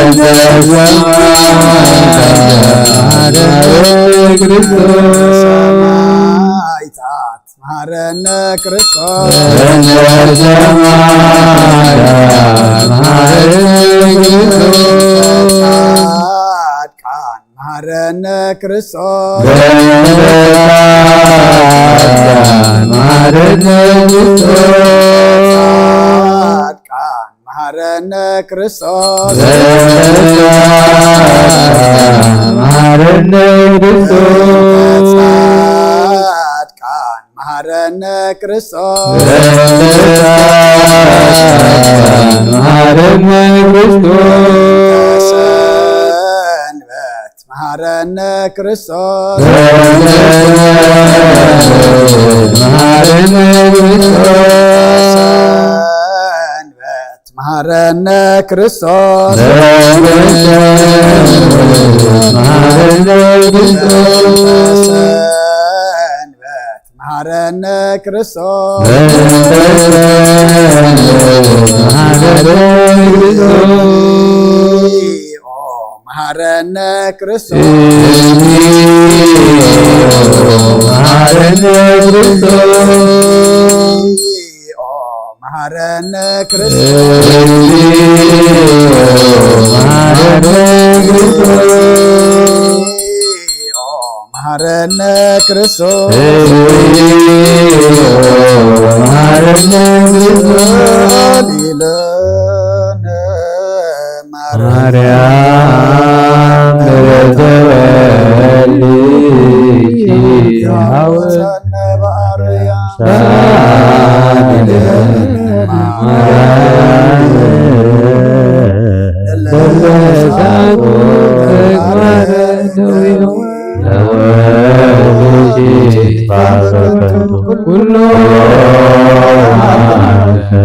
እንተ ሰማዕታት መሐረነ ክርስቶስ። ሰማዕታት መሐረነ ክርስቶስ። እንተ ሰማዕታት መሐረነ ክርስቶስ። ጻድቃን መሐረነ ክርስቶስ። እንተ ጻድቃን መሐረነ ክርስቶስ። ጻድቃን መሐረነ ክርስቶስ። እንተ ጻድቃን መሐረነ ክርስቶስ። ጻድቃን መሐረነ ክርስቶስ። እንተ ጻድቃን መሐረነ ክርስቶስ። ሰንበት መሐረነ ክርስቶስ። እንተ ሰንበት መሐረነ ክርስቶስ። ሰንበት መሐረነ ክርስቶስ። እንተ ሰንበት መሐረነ ክርስቶስ። ሰንበት መሐረነ ክርስቶስ። መሐረነ ክርስቶስ። መሐረነ ክርስቶስ። መሐረነ ክርስቶስ። መሐረነ ክርስቶስ። መሐረነ ክርስቶስ። መሐረነ ክርስቶስ። ሊለነ ማርያም ማርያም ተወልድኪ ሀወ ሰነ በአርያም ሳሊለነ ማርያም ለለሳቆ ተግባረ ደዊኖ ለወልድኪ ባረከቱ ኩሎ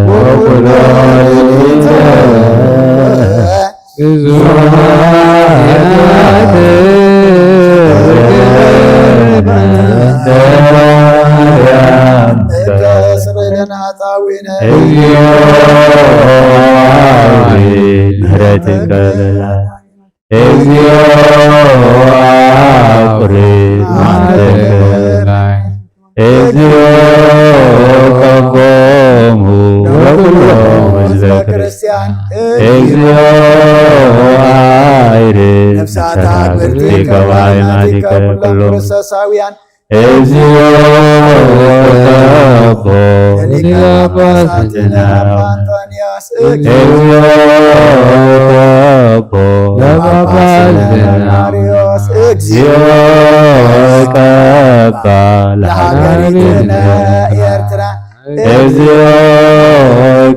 ወኩሎ ምሕረትከ በላ። እግዚኦ አቁርብ ማሕተከ። እግዚኦ ቀቦሙ ለኩሎም ህዝበ ክርስቲያን። እግዚኦ አይርብ ነፍሳት አግብርቲከ ወአይማቲከ ኩሎም ክርስቶሳውያን። እግዚኦ ቀቦ ለሊቀ ጳጳሳት አባ እንጦንዮስ። እግዚኦ ቀቦ ለጳጳስ ዘናሪዮስ። እግዚኦ ቀባ ለሃገሪትነ ኤርትራ። እግዚኦ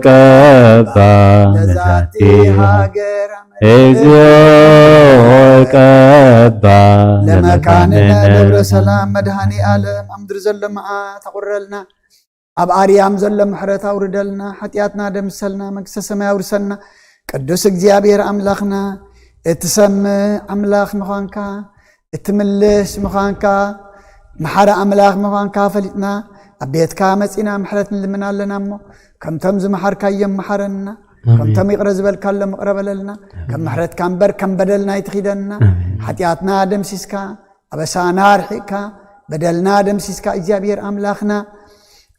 ቀባ ለዛቲ ሃገር። እግዚኦ ቀባ ለመካንነ ለመካንነ። ደብረ ሰላም መድኃኔ ዓለም ኣብ ምድሪ ዘሎ መዓት ኣቑረልና። ኣብ ኣርያም ዘሎ ምሕረት ኣውርደልና። ሓጢኣትና ደምሰልና። መንግስተ ሰማይ ኣውርሰና። ቅዱስ እግዚኣብሔር ኣምላኽና፣ እትሰምዕ ኣምላኽ ምዃንካ፣ እትምልስ ምዃንካ፣ መሓሪ ኣምላኽ ምዃንካ ፈሊጥና ኣብ ቤትካ መጺና ምሕረት ንልምን ኣለና እሞ፣ ከምቶም ዝመሓርካዮም መሓረና፣ ኣሜን። ከምቶም ይቕረ ዝበልካሎም ይቕረ በለልና። ከም ምሕረትካ እምበር ከም በደልና ኣይትኺደና። ኣሜን። ሓጢኣትና ደምሲስካ፣ ኣበሳና ኣርሒቕካ፣ በደልና ደምሲስካ እግዚኣብሔር ኣምላኽና፣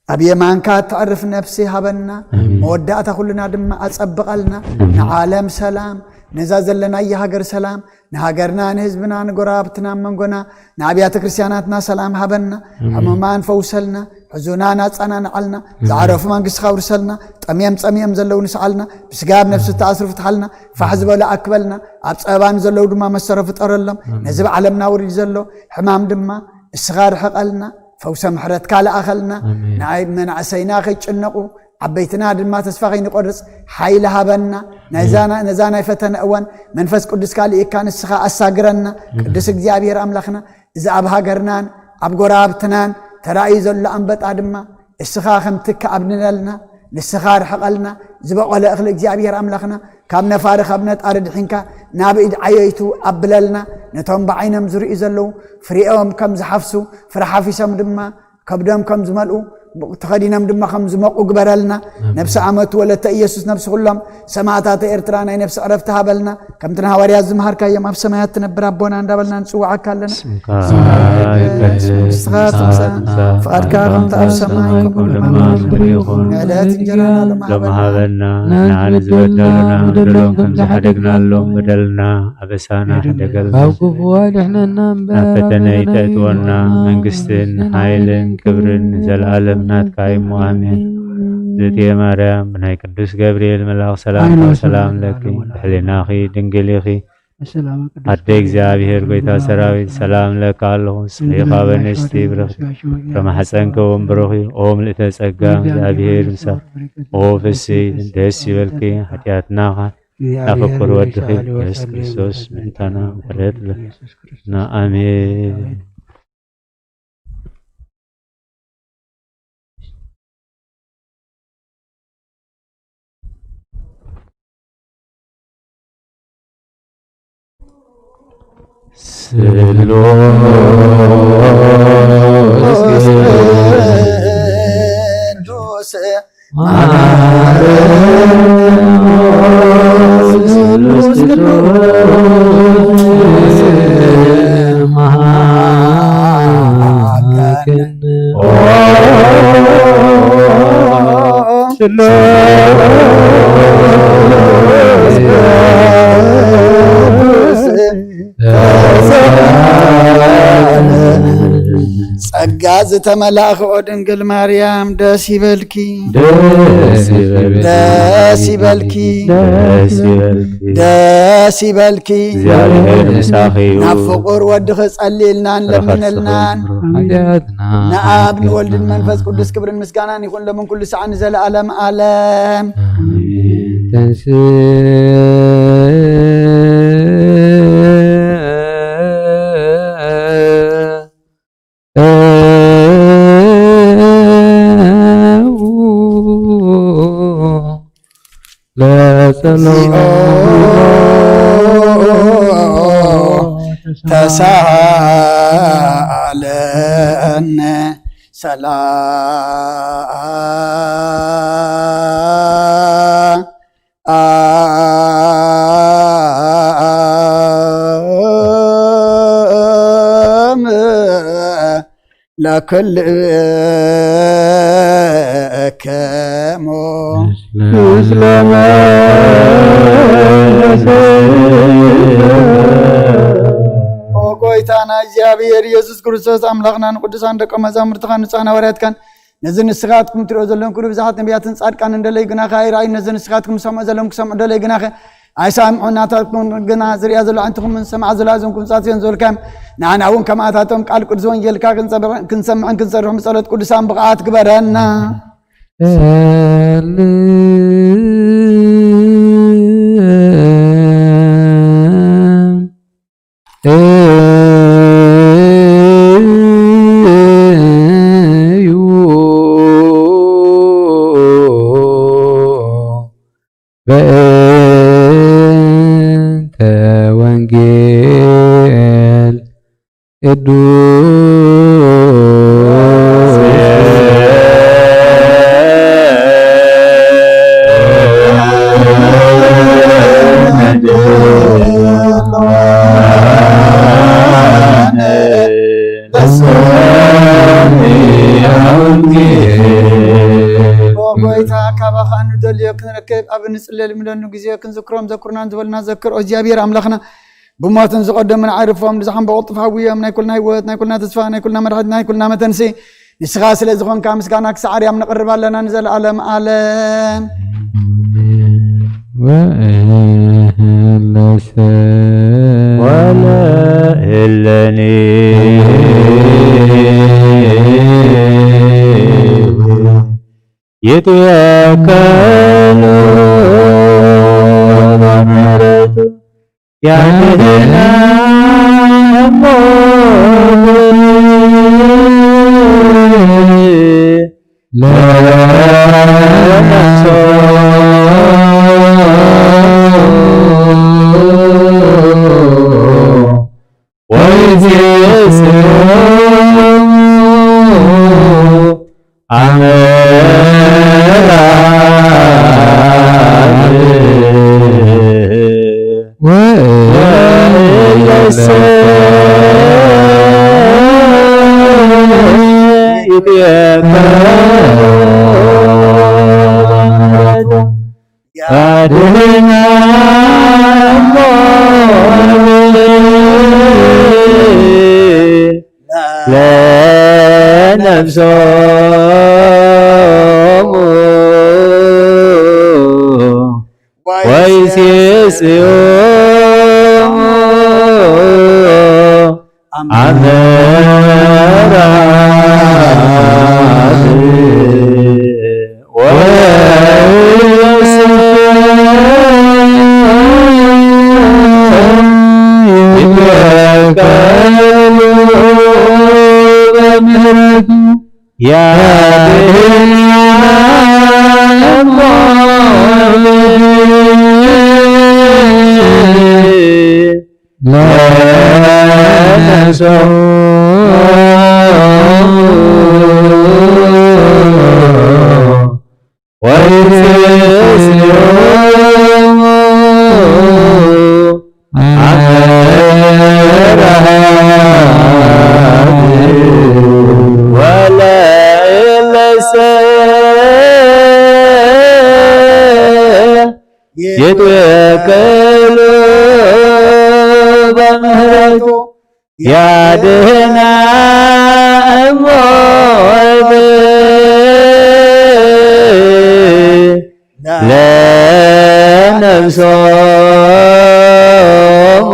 ኣብ የማንካ እተዕርፍ ነፍሲ ሃበና። ኣሜን። መወዳእታ ኩልና ድማ ኣጸብቐልና። ኣሜን። ንዓለም ሰላም፣ ነዛ ዘለናያ ሃገር ሰላም፣ ንሃገርና፣ ንህዝብና፣ ንጎረባብትና፣ ኣብ መንጎና፣ ንኣብያተ ክርስቲያናትና ሰላም ሃበና። ኣሜን። ሕሙማን ፈውሰልና፣ ሕዙናን ኣጸናንዓልና፣ ኣሜን። ዝዓረፉ መንግስትኻ ኣውርሰልና፣ ጠምዮም ጸሚኦም ዘለዉ ንስዓልና፣ ብስጋ ኣብ ነፍሲ እተኣስሩ ፍትሓልና፣ ፋሕ ዝበሉ ኣክበልና፣ ኣብ ጸበባ ንዘለዉ ድማ መሰሮ ፍጠረሎም። ኣሜን። ነዚ ብዓለምና ወሪዱ ዘሎ ሕማም ድማ እስኻ ርሕቐልና፣ ፈውሰ ምሕረትካ ለኣኸልና። ኣሜን። ንኣይ መናእሰይና ከይጭነቑ፣ ዓበይትና ድማ ተስፋ ከይንቆርጽ ሓይሊ ሃበና። ናይዛ፣ ኣሜን። ነዛ ናይ ፈተነ እዋን መንፈስ ቅዱስካ ልኢካ ንስኻ ኣሳግረና። ኣሜን። ቅዱስ እግዚኣብሔር ኣምላኽና፣ እዚ ኣብ ሃገርናን ኣብ ጎረባብትናን ተራእዩ ዘሎ ኣንበጣ ድማ እስኻ ከም ትኪ ኣብንነልና፣ ንስኻ ርሕቐልና። ዝበቖለ እኽሊ እግዚኣብሔር ኣምላኽና ካብ ነፋሪ ካብ ነጣሪ ድሒንካ ናብ ኢድ ዓየይቱ ኣብለልና። ነቶም ብዓይኖም ዝርእዩ ዘለዉ ፍሬኦም ከም ዝሓፍሱ፣ ፍረ ሓፊሶም ድማ ከብዶም ከም ዝመልኡ፣ ተኸዲኖም ድማ ከም ዝሞቑ ግበረልና። ኣሜን። ነብሲ ኣመቱ ወለተ ኢየሱስ፣ ነብሲ ኩሎም ሰማዕታተ ኤርትራ ናይ ነብሲ ዕረፍቲ ሃበልና። ከምቲ ንሃዋርያት ዝመሃርካዮም ኣብ ሰማያት ትነብር ኣቦና እንዳበልና ንጽውዓካ ኣለና። ስምካ ይቀደስ፣ መንግስትኻ ትምጻእ፣ ፍቓድካ ከምቲ ኣብ ሰማይ ከምኡ ድማ ኣብ ምድሪ ይኹን። ዕለት እንጀራና ሎሚ ሃበና። ሎሚ ሃበና፣ ንዓና ዝበደሉና ንበድሎም ከም ዝሓደግናሎም በደልና ኣበሳና ሕደገልና። ካብ ክፉ ኣድሕነና እምበር፣ ናብ ፈተነ ኣይተእትወና። መንግስትን ሓይልን ክብርን ንዘለኣለም ናትካ እዩ እሞ፣ ኣሜን። እግዝእትየ ማርያም፣ ብናይ ቅዱስ ገብርኤል መልኣኽ ሰላምታ ሰላም ለኪ፣ ብሕሊናኺ ድንግል ኢኺ፣ ኣደ እግዚኣብሔር ጎይታ ሰራዊት፣ ሰላም ለካ ኣለኹ። ንስኺ ካብ ኣንስቲ ብርኽቲ፣ ከማሕፀንኪ እውን ብሩኽ እዩ። ኦ ምልእተ ጸጋ፣ እግዚኣብሔር ምሳኺ፣ ኦ ፍስሕቲ፣ ደስ ይበልኪ። ሓጢኣትና ካብ ናፈቅር ወድኺ ኢየሱስ ክርስቶስ ምእንታና ምሕረት ለና። ኣሜን። ስሉስ ስሉስ ጸጋ ዝተመላእኺ ኦ ድንግል ማርያም ደስ ይበልኪ። ደስ ይበልኪ። ደስ ይበልኪ። ደስ ይበልኪ። ደስ ይበልኪ። እግዚኣብሔር ምሳኺ እዩ። ናብ ፍቑር ወድኺ ጸልይልናን ለምንልናን። ሓጢኣትና ንኣብ ንወልድን መንፈስ ቅዱስ ክብርን ምስጋናን ይኹን ሎምን ኩሉ ሰዓት ንዘለኣለም ዓለም። ተንስ ለጸሎት ተሳለነ ሰላም ለክልኤክሙ። ኦ ጎይታና እግዚኣብሔር ኢየሱስ ክርስቶስ ኣምላኽና ንቅዱሳን ደቀ መዛሙርትኻ ንጹሓን ሃዋርያትካን ነዚ ንስኻትኩም ትሪኦ ዘለኹም ኩሉ ብዙሓት ነቢያትን ጻድቃን እንደለይ ግናኸ ኣይረኣዩን። ነዚ ንስኻትኩም ዝሰምዑ ዘለኹም ክሰምዑ እንደለይ ግናኸ ኣይሰምዑን። ናታትኩም ግና ዝሪኣ ዘሎ ኣዒንትኹምን ዝሰምዓ ዘሎ ኣእዝንኩም ጻጽዮን ዝበልካዮም ንዓና እውን ከማኣታቶም ቃል ቅዱስ ወንጌልካ ክንጸብዕ-፣ ክንሰምዕን ክንሰርሕን ብጸሎት ቅዱሳን ብቕዓት ግበረና። ሰላም እዩ በእንተ ወንጌል ቅዱስ ኦ ጎይታ፣ ካባኻ እንደልዮ ክንረክብ ኣብ እንጽለየሉ ምለኑ ግዜ ክንዝክሮም ዘኩርናን ዝበልና ዘክር። ኦ እግዚኣብሔር ኣምላኽና፣ ብሞትን ዝቐደሙን ኣዕርፎም፣ ንዝሓምበቑ ጥፍ ሃውዮም። ናይ ኩልና ህይወት፣ ናይ ኩልና ተስፋ፣ ናይ ኩልና መድሓኒት፣ ናይ ኩልና መተንሲ ንስኻ ስለ ዝኾንካ ምስጋና ክሳዕ ኣርያም ነቕርብ ኣለና ንዘለኣለም ዓለም። ወእለሰ ወለእለኒ ይትወከሉ በምህረቱ ያድነን እሞ ለነፍሶ ወይትስኡ አመራር ወእለሰ ይትወከሉ ያድነን እሞ ለነፍሶሙ ወይሴስዮሙ አመራር ወይወስን ይትወከሉ በምህረቱ ያድነን እሞ ለነፍሶሙ ወይትስኡ አመራር ወለእለሰ ይትወከሉ በምህረቱ ያድህና እሞ ለነፍሶሙ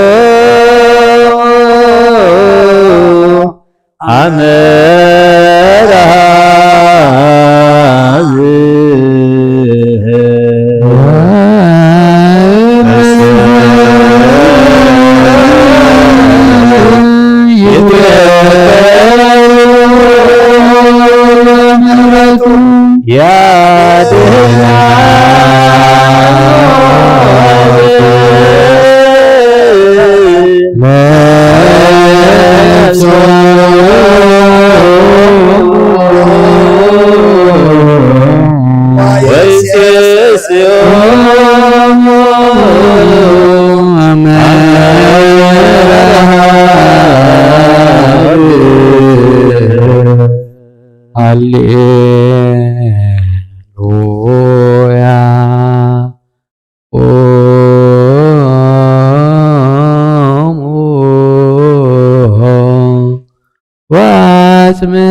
ወይሴስዮሙ አመ ረሃብ። ያድህና ሃሌሉያ። ኦሙ ወአጽምዑ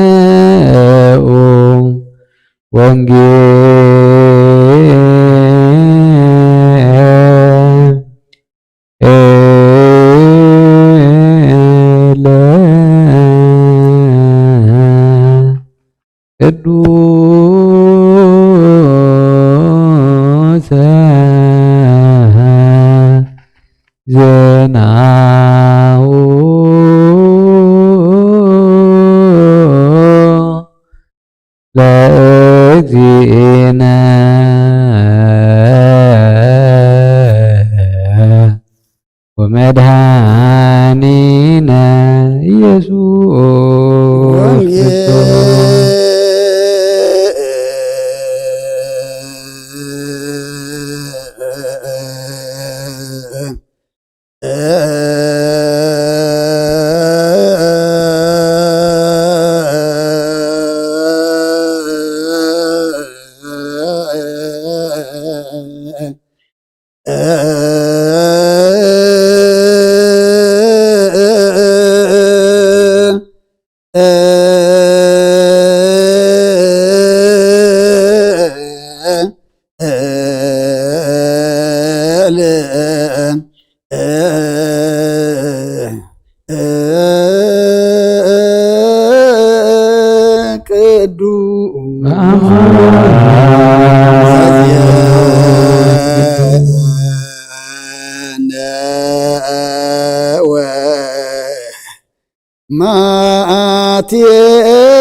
ወንጌል ቅዱሰ ዜናሁ ለእግዚእነ ወመድኃኒነ ኢየሱስ ክርስቶስ።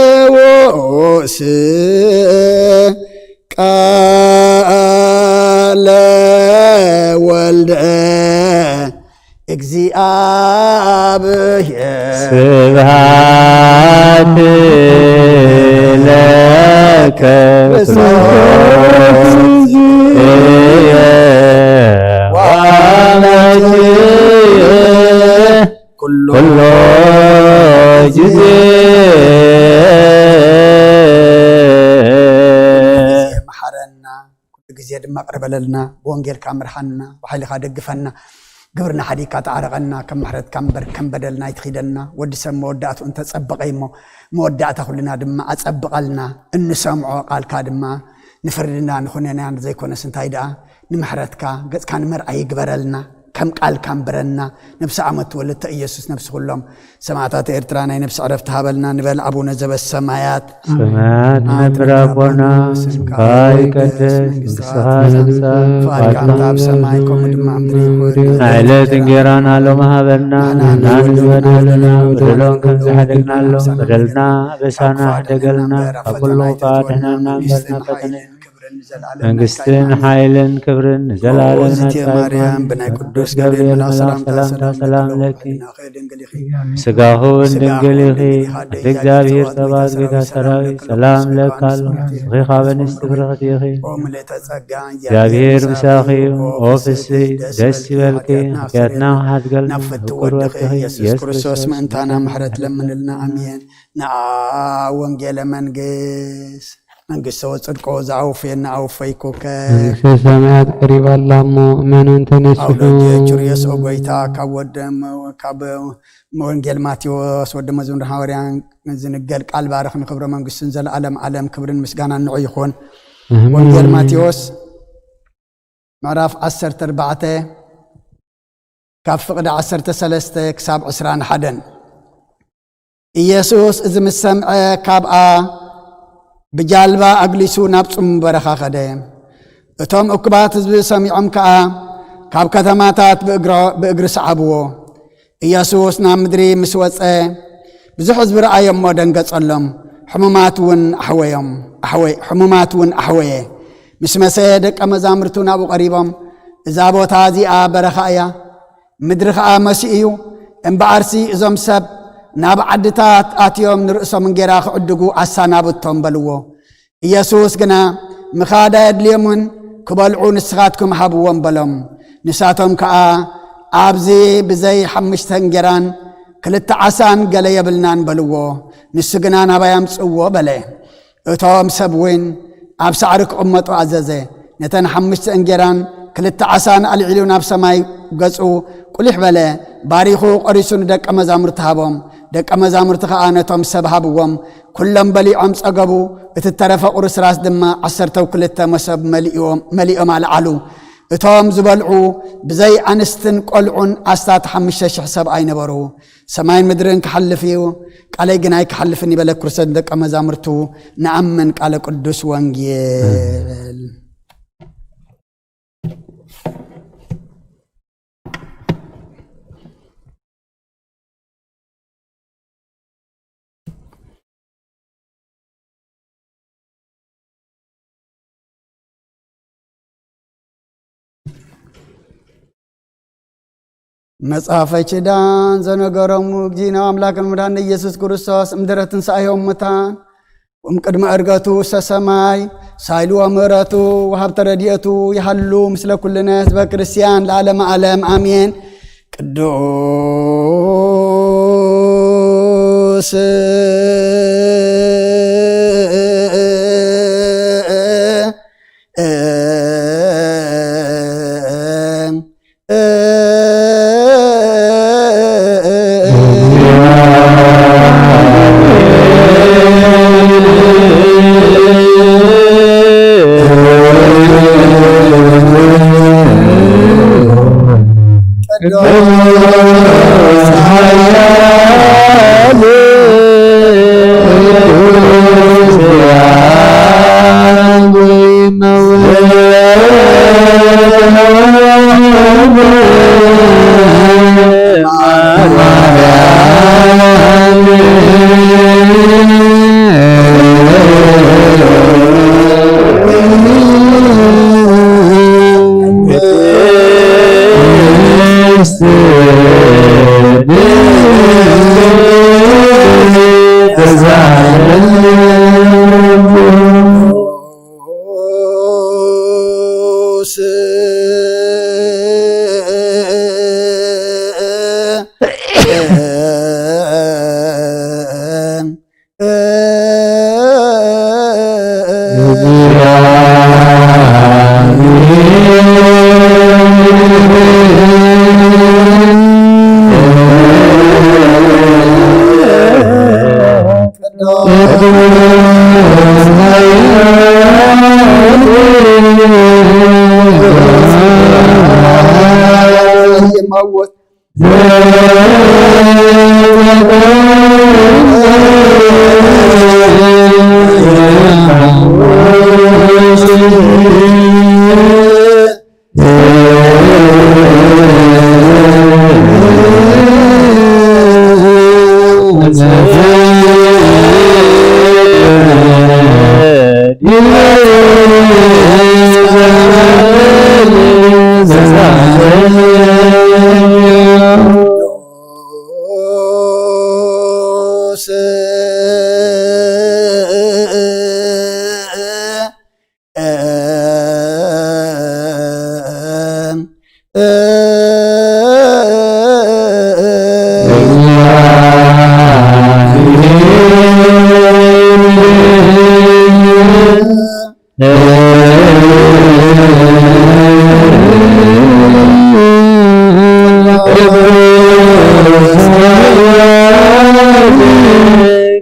ቅዱስ ቃለ ወልደ እግዚአብሔር። ስብሐት ለከ ክርስቶስ ወአምላክየ ኩሎ ጊዜ። መሐረና። ኩሉ ግዜ ድማ ቅር በለልና፣ ብወንጌልካ ምርሓና፣ ብሓይልኻ ደግፈና፣ ግብርና ሓዲግካ ተዓረቐና፣ ከም ምሕረትካ እምበር ከም በደልና ኣይትኺደና። ወዲ ሰብ መወዳእትኡ እንተጸበቐ እሞ፣ መወዳእታ ኩልና ድማ ኣጸብቐልና። እንሰምዖ ቃልካ ድማ ንፍርድና ንኹነና ዘይኮነስ እንታይ ደኣ ንምሕረትካ ገጽካ ንመርኣይ ይግበረልና። ከም ቃልካ እምበረና። ነብሰ ዓመት ወለተ ኢየሱስ ነብሲ ኩሎም ሰማዕታት ኤርትራ ናይ ነብሲ ዕረፍቲ ሃበልና ንበል። ኣቡነ ዘበሰማያት ሰማያት ነብር ኣቦና፣ ስምካ ይቀደስ፣ መንግስትኻ መንግስትኻ ትምጻእ፣ ትምጻእ፣ ፍቓድካ ፍቓድካ ኣብ ሰማይ ከምኡ ድማ ኣብ ምድሪ ይኹን። ንዕለት እንጌራና ሎሚ ሃበና፣ ንሕና ንበድለና በደሎም ከም ዝሓደግናሎም በደልና ኣበሳና ሕደገልና፣ ካብ ኩሉ ክፋት ኣድሕነና እምበር ናብ ፈተነ መንግስትን ሓይልን ክብርን ንዘለዓለም ናትካ ይኹን። ማርያም ብናይ ቅዱስ ገብርኤል መልኣኽ ሰላምታ ሰላም ለኪ። ድንግል ኢኺ። ስጋኹ እውን ድንግል ኢኺ። ኣደ እግዚኣብሔር ጸባኦት ጌታ ሰራዊት ሰላም ለካ ኣሎ። ንስኺ ካብ ኣንስቲ ብርኽቲ ኢኺ። ኦ ምልእተ ጸጋ፣ እግዚኣብሔር ምሳኺ እዩ። ኦ ፍስሕቲ ደስ ይበልኪ፣ ሓጢኣትና ክሓድገልና ናብ ፍትው ወድኺ ኢየሱስ ክርስቶስ ምእንታና ምሕረት ለምንልና። ኣሜን። ንዓ ወንጌለ መንግስት መንግስተ ወጽድቆ ዝኣውፍየና ኣውፈይኩከ። መንግስተ ሰማያት ቀሪባ ኣላ እሞ እመኑ እንተነስሑ። ኣውሎጅ ቹርዮስ ኦ ጎይታ ካብ ወደ ካብ ወንጌል ማቴዎስ ወደ መዝሙር ሃዋርያን ዝንገል ቃል ባርኽ ንክብረ መንግስቱን ዘለዓለም ዓለም ክብርን ምስጋናን ንዑ ይኹን። ኣሜን። ወንጌል ማቴዎስ ምዕራፍ ዓሰርተ ኣርባዕተ ካብ ፍቕዲ ዓሰርተ ሰለስተ ክሳብ ዕስራን ሓደን። ኢየሱስ እዚ ምስ ሰምዐ ካብኣ ብጃልባ ኣግሊሱ ናብ ጽምው በረኻ ኸደ። እቶም እኩባት ህዝቢ ሰሚዖም ከኣ ካብ ከተማታት ብእግሮ-፣ ብእግሪ ሰዓብዎ። ኢየሱስ ናብ ምድሪ ምስ ወጸ ብዙሕ ህዝቢ ረኣዮ እሞ ደንገጸሎም። ሕሙማት እውን ኣሕወዮም፣ ኣሕወ-፣ ሕሙማት እውን ኣሕወየ። ምስ መሰ ደቀ መዛሙርቱ ናብኡ ቀሪቦም፣ "እዛ ቦታ እዚኣ በረኻ እያ፣ ምድሪ ኸኣ መሲኡ እዩ። እምበኣርሲ እዞም ሰብ ናብ ዓድታት ኣትዮም ንርእሶም እንጌራ ክዕድጉ ኣሳናብቶም" በልዎ። ኢየሱስ ግና፣ "ምኻድ ኣየድልዮምን፣ ክበልዑ ንስኻትኩም ሃብዎም" በሎም። ንሳቶም ከኣ፣ "ኣብዚ ብዘይ ሓሙሽተ እንጌራን ክልተ ዓሳን ገለ የብልናን" በልዎ። ንሱ ግና፣ "ናባይ ኣምጽእዎ" በለ። እቶም ሰብ እውን ኣብ ሳዕሪ ክቕመጡ ኣዘዘ። ነተን ሓሙሽተ እንጌራን ክልተ ዓሳን ኣልዒሉ ናብ ሰማይ ገጹ ቁሊሕ በለ። ባሪኹ ቆሪሱ ንደቀ መዛሙርቲ ሃቦም። ደቀ መዛሙርቲ ኸኣ ነቶም ሰብ ሃብዎም። ኩሎም በሊዖም ጸገቡ። እቲ እተረፈ ቁርስራስ ድማ ዓሰርተ ክልተ መሶብ መሊኦም፣ መሊኦም ኣልዓሉ። እቶም ዝበልዑ ብዘይ ኣንስትን ቆልዑን ኣስታት ሓሙሽተ ሽሕ ሰብኣይ ነበሩ። ሰማይን ምድርን ክሓልፍ እዩ፣ ቃለይ ግን ኣይክሓልፍን እዩ በለ ክርስቶስ ንደቀ መዛሙርቱ። ንኣምን ቃለ ቅዱስ ወንጌል። መጽሐፈ ኪዳን ዘነገሮሙ እግዚእነ አምላክን መድኃኒነ ኢየሱስ ክርስቶስ እምድረ ትንሣኤሁ እሙታን ወእምቅድመ ዕርገቱ ውስተ ሰማይ ሳይሉ ወምሕረቱ ወሀብተ ረድኤቱ ይሃሉ ምስለ ኩልነ ህዝበ ክርስቲያን ለዓለመ ዓለም አሜን። ቅዱስ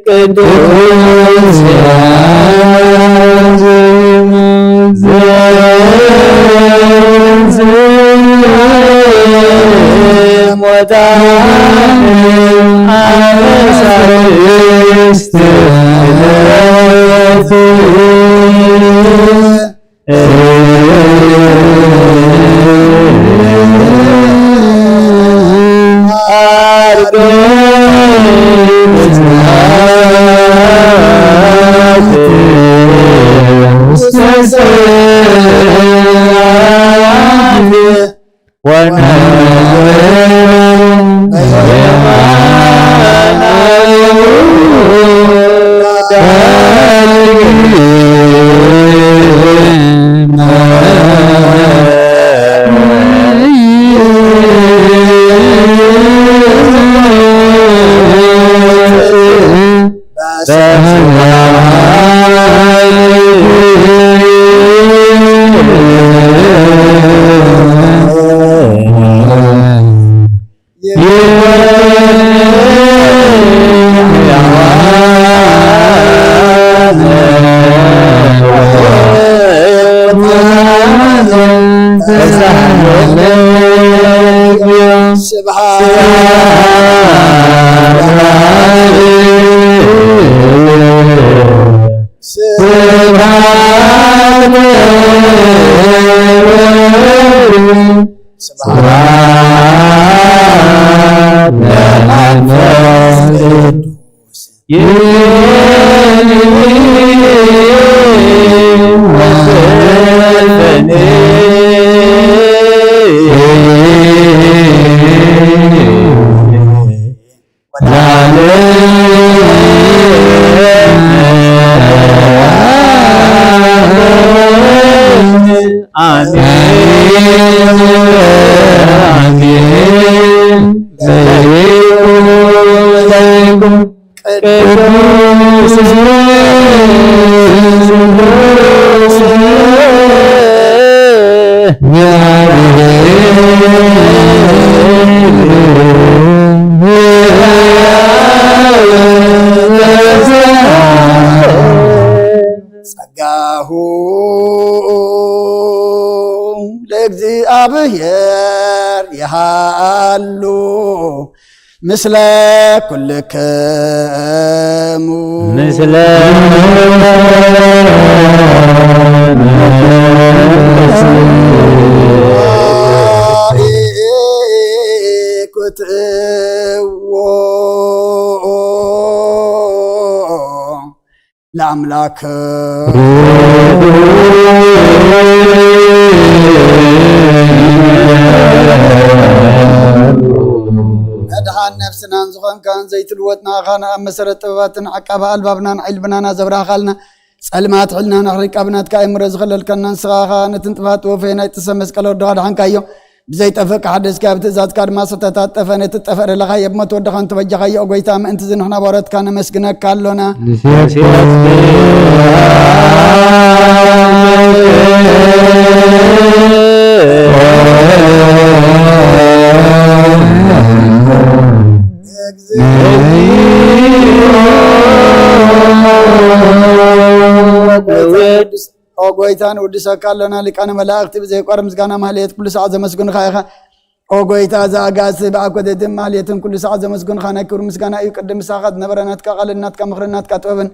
ቅዱስ ቅዱስ ጸጋሁ ለእግዚኣብሔር ይሃሉ ምስለ ኩልክሙ። ምስለ ኩትዎ ለኣምላክ። መድሓን ነፍስናን ዝኾንካን ዘይትልወጥ ንኣኻን ኣብ መሰረት ጥበባትን ዓቃቢ ኣልባብናን ዓይልብናና ዘብራኻልና ጸልማት ሕልና ናሕሪቃ ብናትካ ኣእምሮ ዝኸለልካና ንስኻ ኸኣ ነቲ ንጥፋት ወፈየ ናይ ጥሰ መስቀል ወድኻ ድሓንካዮ። ብዘይጠፍእ ክሓደስካ ብትእዛዝካ ድማ ዝተታጠፈ ነቲ ጠፈረ ለኻዮ ብሞት ወድኻ እንተበጃኻዮ። ኦ ጎይታ ምእንቲ እዚ ንሕና ባሮትካ ነመስግነካ ኣሎና። ንሴፍቲ ኦ ጎይታ ንውድሰካ ኣሎና። ሊቃነ መላእክቲ ብዘይቋር ምስጋና ማህሌት ኩሉ ሰዓት ዘመስግኑኻ ኢኻ። ኦ ጎይታ ዘኣጋስ ብኣኮተትን ማህሌትን ኩሉ ሰዓት ዘመስግኑኻ ናይ ክብሪ ምስጋና እዩ። ቅድም ምሳኻ ዝነበረ ናትካ ቃልን ናትካ ምኽርን ናትካ ጥበብን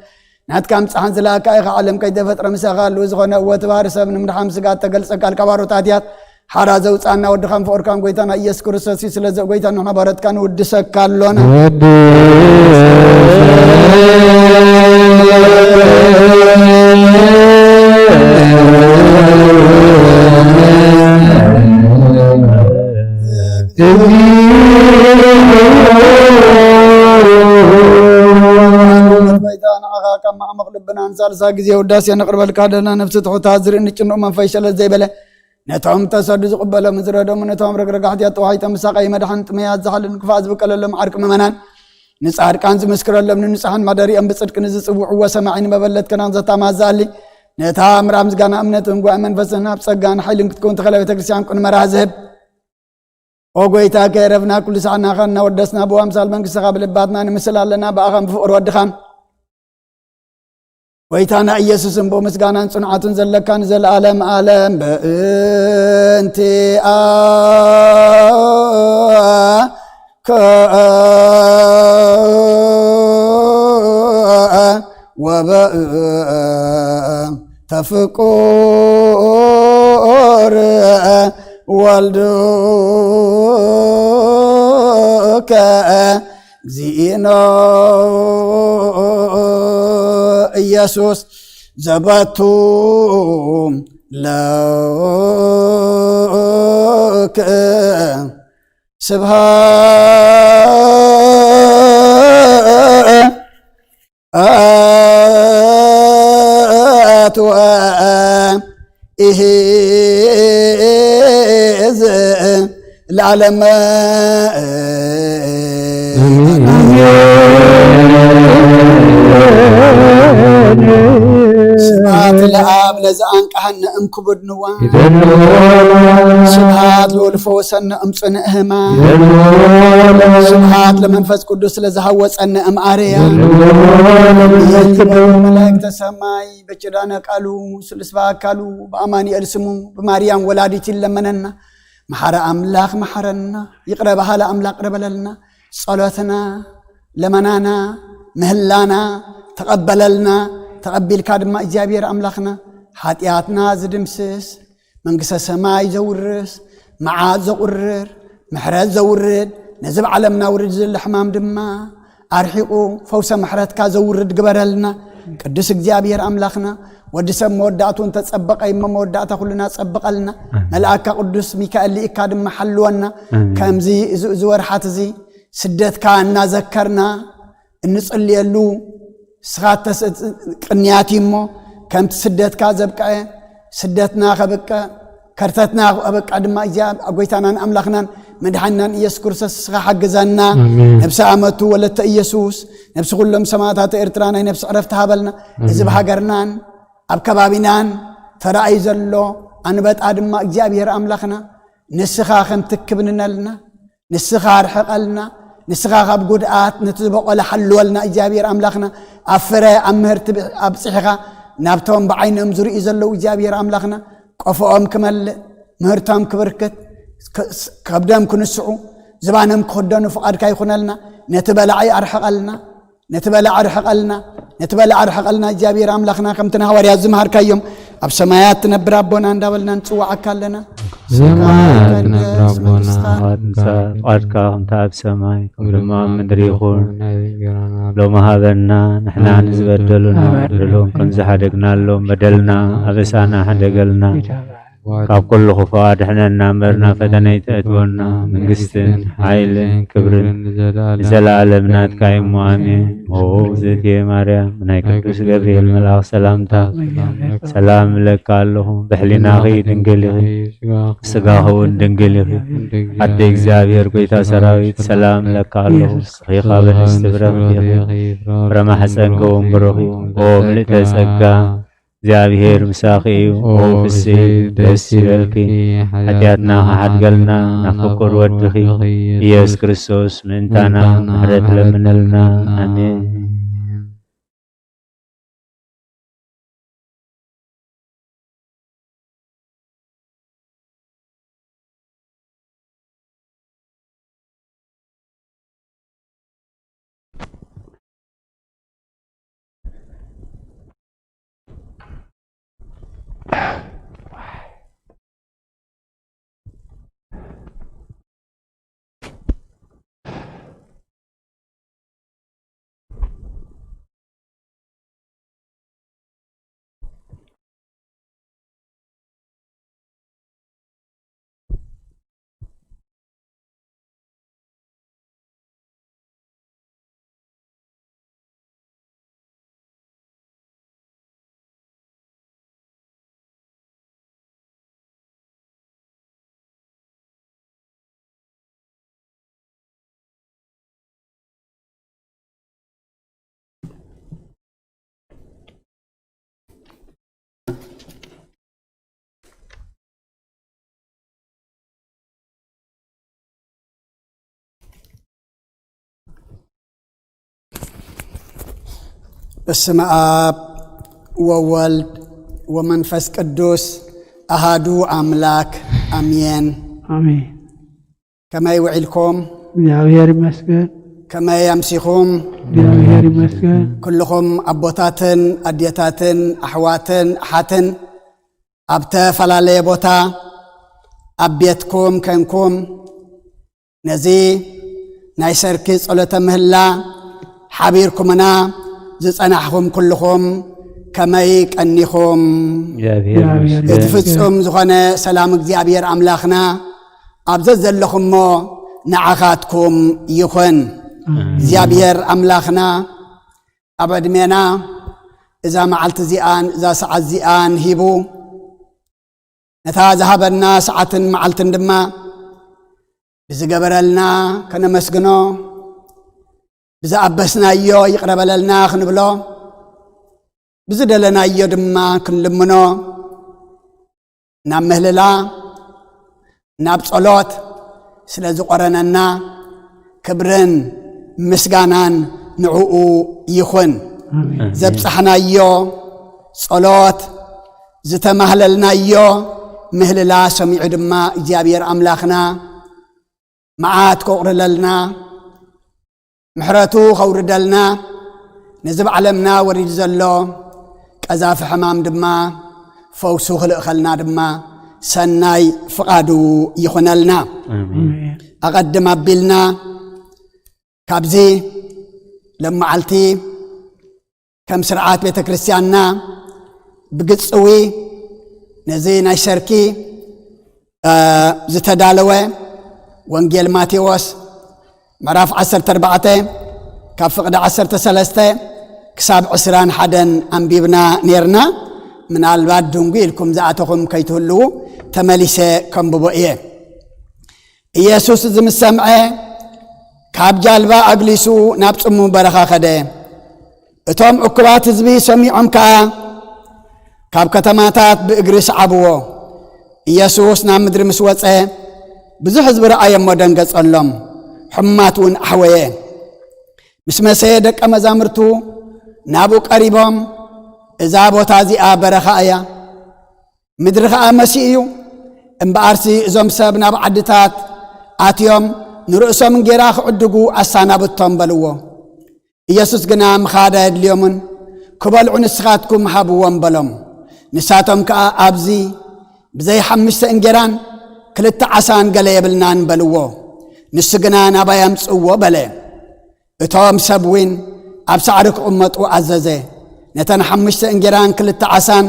ናትካ ምጽሓን ዝለኣካ ኢኻ። ዓለም ከይተፈጥረ ምሳኻ ኣለዉ ዝኾነ እወ ተባህሪ ሰብ ንምድሓን ስጋ እተገልጸ ቃል ካብ ኣሮት ኣትያት ሓራ ዘውጻና ወድኻን ፍቕርካን ጎይታና ኢየሱስ ክርስቶስ እዩ። ስለዚ ጎይታ ንሕና ባሮትካ ንውድሰካ ኣሎና። ወዲ ጎይታ፣ ንዓኻ ካብ ማዕሙቕ ልብናን ሳልሳ ግዜ ውዳሴ ነቕርበልካ ደለና። ነፍሲ ትሑታት ዝርኢ ንጭንቕ መንፈስ ሸለል ዘይበለ፣ ነቶም ተሰዱ ዝቕበሎም ዝረደሙ፣ ነቶም ረግረጋሕቲ ኣጠዋሒጦም ምሳቐይ መድሓን ጥመያት ዝሓልን ክፋእ ዝብቀለሎም ዓርቂ ምእመናን፣ ንጻድቃን ዝምስክረሎም፣ ንንጹሓን ማደሪኦም ብጽድቂ ንዝጽውዕዎ ሰማዒ ንመበለት ከናን ዘታማዛሊ፣ ነታ ምራ ምስጋና እምነትን ጓዕ መንፈስን ኣብ ጸጋን ሓይልን ክትከውን ተኸለ ቤተ ክርስቲያን ቁን መራህ ዝህብ። ኦ ጎይታ፣ ከየረፍና ኩሉ ሳዕናኻ እናወደስና ብዋምሳል መንግስትኻ ብልባትና ንምስል ኣለና። ብኣኻን ብፍቕሪ ወድኻን ጎይታና ኢየሱስን ብኡ ምስጋናን ጽንዓቱን ዘለካ ንዘለኣለም ኣለም። በእንቲኣ ወበእንተ ፍቁር ወልድከ እግዚእነ ኢየሱስ ዘበቱ ለክ ስብሐት ወኢሂዝ ለዓለመ። ስብሐት ለአብ ለዘአንቀሐነ እምክቡድ ንዋ። ስብሐት ለወልድ ፈወሰነ እምጽንእ ህማም። ስብሐት ለመንፈስ ቅዱስ ለዝሃወጸነ እምኣርያ። መላእክተ ሰማይ በኪዳነ ቃሉ ስሉስ በአካሉ በአማኑኤል ስሙ ብማርያም ወላዲት ይለመነና። መሓረ ኣምላኽ መሓረና፣ ይቕረ በሃሊ ኣምላኽ ይቕረ በለልና። ጸሎትና፣ ለመናና፣ ምህላና ተቐበለልና። ተቐቢልካ ድማ እግዚኣብሔር ኣምላኽና ሓጢኣትና ዝድምስስ፣ መንግስተ ሰማይ ዘውርስ፣ መዓት ዘቑርር፣ ምሕረት ዘውርድ፣ ነዚ ብዓለምና ውርድ ዘሎ ሕማም ድማ ኣርሒቑ ፈውሰ ምሕረትካ ዘውርድ ግበረልና። ቅዱስ እግዚኣብሔር ኣምላኽና፣ ወዲ ሰብ መወዳእቱ እንተጸበቐ እሞ መወዳእታ ኩልና ጸብቐልና። ኣሜን። መልኣካ ቅዱስ ሚካኤል ልኢካ ድማ ሓልወና። ኣሜን። ከምዚ እዚ፣ እዚ ወርሓት እዚ ስደትካ እናዘከርና እንጽልየሉ ንስኻ ተስ-፣ ቅንያት እዩ እሞ፣ ከምቲ ስደትካ ዘብቅዐ፣ ስደትና ከብቅዕ፣ ከርተትና ከብቅዕ ድማ፣ እግዚኣብ-፣ ጎይታናን ኣምላኽናን መድሓኒናን ኢየሱስ ክርስቶስ ንስኻ ሓግዘና። ኣሜን። ነብሲ ኣመቱ ወለተ ኢየሱስ፣ ነብሲ ኩሎም ሰማዕታት ኤርትራ ናይ ነብሲ ዕረፍቲ ሃበልና። እዚ ኣብ ሃገርናን ኣብ ከባቢናን ተራእዩ ዘሎ ኣንበጣ ድማ እግዚኣብሔር ኣምላኽና ንስኻ ከም ትክብንነልና፣ ንስኻ ኣርሕቐልና፣ ንስኻ ካብ ጉድኣት ነቲ ዝበቖለ ሓልወልና እግዚኣብሔር ኣምላኽና። ኣብ ፍረ ኣብ ምህርቲ ብ-፣ ኣብጽሕኻ ናብቶም ብዓይኖም ዝርእዩ ዘለዉ እግዚኣብሔር ኣምላኽና ቆፎኦም ክመልእ፣ ምህርቶም ክብርክት፣ ክ-፣ ስ-፣ ከብዶም ክንስዑ፣ ዝባኖም ክኽደኑ ፍቓድካ ይኹነልና። ነቲ በላዒ ኣርሕቐልና። ነቲ በላዕ ርሕቐልና፣ ነቲ በላዕ ርሕቐልና እግዚኣብሔር ኣምላኽና፣ ከምቲ ንሃዋርያት ዝመሃርካዮም ኣብ ሰማያት ትነብር ኣቦና እንዳበልና ንጽዋዓካ ኣለና። ሰማያት ትነብር ኣቦና፣ ፍቓድካ ከምቲ ኣብ ሰማይ ከምኡ ድማ ኣብ ምድሪ ይኹን። ሎሚ ሃበና፣ ንሕና ንዝበደሉና በደሎም ከም ዝሓደግናሎም በደልና ኣበሳና ሓደገልና። ካብ ኩሉ ክፉእ ኣድሕነና እምበር ናብ ፈተነ ኣይተእትወና። መንግስትን ሓይልን ክብርን ንዘለኣለም ናትካ እዩ እሞ ኣሜን። ኦ እግዝእትየ ማርያም፣ ናይ ቅዱስ ገብርኤል መልኣኽ ሰላምታ ሰላም እብለካ ኣለኹ። ብሕሊናኺ ድንግል ኢኺ፣ ስጋኺ እውን ድንግል ኢኺ። ኣደ እግዚኣብሔር ጎይታ ሰራዊት ሰላም እብለካ ኣለኹ። ንስኺ ካብ ኣንስቲ ብረኽቲ ኢኺ፣ ፍረ ማሕፀንኪ እውን ብሩኽ እዩ። ኦ ምልእተ ጸጋ፣ እግዚኣብሔር ምሳኺ እዩ። ኦ ፍስሕቲ ደስ ይበልኪ፣ ሓጢኣትና ክሓድገልና ናብ ፍቁር ወድኺ ኢየሱስ ክርስቶስ ምእንታና ምሕረት ለምነልና። ኣሜን። በስመ አብ ወወልድ ወመንፈስ ቅዱስ አሃዱ አምላክ አሜን። አሜን። ከመይ ውዒልኩም? እግዚኣብሔር ይመስገን። ከመይ ኣምሲኹም? እግዚኣብሔር ይመስገን። ኩልኹም ኣቦታትን ኣዴታትን ኣሕዋትን ኣሓትን ኣብ ተፈላለየ ቦታ ኣብ ቤትኩም ከንኩም ነዚ ናይ ሰርኪ ጸሎተ ምህላ ሓቢርኩምና ዝጸናሕኹም ኩልኹም ከመይ ቀኒኹም? እግዚኣብሔር ይመስገን። እቲ ፍጹም ዝኾነ ሰላም እግዚኣብሔር ኣምላኽና ኣብ ዘዘለኹሞ ንዓኻትኩም ይኹን። እግዚኣብሔር ኣምላኽና ኣብ ዕድሜና እዛ መዓልቲ እዚኣን እዛ ሰዓት እዚኣን ሂቡ ነታ ዝሃበና ሰዓትን መዓልትን ድማ ብዝገበረልና ከነመስግኖ፣ ብዝኣበስናዮ ይቕረ በለልና ክንብሎ፣ ብዝደለናዮ ድማ ክንልምኖ፣ ናብ ምህልላ፣ ናብ ጸሎት ስለ ዝቖረነና፣ ክብርን ምስጋናን ንዕኡ ይኹን። ኣሜን። ዘብጻሕናዮ ጸሎት፣ ዝተማህለልናዮ ምህልላ ሰሚዑ ድማ እግዚኣብሔር ኣምላኽና መዓት ከቑርለልና፣ ምሕረቱ ከውርደልና፣ ነዚ ኣብ ዓለምና ወሪዱ ዘሎ ቀዛፊ ሕማም ድማ ፈውሱ ክልእኸልና ድማ ሰናይ ፍቓዱ ይኹነልና። ኣሜን። ኣቐድም ኣቢልና ካብዚ ለመዓልቲ ከም ስርዓት ቤተ ክርስቲያንና ብግጽዊ ነዚ ናይ ሰርኪ፣ እ፣ ዝተዳለወ ወንጌል ማቴዎስ ምዕራፍ ዓሰርተ ኣርባዕተ ካብ ፍቕዲ ዓሰርተ ሰለስተ ክሳብ ዕስራን ሓደን ኣንቢብና ኔርና። ምናልባት ድንጉ ኢልኩም ዝኣተኹም ከይትህልዉ ተመሊሰ ከንብቦ እየ። ኢየሱስ እዚ ምስ ሰምዐ፣ ካብ ጃልባ ኣግሊሱ ናብ ጽምው በረኻ ኸደ። እቶም እኩባት ህዝቢ ሰሚዖም ከኣ፣ ካብ ከተማታት ብእግሪ ሰዓብዎ። ኢየሱስ ናብ ምድሪ ምስ ወጸ፣ ብዙሕ ህዝቢ ረኣየ እሞ ደንገጸሎም፣ ሕሙማት እውን ኣሕወየ። ምስ መሰየ ደቀ መዛሙርቱ ናብኡ ቀሪቦም፣ እዛ ቦታ እዚኣ በረኻ እያ፣ ምድሪ ኸኣ መሲኡ እዩ። እምበኣርሲ እዞም ሰብ ናብ ዓድታት ኣትዮም ንርእሶም እንጌራ ክዕድጉ ኣሳናብቶም በልዎ። ኢየሱስ ግና ምኻድ ኣየድልዮምን፣ ክበልዑ ንስኻትኩም ሃብዎም በሎም። ንሳቶም ከኣ ኣብዚ ብዘይ ሓሙሽተ እንጌራን ክልተ ዓሳን ገለ የብልናን በልዎ። ንሱ ግና ናባይ ኣምጽእዎ በለ። እቶም ሰብ እውን ኣብ ሳዕሪ ክቕመጡ ኣዘዘ። ነተን ሓሙሽተ እንጌራን ክልተ ዓሳን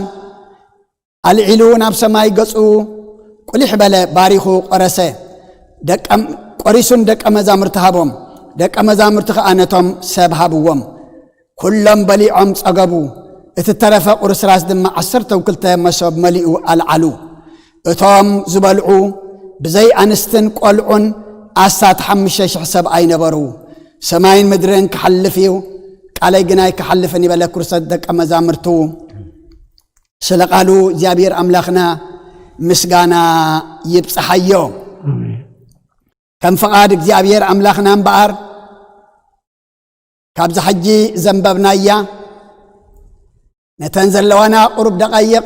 ኣልዒሉ ናብ ሰማይ ገጹ ቁሊሕ በለ፣ ባሪኹ ቆረሰ። ደቀ-፣ ቆሪሱን ደቀ መዛሙርቲ ሃቦም። ደቀ መዛሙርቲ ኸኣ ነቶም ሰብ ሃብዎም። ኩሎም በሊዖም ጸገቡ። እቲ ተረፈ ቁርስራስ ድማ ዓሰርተ ክልተ መሶብ መሊኡ ኣልዓሉ። እቶም ዝበልዑ ብዘይ ኣንስትን ቆልዑን ኣስታት ሓሙሽተ ሽሕ ሰብ ኣይነበሩ። ሰማይን ምድርን ክሓልፍ እዩ፣ ቃለይ ግን ኣይክሓልፍን ይበለ ክርስቶስ ደቀ መዛሙርቱ። ስለ ቃሉ እግዚኣብሔር ኣምላኽና ምስጋና ይብጽሓዮ። ኣሜን። ከም ፍቓድ እግዚኣብሔር ኣምላኽና እምበኣር፣ ካብዛ ሕጂ ዘንበብናያ ነተን ዘለዋና ቁሩብ ደቓይቕ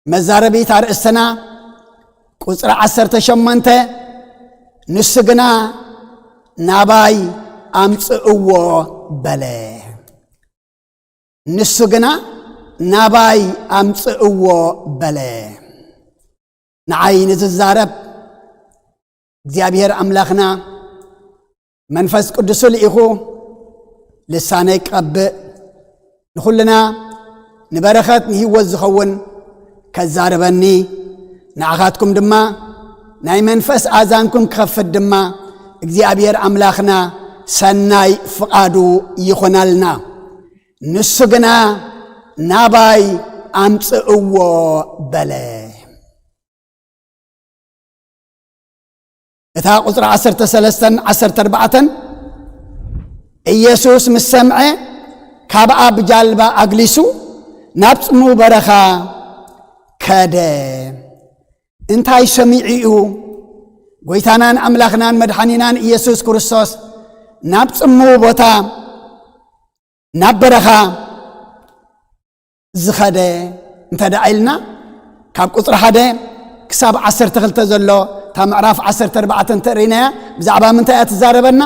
መዛረቢት ኣርእስትና ቁጽሪ ዓሰርተ ሸሞንተ፣ ንሱ ግና ናባይ ኣምጽእዎ በለ። ንሱ ግና ናባይ ኣምጽእዎ በለ። ንዓይ ንዝዛረብ እግዚኣብሔር ኣምላኽና መንፈስ ቅዱሱ ልኢኹ ልሳነይ ክቐብእ፣ ንኹልና ንበረኸት ንህይወት ዝኸውን ከዛርበኒ፣ ንዓኻትኩም ድማ ናይ መንፈስ ኣዛንኩም ክኸፍት ድማ እግዚኣብሔር ኣምላኽና ሰናይ ፍቓዱ ይኹነልና። ንሱ ግና ናባይ ኣምጽእዎ በለ። እታ ቁጽሪ ዓሰርተ ሰለስተን ዓሰርተ ኣርባዕተን፣ ኢየሱስ ምስ ሰምዐ፣ ካብኣ ብጃልባ ኣግሊሱ ናብ ጽምው በረኻ ከደ። እንታይ ሰሚዑ እዩ? ጎይታናን ኣምላኽናን መድሓኒናን ኢየሱስ ክርስቶስ ናብ ጽምው ቦታ ናብ በረኻ ዝኸደ እንተ ደኣ ኢልና፣ ካብ ቁጽሪ ሓደ ክሳብ ዓሰርተ ክልተ ዘሎ፣ እታ ምዕራፍ ዓሰርተ ኣርባዕተ እንተ ርኢናያ፣ ብዛዕባ ምንታይ እያ ትዛረበና?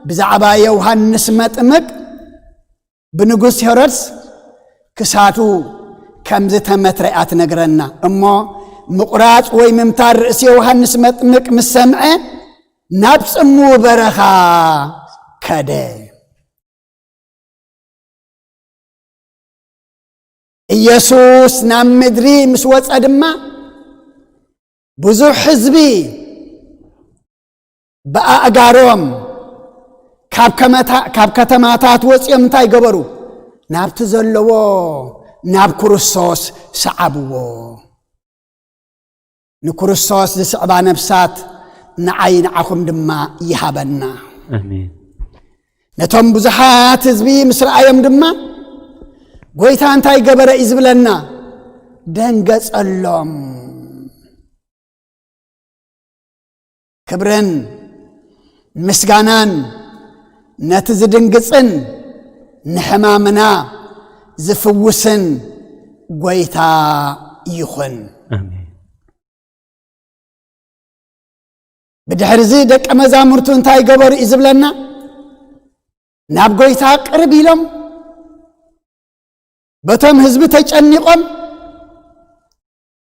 ብዛዕባ ዮሃንስ መጥምቅ ብንጉስ ሄሮድስ ክሳቱ ከም ዝተመትረ እያ ትነግረና። እሞ ምቑራጽ ወይ ምምታር ርእሲ ዮሃንስ መጥምቅ ምስ ሰምዐ፣ ናብ ጽምው በረኻ ከደ። ኢየሱስ ናብ ምድሪ ምስ ወጸ ድማ፣ ብዙሕ ህዝቢ ብኣእጋሮም ካብ ከመታ-፣ ካብ ከተማታት ወጺኦም እንታይ ገበሩ? ናብቲ ዘለዎ ናብ ክርስቶስ ሰዓብዎ። ንክርስቶስ ዝስዕባ ነፍሳት ንዓይ ንዓኹም ድማ ይሃበና። ኣሜን። ነቶም ብዙሓት ህዝቢ ምስ ረኣዮም ድማ፣ ጎይታ እንታይ ገበረ እዩ ዝብለና? ደንገጸሎም። ክብርን ምስጋናን ነቲ ዝድንግጽን ንሕማምና ዝፍውስን ጎይታ ይኹን። ኣሜን። ብድሕርዚ ደቀ መዛሙርቱ እንታይ ገበሩ እዩ ዝብለና? ናብ ጎይታ ቅርብ ኢሎም፣ በቶም ህዝቢ ተጨኒቖም፣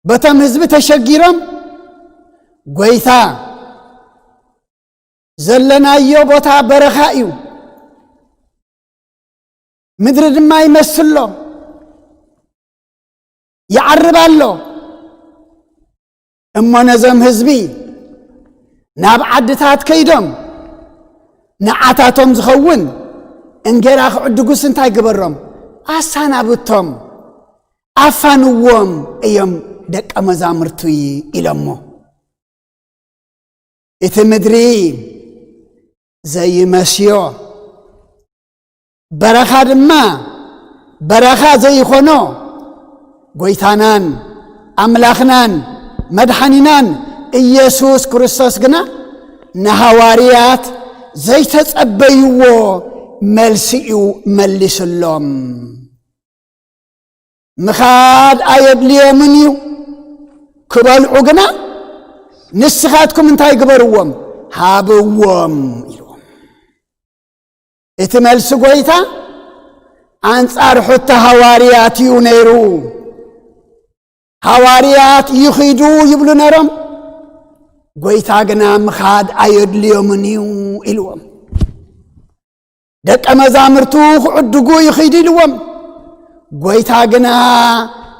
በቶም ህዝቢ ተሸጊሮም፣ ጎይታ ዘለናዮ ቦታ በረኻ እዩ፣ ምድሪ ድማ ይመስሎ፣ ይዓርብ ኣሎ። እሞ ነዞም ህዝቢ ናብ ዓድታት ከይዶም ንዓታቶም ዝኸውን እንጌራ ክዕድጉስ እንታይ ግበሮም? ኣሳናብቶም፣ ኣፋንዎም እዮም ደቀ መዛሙርቱይ ኢሎሞ። እቲ ምድሪ ዘይመስዮ፣ በረኻ ድማ በረኻ ዘይኾኖ ጎይታናን ኣምላኽናን መድሓኒናን ኢየሱስ ክርስቶስ ግና ንሃዋርያት ዘይተጸበይዎ መልሲ እዩ መሊስሎም። ምኻድ ኣየድልዮምን እዩ። ክበልዑ ግና ንስኻትኩም እንታይ ግበርዎም? ሃብዎም ኢልዎም። እቲ መልሲ ጎይታ ኣንጻር ሕቶ ሃዋርያት እዩ ነይሩ። ሃዋርያት ይኺዱ ይብሉ ነይሮም። ጎይታ ግና ምኻድ ኣየድልዮምን እዩ ኢልዎም። ደቀ መዛሙርቱ ክዕድጉ ይኺዱ ኢልዎም። ጎይታ ግና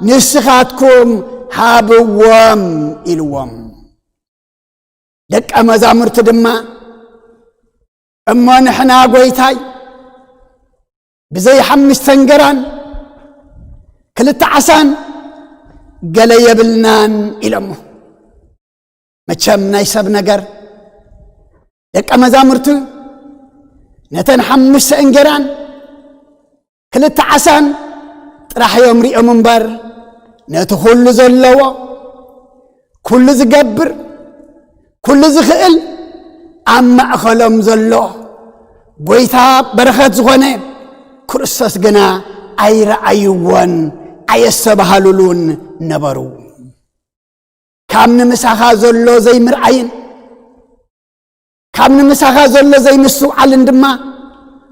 ንስኻትኩም ሃብዎም ኢልዎም። ደቀ መዛሙርቱ ድማ፣ እሞ ንሕና ጎይታይ ብዘይ ሓምሽተ እንገራን ክልተ ዓሳን ገለ የብልናን ኢሎሞ። መቸም ናይ ሰብ ነገር፣ ደቀ መዛሙርቱ ነተን ሓምሽተ እንገራን ክልተ ዓሳን ጥራሕ እዮም ሪኦም እምበር፣ ነቲ ኩሉ ዘለዎ፣ ኩሉ ዝገብር፣ ኩሉ ዝኽእል፣ ኣብ ማእኸሎም ዘሎ ጎይታ በረኸት ዝኾነ ክርስቶስ ግና ኣይረኣይዎን ኣየስተባሃሉሉን ነበሩ። ካብ ንምሳኻ ዘሎ ዘይምርኣይን ካብ ንምሳኻ ዘሎ ዘይምስትውዓልን ድማ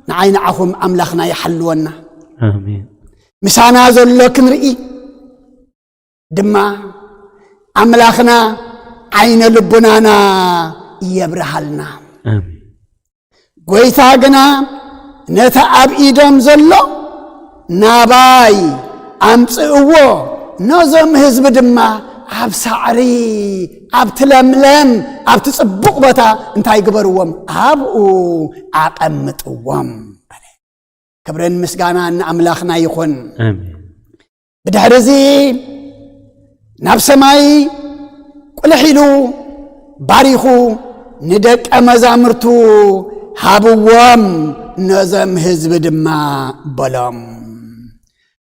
ንዓይ ንዓኹም ኣምላኽና ይሓልወና። ኣሜን። ምሳና ዘሎ ክንርኢ ድማ ኣምላኽና ዓይነ ልቡናና የብርሃልና። ኣሜን። ጎይታ ግና ነቲ ኣብ ኢዶም ዘሎ ናባይ ኣምጽእዎ፣ ነዞም ህዝቢ ድማ ኣብ ሳዕሪ፣ ኣብቲ ለምለም፣ ኣብቲ ጽቡቕ ቦታ እንታይ ግበርዎም? ኣብኡ ኣቐምጥዎም በለ። ክብርን ምስጋናን ንኣምላኽና ይኹን። ኣሜን። ብድሕርዚ ናብ ሰማይ ቁልሕ ኢሉ ባሪኹ ንደቀ መዛሙርቱ ሃብዎም፣ ነዞም ህዝቢ ድማ በሎም።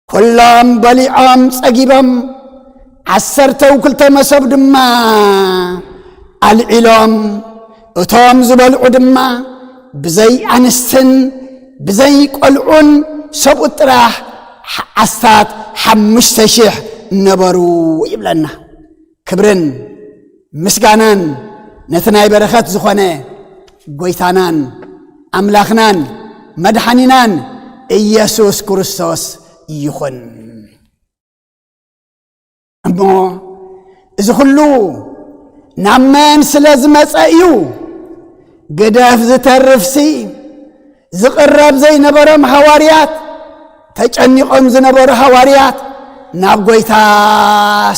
ኩሎም በሊዖም ጸጊቦም፣ ዓሰርተው ክልተ መሶብ ድማ ኣልዒሎም፣ እቶም ዝበልዑ ድማ ብዘይ ኣንስትን ብዘይ ቆልዑን ሰብኡት ጥራሕ ኣስታት ሓሙሽተ ሽሕ ነበሩ ይብለና። ክብርን ምስጋናን ነቲ ናይ በረኸት ዝኾነ ጎይታናን ኣምላኽናን መድሓኒናን ኢየሱስ ክርስቶስ ይኹን። እሞ እዚ ኩሉ ናብ መን ስለ ዝመጸ እዩ? ግደፍ ዝተርፍሲ ዝቕረብ ዘይነበሮም ሃዋርያት፣ ተጨኒቖም ዝነበሩ ሃዋርያት ናብ ጎይታ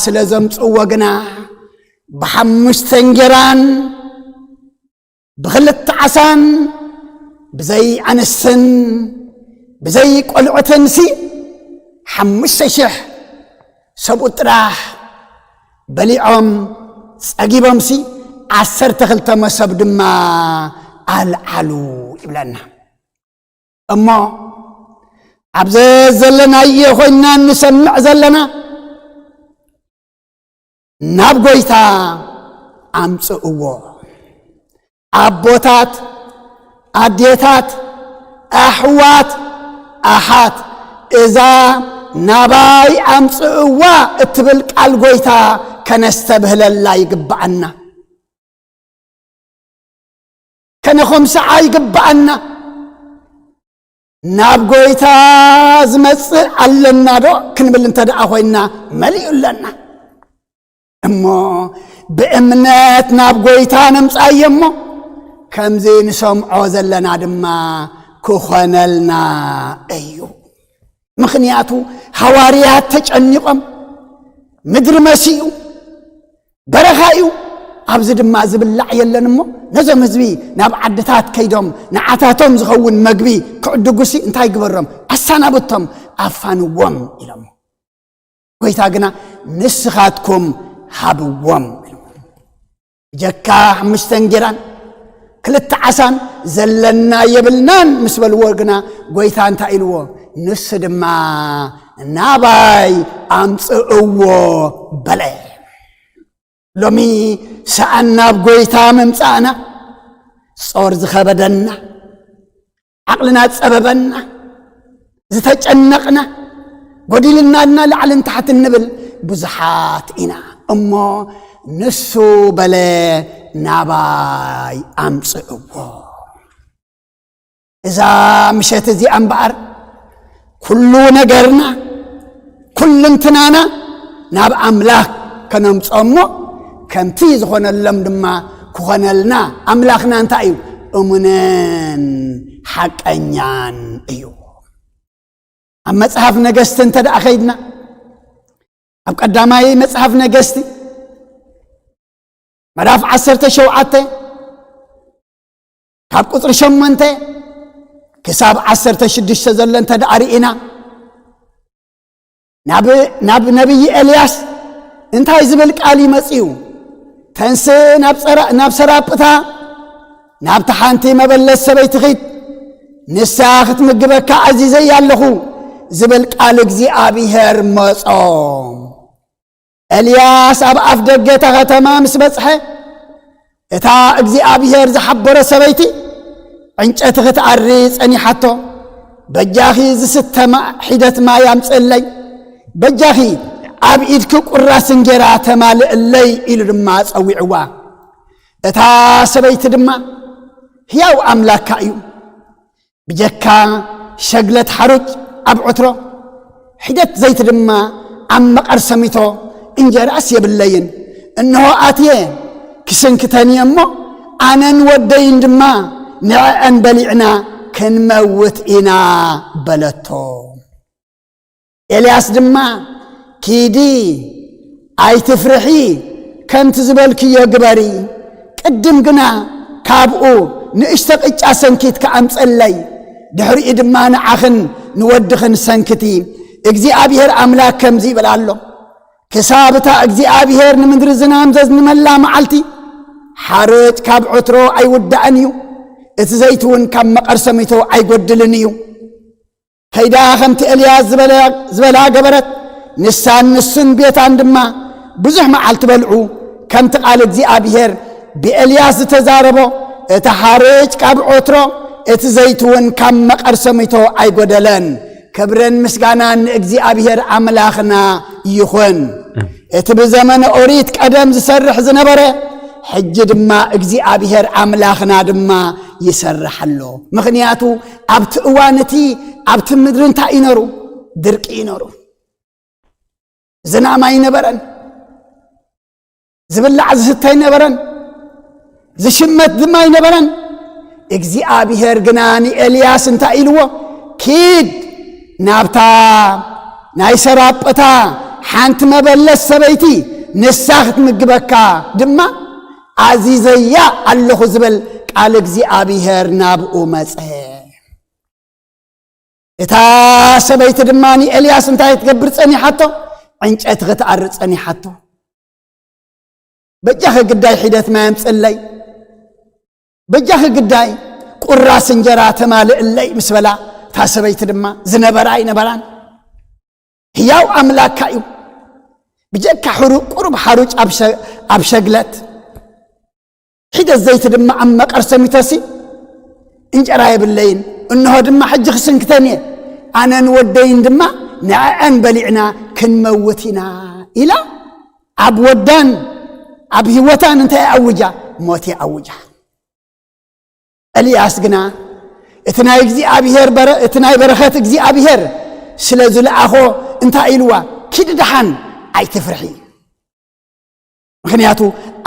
ስለ ዘምጽእዎ ግና ብሓሙሽተ እንጌራን ብኽልተ ዓሳን ብዘይ ኣንስትን ብዘይ ቆልዑትንሲ ሓሙሽተ ሽሕ ሰብኡት ጥራሕ በሊዖም ጸጊቦምሲ ዓሰርተ ክልተ መሶብ ድማ ኣልዓሉ ይብለና። እሞ ኣብ ዘዘለናዮ ኮይንና እንሰምዕ ዘለና ናብ ጎይታ ኣምጽእዎ። ኣቦታት፣ ኣዴታት፣ ኣሕዋት፣ ኣሓት፣ እዛ ናባይ ኣምጽእዋ እትብል ቃል ጎይታ ከነስተብህለላ ይግብኣና። ከነኾምስዓ ይግብኣና። ናብ ጎይታ ዝመጽእ ኣለና ዶ ክንብል እንተ ደኣ ኮይንና፣ መሊኡ ኣለና። እሞ ብእምነት ናብ ጎይታ ነምጽኣዮ እሞ፣ ከምዚ ንሰምዖ ዘለና ድማ ክኾነልና እዩ። ምኽንያቱ ሃዋርያት ተጨኒቖም፣ ምድሪ መሲኡ፣ በረኻ እዩ፣ ኣብዚ ድማ ዝብላዕ የለን እሞ፣ ነዞም ህዝቢ ናብ ዓድታት ከይዶም ንዓታቶም ዝኸውን መግቢ ክዕድጉሲ እንታይ ግበሮም? ኣሰናብቶም፣ ኣፋንዎም ኢሎሞ። ጎይታ ግና ንስኻትኩም ሃብዎም ኢሎሞ። ብጀካ ሓሙሽተ እንጌራን ክልተ ዓሳን ዘለና የብልናን ምስ በልዎ ግና ጎይታ እንታይ ኢልዎ? ንሱ ድማ ናባይ ኣምጽእዎ በለ። ሎሚ ሰኣን ናብ ጎይታ ምምጻእና ጾር ዝኸበደና፣ ዓቕልና ጸበበና፣ ዝተጨነቕና፣ ጎዲልና እና ላዕልን ታሕትን ንብል ብዙሓት ኢና። እሞ ንሱ በለ ናባይ ኣምጽእዎ። እዛ ምሸት እዚኣ እምበኣር ኩሉ ነገርና፣ ኩልንትናና ናብ ኣምላኽ ከነምጾ እሞ፣ ከምቲ ዝኾነሎም ድማ ክኾነልና። ኣምላኽና እንታይ እዩ? እሙንን ሓቀኛን እዩ። ኣብ መጽሓፍ ነገስቲ እንተ ደኣ ኸይድና፣ ኣብ ቀዳማይ መጽሓፍ ነገስቲ ምዕራፍ ዓሰርተ ሸውዓተ ካብ ቁጽሪ ሸሞንተ ክሳብ ዓሰርተ ሽዱሽተ ዘሎ እንተ ደኣ ርኢና፣ ናብ፣ ናብ ነቢይ ኤልያስ እንታይ ዝብል ቃል እዩ መጺኡ? "ተንስ ናብ ጸራ-፣ ናብ ሰራጵታ ናብቲ ሓንቲ መበለት ሰበይቲ ኺድ፣ ንሳ ክትምግበካ ኣዚዘያ ኣለኹ" ዝብል ቃል እግዚኣብሔር መጾ። ኤልያስ ኣብ ኣፍ ደገ እታ ከተማ ምስ በጽሐ፣ እታ እግዚኣብሔር ዝሓበሮ ሰበይቲ ዕንጨቲ ክትኣሪ ጸኒሓቶ፣ "በጃኺ ዝስተ ማ-፣ ሒደት ማይ ኣምጽእለይ፣ በጃኺ ኣብ ኢድኪ ቁራስ እንጌራ ተማልእለይ" ኢሉ ድማ ጸዊዕዋ። እታ ሰበይቲ ድማ፣ "ህያው ኣምላካ እዩ፣ ብጀካ ሸግለት ሓሩጭ ኣብ ዕትሮ፣ ሒደት ዘይቲ ድማ ኣብ መቐርሰሚቶ፣ እንጀራስ የብለይን። እንሆ ኣትየ ክስንክተን እየ እሞ፣ ኣነን ወደይን ድማ ንዕአን በሊዕና ክንመውት ኢና" በለቶ። ኤልያስ ድማ፣ "ኪዲ፣ ኣይትፍርሒ፣ ከምቲ ዝበልክዮ ግበሪ። ቅድም ግና ካብኡ ንእሽቶ ቅጫ ሰንኪት ከኣምጸለይ፣ ድሕሪኡ ድማ ንዓኽን ንወድኽን ሰንክቲ። እግዚኣብሔር ኣምላክ ከምዚ ይብል ኣሎ፣ ክሳብ እታ እግዚኣብሔር ንምድሪ ዝናም ዘዝንመላ መዓልቲ፣ ሓርጭ ካብ ዕትሮ ኣይውዳእን እዩ፣ እቲ ዘይቲ እውን ካብ መቐርሰሚቶ ኣይጎድልን እዩ።" ከይዳ ከምቲ ኤልያስ ዝበለ-፣ ዝበላ ገበረት። ንሳን ንሱን ቤታን ድማ ብዙሕ መዓልቲ በልዑ። ከምቲ ቃል እግዚኣብሔር ብኤልያስ ዝተዛረቦ፣ እቲ ሓርጭ ካብ ዖትሮ፣ እቲ ዘይቲ እውን ካብ መቐርሰሚቶ ኣይጎደለን። ክብርን ምስጋናን ንእግዚኣብሔር ኣምላኽና ይኹን። እቲ ብዘመነ ኦሪት ቀደም ዝሰርሕ ዝነበረ፣ ሕጂ ድማ እግዚኣብሔር ኣምላኽና ድማ ይሰርሕ ኣሎ። ምኽንያቱ ኣብቲ እዋን እቲ ኣብቲ ምድሪ እንታይ እዩ ነሩ? ድርቂ እዩ ነሩ። ዝናም ኣይነበረን። ዝብላዕ ዝስተ ኣይነበረን። ዝሽመት ድማ ኣይነበረን። እግዚኣብሔር ግና ንኤልያስ እንታይ ኢልዎ? "ኪድ ናብታ ናይ ሰራጵታ ሓንቲ መበለት ሰበይቲ፣ ንሳ ክትምግበካ ድማ ኣዚዘያ ኣለኹ" ዝብል ቃል እግዚኣብሔር ናብኡ መጸ። እታ ሰበይቲ ድማ ንኤልያስ እንታይ ክትገብር ጸኒሓቶ? ዕንጨቲ ክትኣሪ ጸኒሓቶ። "በጃኺ ግዳይ ሒደት ማይ ኣምጽእለይ፣ በጃኺ ግዳይ ቁራስ እንጀራ ተማልእለይ" ምስ በላ፣ እታ ሰበይቲ ድማ ዝነበራ ኣይነበራን። ህያው ኣምላካ እዩ። ብጀካ ሕሩ-፣ ቁሩብ ሓሩጭ ኣብ ሸ-፣ ኣብ ሸግለት፣ ሒደት ዘይቲ ድማ ኣብ መቐር ሰሚቶሲ፣ "እንጀራ የብለይን፣ እንሆ ድማ ሕጂ ክስንክተን እየ፣ ኣነን ወደይን ድማ ንዕአን በሊዕና ክንመውት ኢና" ኢላ፣ ኣብ ወዳን ኣብ ህይወታን እንታይ ኣውጃ? ሞት ኣውጃ። ኤልያስ ግና እቲ ናይ እግዚኣብሔር በረ-፣ እቲ ናይ በረኸት እግዚኣብሔር ስለ ዝለኣኾ እንታይ ኢልዋ? "ኪዲ ደሓን፣ ኣይትፍርሒ፣ ምኽንያቱ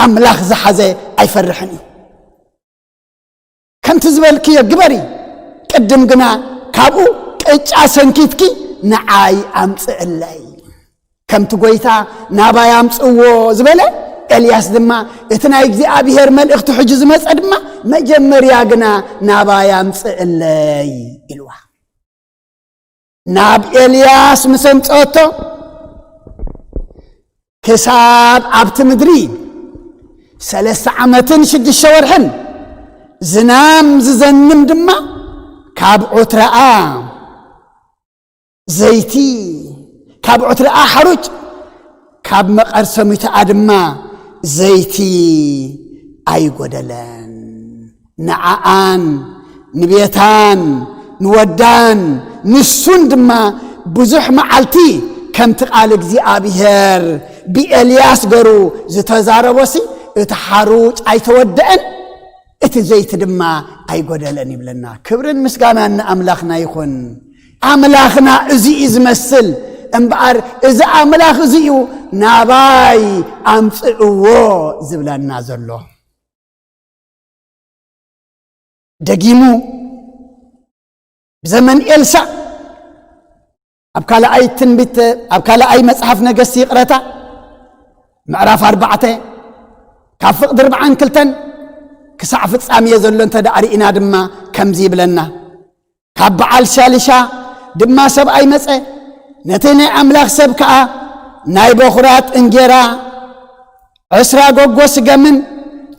ኣምላኽ ዝሓዘ ኣይፈርሕን እዩ። ከምቲ ዝበልክዮ ግበሪ፣ ቅድም ግና ካብኡ ቅጫ ሰንኪትኪ ንዓይ ኣምጽእለይ." ከምቲ ጎይታ "ናባይ ኣምጽእዎ" ዝበለ፣ ኤልያስ ድማ እቲ ናይ እግዚኣብሔር መልእኽቲ ሕጂ ዝመጸ ድማ፣ "መጀመርያ ግና ናባይ ኣምጽእለይ" ኢልዋ። ናብ ኤልያስ ምስ ኣምጸአቶ፣ ክሳብ ኣብቲ ምድሪ ሰለስተ ዓመትን ሽዱሽተ ወርሕን ዝናም ዝዘንም ድማ፣ ካብ ዑትረኣ ዘይቲ፣ ካብ ዑትረኣ ሓሩጭ፣ ካብ መቐር ሰሚቶኣ ድማ ዘይቲ ኣይጎደለን። ንዓኣን ንቤታን ንወዳን ንሱን ድማ ብዙሕ መዓልቲ፣ ከምቲ ቃል እግዚኣብሔር ብኤልያስ ገሩ ዝተዛረቦሲ፣ እቲ ሓሩጭ ኣይተወደአን፣ እቲ ዘይቲ ድማ ኣይጎደለን ይብለና። ክብርን ምስጋናን ንኣምላኽና ይኹን። ኣምላኽና እዚ እዩ ዝመስል እምበኣር፣ እዚ ኣምላኽ እዚ እዩ "ናባይ ኣምጽእዎ" ዝብለና ዘሎ። ደጊሙ ብዘመን ኤልሳዕ ኣብ ካልኣይ ትንቢት፣ ኣብ ካልኣይ መጽሓፍ ነገስት፣ ይቕረታ፣ ምዕራፍ ኣርባዕተ፣ ካብ ፍቕዲ ኣርባዓን ክልተን ክሳዕ ፍጻሜ ዘሎ እንተ ደኣ ርኢና ድማ ከምዚ ይብለና። ካብ በዓል ሻሊሻ ድማ ሰብኣይ መጸ፣ ነቲ ናይ ኣምላኽ ሰብ ከኣ ናይ በኹራት እንጌራ፣ ዕስራ ጎጎ ስገምን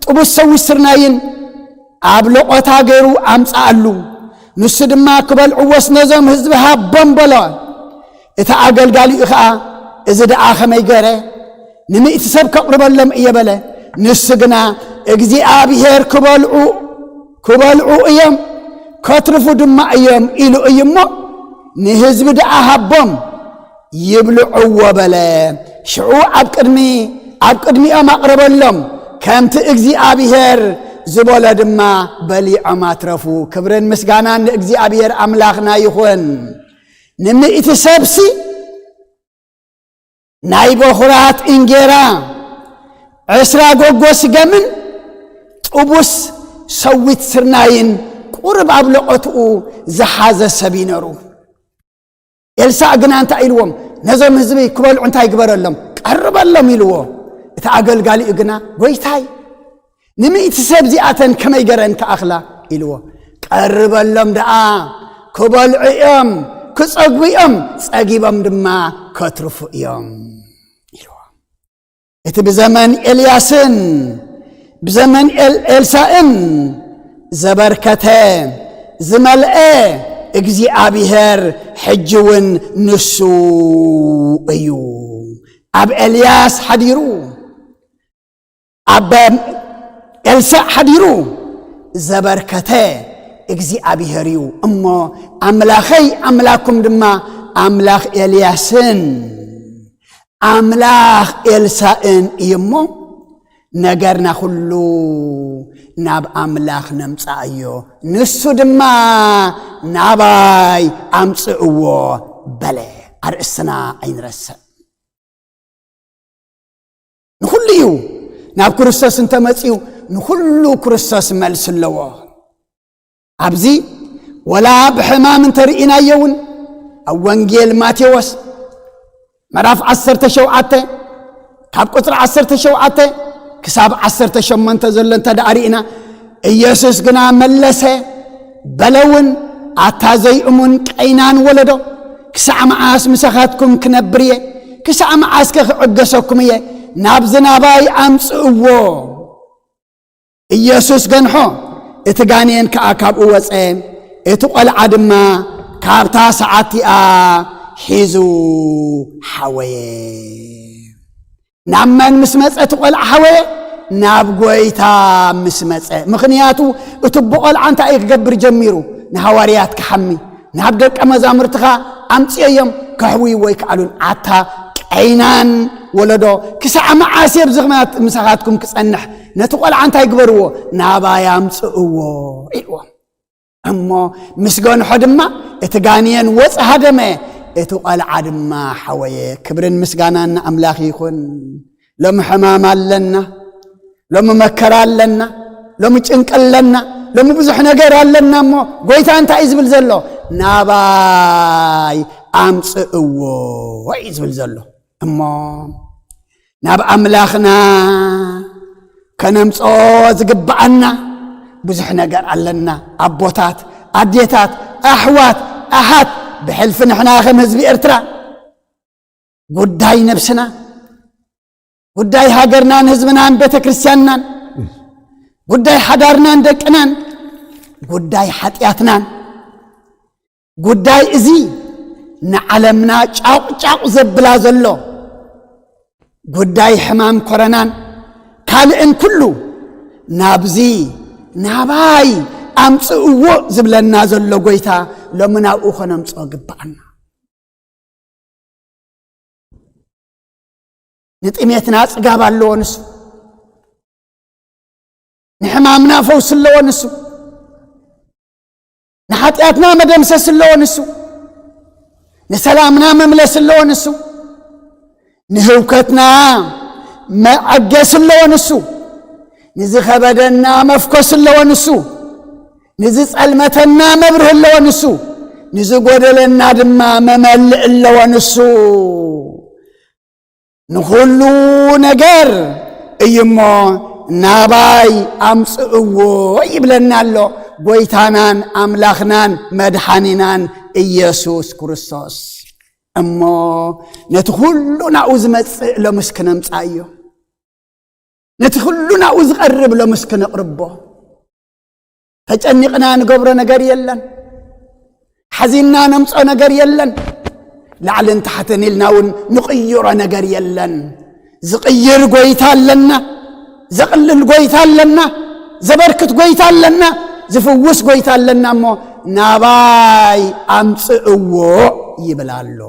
ጥቡስ ሰዊት ስርናይን ኣብ ለቖታ ገይሩ ኣምጽኣሉ። ንሱ ድማ፣ "ክበልዕዎስ ነዞም ህዝቢ ሃቦም" በሎ። እቲ ኣገልጋሊኡ ኸኣ፣ "እዚ ደኣ ኸመይ ገይረ ንሚእቲ ሰብ ከቕርበሎም እየ?" በለ። ንሱ ግና፣ "እግዚኣብሄር ክበልዑ፣ ክበልዑ እዮም፣ ከትርፉ ድማ እዮም" ኢሉ እዩ እሞ፣ "ንህዝቢ ደኣ ሃቦም፣ ይብልዕዎ" በለ። ሽዑ ኣብ ቅድሚ፣ ኣብ ቅድሚኦም ኣቕረበሎም፣ ከምቲ እግዚኣብሄር ዝበሎ ድማ በሊዖም ኣትረፉ። ክብርን ምስጋናን ንእግዚኣብሄር ኣምላኽና ይኹን። ንምእቲ ሰብሲ ናይ በኹራት እንጌራ፣ ዕስራ ጎጎ ስገምን ጥቡስ ሰዊት ስርናይን ቁሩብ ኣብ ለቖትኡ ዝሓዘ ሰብ እዩ ነሩ። ኤልሳዕ ግና እንታይ ኢልዎም? "ነዞም ህዝቢ ክበልዑ እንታይ ግበረሎም? ቀርበሎም" ኢልዎ። እቲ ኣገልጋሊኡ ግና፣ "ጎይታይ፣ ንምእቲ ሰብ እዚኣተን ከመይ ገረን ክኣኽላ?" ኢልዎ። "ቀርበሎም ደኣ፣ ክበልዑ እዮም፣ ክጸግቡ እዮም፣ ጸጊቦም ድማ ከትርፉ እዮም" ኢልዎ። እቲ ብዘመን ኤልያስን ብዘመን ኤል-፣ ኤልሳእን ዘበርከተ ዝመልአ እግዚኣብሄር ሕጂ እውን ንሱ እዩ። ኣብ ኤልያስ ሓዲሩ፣ ኣብ ኤልሳዕ ሓዲሩ ዘበርከተ እግዚኣብሔር እዩ እሞ፣ ኣምላኸይ ኣምላኩም ድማ ኣምላኽ ኤልያስን ኣምላኽ ኤልሳእን እዩ እሞ፣ ነገርና ኩሉ ናብ ኣምላኽ ነምጽኣዮ፣ ንሱ ድማ ናባይ ኣምጽእዎ በለ። ኣርእስትና ኣይንረስዕ። ንኹሉ እዩ። ናብ ክርስቶስ እንተመጺኡ፣ ንኹሉ ክርስቶስ መልሲ ኣለዎ። ኣብዚ ወላ ብሕማም እንተርኢናዮ እውን፣ ኣብ ወንጌል ማቴዎስ ምዕራፍ ዓሰርተ ሸውዓተ ካብ ቁጽሪ ዓሰርተ ሸውዓተ ክሳብ ዓሰርተ ሸሞንተ ዘሎ እንተ ደኣ ርኢና፣ ኢየሱስ ግና መለሰ፣ በለ እውን፣ ኣታ ዘይእሙን ቀይናን ወለዶ፣ ክሳዕ መዓስ ምሳኻትኩም ክነብር እየ? ክሳዕ መዓስከ ክዕገሰኩም እየ? ናብዚ ናባይ ኣምጽእዎ። ኢየሱስ ገንሖ፣ እቲ ጋኔን ከኣ ካብኡ ወጸ፣ እቲ ቈልዓ ድማ ካብታ ሰዓት እቲኣ ሒዙ ሓወየ። ናብ መን ምስ መጸ እቲ ቈልዓ ሓወየ? ናብ ጐይታ ምስ መጸ። ምኽንያቱ እቲ ኣቦ ቈልዓ እንታይ እዩ ክገብር ጀሚሩ? ንሃዋርያት ክሓሚ፣ ናብ ደቀ መዛሙርትኻ ኣምጽኦዮም ከሕውይዎ ኣይከኣሉን። ኣታ ቀይናን ወለዶ፣ ክሳዕ መዓስ እየ ኣብዚ ምሳኻትኩም ክጸንሕ? ነቲ ቈልዓ እንታይ ግበርዎ? ናባይ ኣምጽእዎ ኢልዎም። እሞ ምስ ገንሖ ድማ እቲ ጋንየን ወጸ፣ ሃደመ፣ እቲ ቈልዓ ድማ ሓወየ። ክብርን ምስጋናን ንኣምላኽ ይኹን። ሎሚ ሕማም ኣለና፣ ሎሚ መከራ ኣለና፣ ሎሚ ጭንቂ ኣለና፣ ሎሚ ብዙሕ ነገር ኣለና። እሞ ጐይታ እንታይ እዩ ዝብል ዘሎ? ናባይ ኣምጽእዎ እዩ ዝብል ዘሎ። እሞ ናብ ኣምላኽና ከነምጽኦ ዝግብኣና ብዙሕ ነገር ኣለና። ኣቦታት፣ ኣዴታት፣ ኣሕዋት፣ ኣሓት፣ ብሕልፊ ንሕና ከም ህዝቢ ኤርትራ ጉዳይ ነብስና፣ ጉዳይ ሃገርናን ህዝብናን ቤተ ክርስቲያንናን፣ ጉዳይ ሓዳርናን ደቅናን፣ ጉዳይ ሓጢኣትናን፣ ጉዳይ እዚ ንዓለምና ጫቑ ጫቑ ዘብላ ዘሎ ጉዳይ ሕማም ኮረናን ካልእን ኩሉ ናብዚ ናባይ ኣምጽእዎ ዝብለና ዘሎ ጐይታ ሎሚ ናብኡ ኸነምጽኦ ግብኣና። ንጥሜትና ጽጋብ ኣለዎ ንሱ። ንሕማምና ፈውሲ ኣለዎ ንሱ። ንሓጢኣትና መደምሰሲ ኣለዎ ንሱ። ንሰላምና መምለሲ ኣለዎ ንሱ። ንህውከትና መዐገሲ ኣለዎ ንሱ። ንዝኸበደና መፍኮሲ ኣለዎ ንሱ። ንዝጸልመተና መብርሂ ኣለዎ ንሱ። ንዝጎደለና ድማ መመልእ ኣለዎ ንሱ። ንኹሉ ነገር እዩ እሞ ናባይ ኣምጽእዎ ይብለና ኣሎ ጐይታናን ኣምላኽናን መድሓኒናን ኢየሱስ ክርስቶስ። እሞ ነቲ ኩሉ ናብኡ ዝመጽእ ሎምስ ክነምጽኣዮ፣ ነቲ ኩሉ ናብኡ ዝቐርብ ሎምስ ክነቕርቦ። ተጨኒቕና ንገብሮ ነገር የለን። ሓዚንና ነምጾ ነገር የለን። ላዕልን ታሕትን ኢልና እውን ንቕይሮ ነገር የለን። ዝቕይር ጐይታ ኣለና። ዘቕልል ጐይታ ኣለና። ዘበርክት ጐይታ ኣለና። ዝፍውስ ጐይታ ኣለና። እሞ ናባይ ኣምጽእዎ ይብል ኣሎ።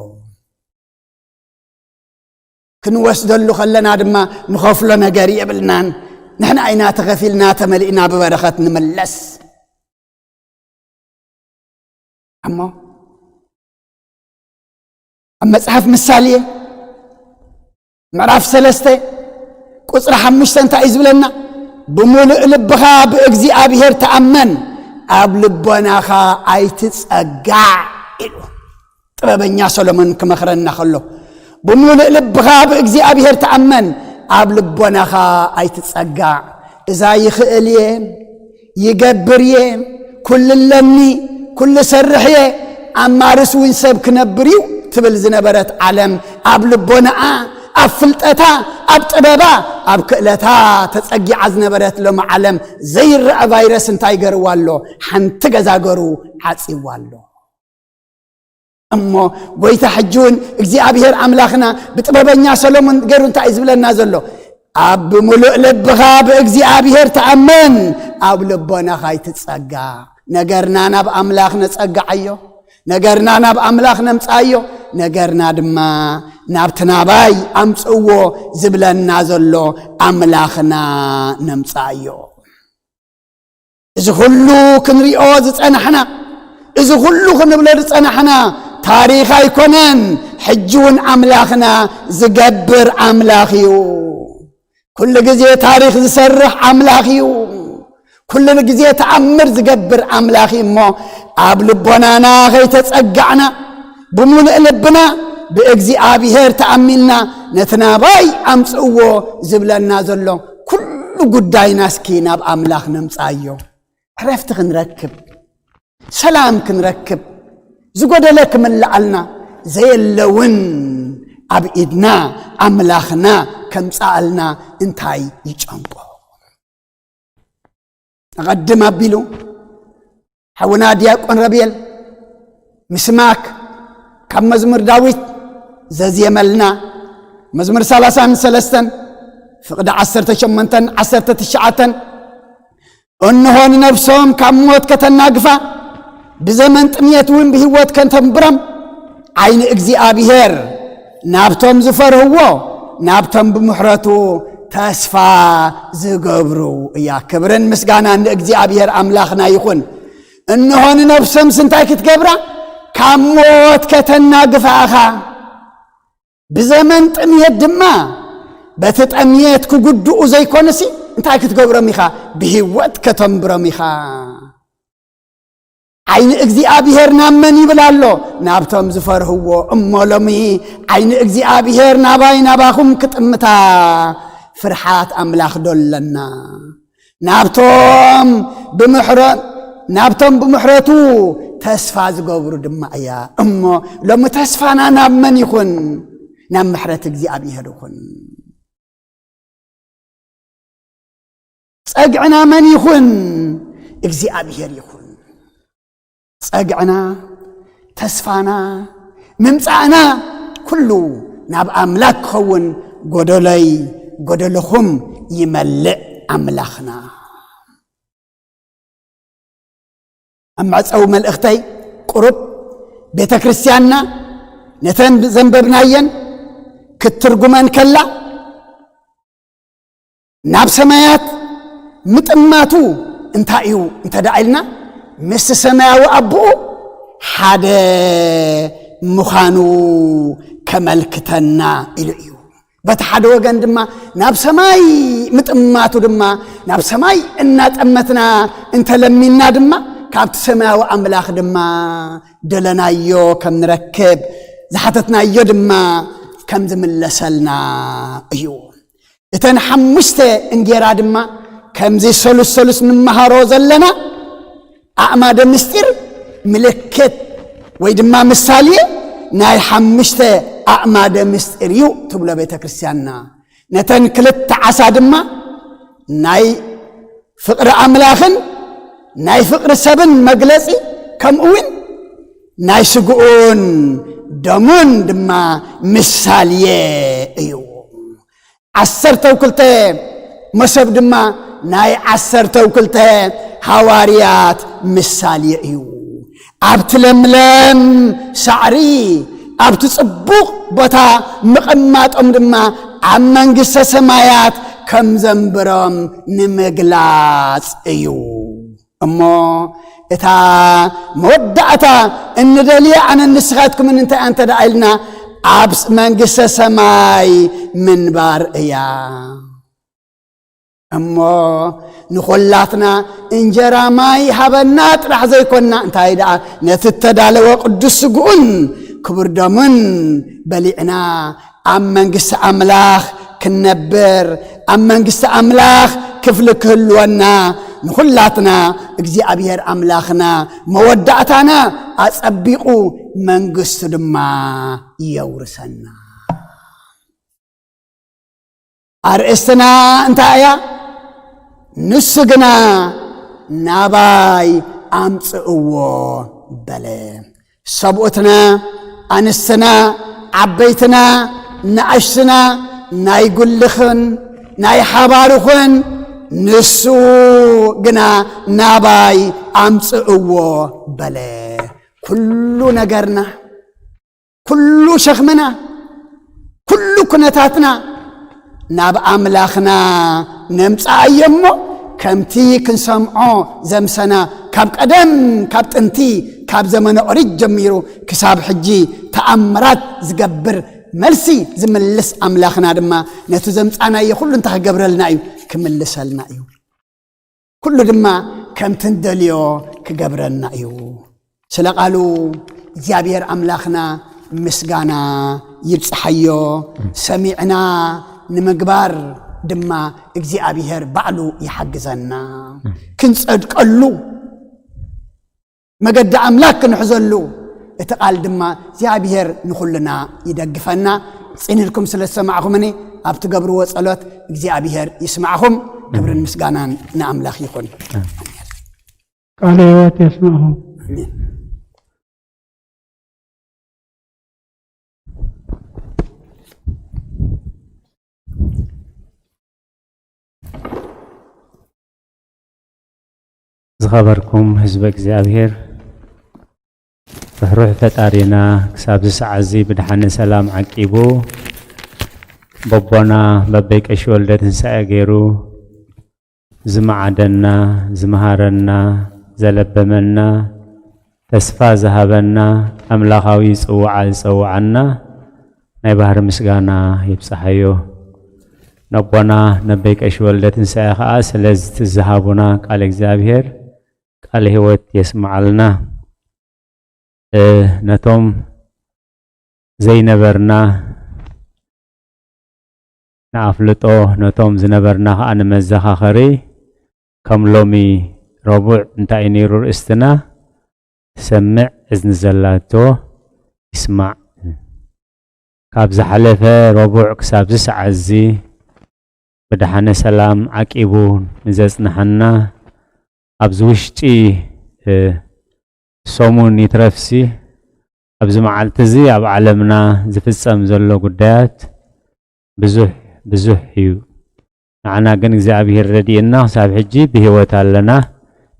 ክንወስደሉ ከለና ድማ ንኸፍሎ ነገር የብልናን። ንሕና ኢና ተኸፊልና ተመሊእና ብበረኸት ንምለስ። እሞ ኣብ መጽሓፍ ምሳሌ ምዕራፍ ሰለስተ ቁጽሪ ሓሙሽተ እንታይ እዩ ዝብለና? "ብምሉእ ልብኻ ብእግዚኣብሔር ተኣመን፣ ኣብ ልቦናኻ ኣይትጸጋዕ" ኢሉ። ጥበበኛ ሰሎሞን ክመኽረና ከሎ፣ "ብምሉእ ልብኻ ብእግዚኣብሔር ተኣመን፣ ኣብ ልቦናኻ ኣይትጸጋዕ። እዛ ይኽእል እየ፣ ይገብር እየ፣ ኩሉ ኣለኒ፣ ኩሉ ሰርሕ እየ፣ ኣማርስ እውን ሰብ ክነብር እዩ" ትብል ዝነበረት ዓለም፣ ኣብ ልቦናኣ፣ ኣብ ፍልጠታ፣ ኣብ ጥበባ፣ ኣብ ክእለታ ተጸጊዓ ዝነበረት ሎሚ ዓለም ዘይረኣ ቫይረስ እንታይ ገርዋ ኣሎ? ሓንቲ ገዛ ገሩ ዓጽዋ ኣሎ። እሞ ጐይታ ሕጂ እውን እግዚኣብሔር ኣምላኽና ብጥበበኛ ሰሎሞን ገይሩ እንታይ እዩ ዝብለና ዘሎ? "ኣብ ብምሉእ ልብኻ ብእግዚኣብሔር ተኣመን፣ ኣብ ልቦናኻ ኣይትጸጋዕ፣ ነገርና ናብ ኣምላኽ ነጸግዓዮ፣ ነገርና ናብ ኣምላኽ ነምጽኣዮ፣ ነገርና ድማ ናብቲ ናባይ ኣምጽእዎ ዝብለና ዘሎ ኣምላኽና ነምጽኣዮ። እዚ ኩሉ ክንሪኦ ዝጸናሕና፣ እዚ ኩሉ ክንብሎ ዝጸናሕና ታሪኽ ኣይኮነን። ሕጂ እውን ኣምላኽና ዝገብር ኣምላኽ እዩ። ኩሉ ግዜ ታሪኽ ዝሰርሕ ኣምላኽ እዩ። ኩሉ ግዜ ተኣምር ዝገብር ኣምላኽ እዩ እሞ፣ ኣብ ልቦናና ከይተጸጋዕና፣ ብምሉእ ልብና ብእግዚኣብሔር ተኣሚንና፣ ነቲ ናባይ ኣምጽእዎ ዝብለና ዘሎ ኩሉ ጉዳይና እስኪ ናብ ኣምላኽ ነምጽኣዮ። ዕረፍቲ ክንረክብ፣ ሰላም ክንረክብ፣ ዝጎደለ ክምልኣልና፣ ዘየለ እውን ኣብ ኢድና ኣምላኽና ከምጽኣልና እንታይ ይጨንቆ? ኣቐድም ኣቢሉ ሓውና ዲያቆን ረብኤል ምስማክ ካብ መዝሙር ዳዊት ዘዝየመልና፣ መዝሙር ሰላሳን ሰለስተን ፍቕዲ ዓሰርተ ሸሞንተን ዓሰርተ ትሽዓተን፣ እንሆ ንነፍሶም ካብ ሞት ከተናግፋ፣ ብዘመን ጥምየት እውን ብህይወት ከተንብሮም፣ ዓይኒ እግዚኣብሔር ናብቶም ዝፈርህዎ፣ ናብቶም ብምሕረቱ ተስፋ ዝገብሩ እያ። ክብርን ምስጋናን ንእግዚኣብሔር ኣምላኽና ይኹን። እንሆ ንነፍሶምስ እንታይ ክትገብራ? ካብ ሞት ከተናግፋ ኢኻ። ብዘመን ጥምየት ድማ በቲ ጥምየት ክጉድኡ ዘይኮነሲ እንታይ ክትገብሮም ኢኻ? ብህይወት ከተንብሮም ኢኻ። ዓይኒ እግዚኣብሔር ናብ መን ይብል ኣሎ? ናብቶም ዝፈርህዎ። እሞ ሎሚ ዓይኒ እግዚኣብሔር ናባይ ናባኹም ክጥምታ ፍርሓት ኣምላኽ ዶ ኣለና? ናብቶም ብምሕረ-፣ ናብቶም ብምሕረቱ ተስፋ ዝገብሩ ድማ እያ። እሞ ሎሚ ተስፋና ናብ መን ይኹን? ናብ ምሕረት እግዚኣብሔር ይኹን። ጸግዕና መን ይኹን? እግዚኣብሔር ይኹን። ጸግዕና፣ ተስፋና፣ ምምጻእና ኩሉ ናብ ኣምላኽ ክኸውን፣ ጎደሎይ ጎደሎኹም ይመልእ ኣምላኽና። ኣብ መዕጸዊ መልእኽተይ ቁሩብ ቤተ ክርስቲያንና ነተን ዘንበብናየን ክትትርጉመን ከላ፣ ናብ ሰማያት ምጥማቱ እንታይ እዩ እንተ ደኣ ኢልና፣ ምስ ሰማያዊ ኣቦኡ ሓደ ምዃኑ ከመልክተና ኢሉ እዩ። በቲ ሓደ ወገን ድማ ናብ ሰማይ ምጥማቱ ድማ፣ ናብ ሰማይ እናጠመትና እንተለሚንና ድማ፣ ካብቲ ሰማያዊ ኣምላኽ ድማ ደለናዮ ከም ንረክብ፣ ዝሓተትናዮ ድማ ከም ዝምለሰልና እዩ። እተን ሓሙሽተ እንጌራ ድማ ከምዚ ሰሉስ ሰሉስ ንመሃሮ ዘለና ኣእማደ ምስጢር ምልክት ወይ ድማ ምሳሌ ናይ ሓሙሽተ ኣእማደ ምስጢር እዩ ትብሎ ቤተ ክርስቲያንና። ነተን ክልተ ዓሳ ድማ ናይ ፍቕሪ ኣምላኽን ናይ ፍቕሪ ሰብን መግለጺ፣ ከምኡ እውን ናይ ስግኡን ደሙን ድማ ምሳሌ እዩ። ዓሰርተው ክልተ መሶብ ድማ ናይ ዓሰርተው ክልተ ሃዋርያት ምሳሌ እዩ። ኣብቲ ለምለም ሳዕሪ፣ ኣብቲ ጽቡቕ ቦታ ምቕማጦም ድማ ኣብ መንግስተ ሰማያት ከም ዘንብሮም ንምግላጽ እዩ። እሞ እታ መወዳእታ እንደልያ ኣነ ንስኻትኩምን እንታይ እንተ ደኣ ኢልና፣ ኣብ መንግስተ ሰማይ ምንባር እያ። እሞ ንኹላትና እንጀራ ማይ ሃበና ጥራሕ ዘይኮንና፣ እንታይ ደኣ ነቲ እተዳለወ ቅዱስ ስግኡን ክቡር ደሙን በሊዕና ኣብ መንግስቲ ኣምላኽ ክንነብር፣ ኣብ መንግስቲ ኣምላኽ ክፍሊ ክህልወና፣ ንኹላትና እግዚኣብሔር ኣምላኽና መወዳእታና ኣጸቢቑ መንግስቱ ድማ የውርሰና። ኣርእስትና እንታይ እያ? ንሱ ግና ናባይ ኣምጽእዎ በለ። ሰብኡትና፣ ኣንስትና፣ ዓበይትና፣ ንኣሽትና፣ ናይ ጉልኽን ናይ ሓባርኽን ንሱ ግና ናባይ ኣምጽእዎ በለ። ኩሉ ነገርና፣ ኩሉ ሸኽምና፣ ኩሉ ኩነታትና ናብ ኣምላኽና ነምጽኣዮ እሞ፣ ከምቲ ክንሰምዖ ዘምሰና፣ ካብ ቀደም ካብ ጥንቲ፣ ካብ ዘመነ ኦሪት ጀሚሩ ክሳብ ሕጂ ተኣምራት ዝገብር፣ መልሲ ዝምልስ ኣምላኽና ድማ ነቲ ዘምጻናዮ ኩሉ እንታይ ክገብረልና እዩ? ክምልሰልና እዩ። ኩሉ ድማ ከምቲ እንደልዮ ክገብረና እዩ። ስለ ቃሉ እግዚኣብሔር ኣምላኽና ምስጋና ይብጽሓዮ። ሰሚዕና ንምግባር ድማ እግዚኣብሔር ባዕሉ ይሓግዘና። ክንጸድቀሉ መገዲ ኣምላኽ ክንሕዘሉ፣ እቲ ቃል ድማ እግዚኣብሔር ንኹልና ይደግፈና። ጽን ኢልኩም ስለ ዝሰማዕኹምኒ፣ ኣብ ትገብርዎ ጸሎት እግዚኣብሔር ይስማዕኹም። ክብርን ምስጋናን ንኣምላኽ ይኹን። ቃለ ሕይወት የስምዕኹም። ኣሜን። ዝኸበርኩም ህዝበ እግዚኣብሔር፣ ርሕሩሕ ፈጣሪና ክሳብ እዚ ሰዓት እዚ ብድሓነ ሰላም ዓቂቡ፣ በቦና በበይ ቀሺ ወልደ ትንሳኤ ገይሩ ዝመዓደና፣ ዝመሃረና፣ ዘለበመና፣ ተስፋ ዝሃበና፣ ኣምላኻዊ ጽውዓ ዝጸውዓና ናይ ባህሪ ምስጋና ይብጽሓዮ። ነቦና ነበይ ቀሺ ወልደ ትንሳኤ ኸኣ ስለዚ ዝሃቡና ቃል እግዚኣብሔር ቃል ህይወት የስምዓልና። እ፣ ነቶም ዘይነበርና ንኣፍልጦ፣ ነቶም ዝነበርና ኸኣ ንመዘኻኸሪ፣ ከም ሎሚ ረቡዕ እንታይ እዩ ነይሩ ርእስትና? ትሰምዕ እዝኒ ዘላቶ ይስማዕ። ካብ ዝሓለፈ ረቡዕ ክሳብ እዚ ሰዓት እዚ ብደሓነ ሰላም ዓቂቡ ንዘጽንሓና፣ ኣብዚ ውሽጢ፣ እ፣ ሰሙን ይትረፍሲ፣ ኣብዚ መዓልቲ እዚ ኣብ ዓለምና ዝፍጸም ዘሎ ጉዳያት ብዙሕ፣ ብዙሕ እዩ። ንዓና ግን እግዚኣብሔር ረድእና፣ ክሳብ ሕጂ ብህይወት ኣለና።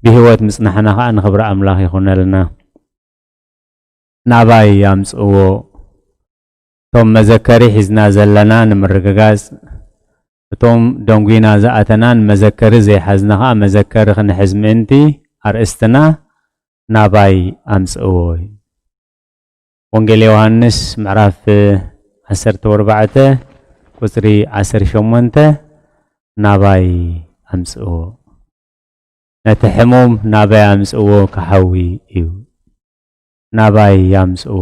ብህይወት ምጽናሕና ኸኣ ንኽብሪ ኣምላኽ ይኹነልና። ናባይ ኣምጽእዎ። እቶም መዘከሪ ሒዝና ዘለና ንምርግጋጽ፣ እቶም ደንጒና ዝኣተናን መዘከሪ ዘይሓዝና ኸኣ መዘከሪ ክንሕዝ ምእንቲ፣ ኣርእስትና ናባይ ኣምጽእዎ እዩ። ወንጌል ዮሃንስ ምዕራፍ ዓሰርተ ኣርባዕተ ቁጽሪ ዓሰርተ ሸሞንተ፣ ናባይ ኣምጽእዎ። ነቲ ሕሙም ናባይ ኣምጽእዎ ክሓዊ እዩ። ናባይ ኣምጽእዎ።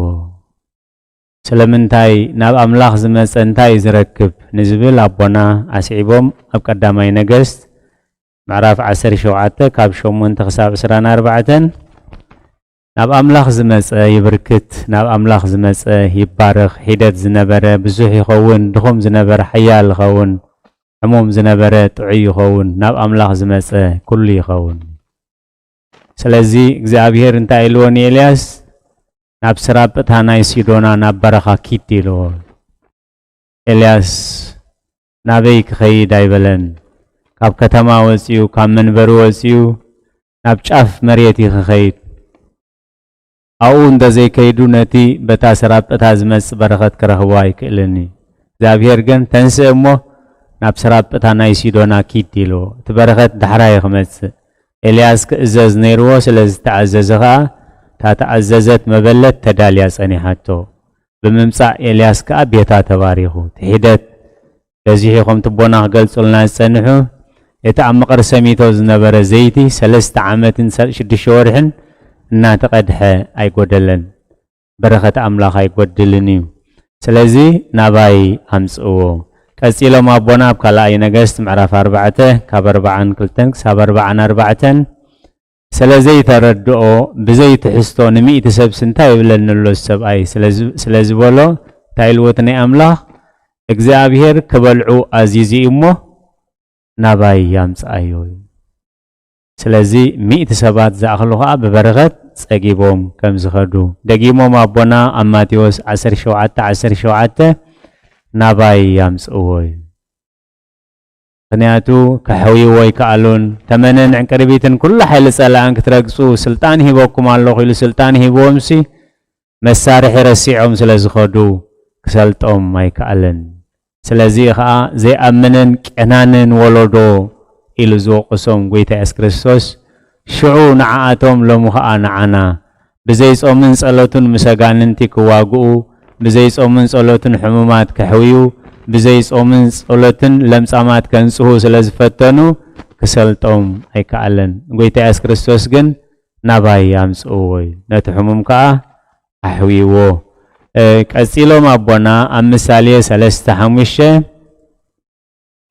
ስለምንታይ ናብ ኣምላኽ ዝመጸ እንታይ እዩ ዝረክብ ንዝብል ኣቦና ኣስዒቦም ኣብ ቀዳማይ ነገስት ምዕራፍ ዓሰርተ ሸውዓተ ካብ ሸሞንተ ክሳብ ዕስራን ኣርባዕተን፣ ናብ ኣምላኽ ዝመጸ ይብርክት፣ ናብ ኣምላኽ ዝመጸ ይባረኽ። ሒደት ዝነበረ ብዙሕ ይኸውን፣ ድኹም ዝነበረ ሓያል ይኸውን፣ ሕሙም ዝነበረ ጥዑይ ይኸውን፣ ናብ ኣምላኽ ዝመጸ ኩሉ ይኸውን። ስለዚ እግዚኣብሔር እንታይ ኢልዎ ንኤልያስ? ናብ ስራብታ ናይ ሲዶና ናብ በረኻ ኪድ ኢልዎ። ኤልያስ ናበይ ክኸይድ ኣይበለን። ካብ ከተማ ወጺኡ፣ ካብ መንበሪ ወጺኡ ናብ ጫፍ መሬት እዩ ክኸይድ። ኣብኡ እንተዘይከይዱ ነቲ በታ ስራብታ ዝመጽእ በረኸት ክረኽቦ ኣይክእልን እዩ። እግዚኣብሔር ግን ተንስእ እሞ ናብ ስራብታ ናይ ሲዶና ኪድ ኢልዎ። እቲ በረኸት ዳሕራይ ክመጽእ ኤልያስ ክእዘዝ ነይርዎ። ስለ ዝተኣዘዘ ኸኣ እታ ተኣዘዘት መበለት ተዳልያ ጸኒሓቶ። ብምምጻእ ኤልያስ ከኣ ቤታ ተባሪኹ። እቲ ሒደት በዚሑ ከም ትቦና ክገልጹልና ዝጸንሑ፣ እቲ ኣብ መቐር ሰሚቶ ዝነበረ ዘይቲ ሰለስተ ዓመትን ሰ-፣ ሽዱሽተ ወርሕን እናተቐድሐ ኣይጎደለን። በረኸት ኣምላኽ ኣይጎድልን እዩ። ስለዚ ናባይ ኣምጽእዎ። ቀጺሎም ኣቦና ኣብ ካልኣይ ነገስት ምዕራፍ ኣርባዕተ ካብ ኣርባዓን ክልተን ክሳብ ኣርባዓን ኣርባዕተን፣ ስለ ዘይተረድኦ ብዘይትሕዝቶ ንሚእቲ ሰብሲ እንታይ ይብለኒ ኣሎ እዚ ሰብኣይ ስለ ዝ-፣ ስለ ዝበሎ እንታይ ኢልዎ እቲ ናይ ኣምላኽ እግዚኣብሔር ክበልዑ ኣዚዙ እዩ እሞ ናባይ ኣምጽኣዮ እዩ። ስለዚ ሚእቲ ሰባት ዝኣኽሉ ኸኣ ብበረኸት ጸጊቦም ከም ዝኸዱ ደጊሞም ኣቦና ኣብ ማቴዎስ ዓሰርተ ሸውዓተ ዓሰርተ ሸውዓተ ናባይ ኣምጽእዎ እዩ። ምኽንያቱ ከሕውይዎ ኣይከኣሉን። ተመንን ዕንቅርቢትን ኩሉ ሓይሊ ጸላእን ክትረግጹ ስልጣን ሂበኩም ኣለኹ ኢሉ ስልጣን ሂብዎምሲ መሳርሒ ረሲዖም ስለ ዝኸዱ ክሰልጦም ኣይከኣለን። ስለዚ ኸኣ ዘይኣምንን ቄናንን ወለዶ ኢሉ ዝወቕሶም ጎይታ የሱስ ክርስቶስ ሽዑ ንዓኣቶም ሎሚ ኸኣ ንዓና ብዘይ ጾምን ጸሎትን ምስ ኣጋንንቲ ክዋግኡ፣ ብዘይ ጾምን ጸሎትን ሕሙማት ከሕውዩ፣ ብዘይ ጾምን ጸሎትን ለምጻማት ከንጽሁ ስለ ዝፈተኑ ክሰልጦም ኣይከኣለን። ጎይታ የሱስ ክርስቶስ ግን ናባይ ኣምጽእዎ እዩ፣ ነቲ ሕሙም ከኣ ኣሕውይዎ። እ፣ ቀጺሎም ኣቦና ኣብ ምሳሌ ሰለስተ ሓሙሽተ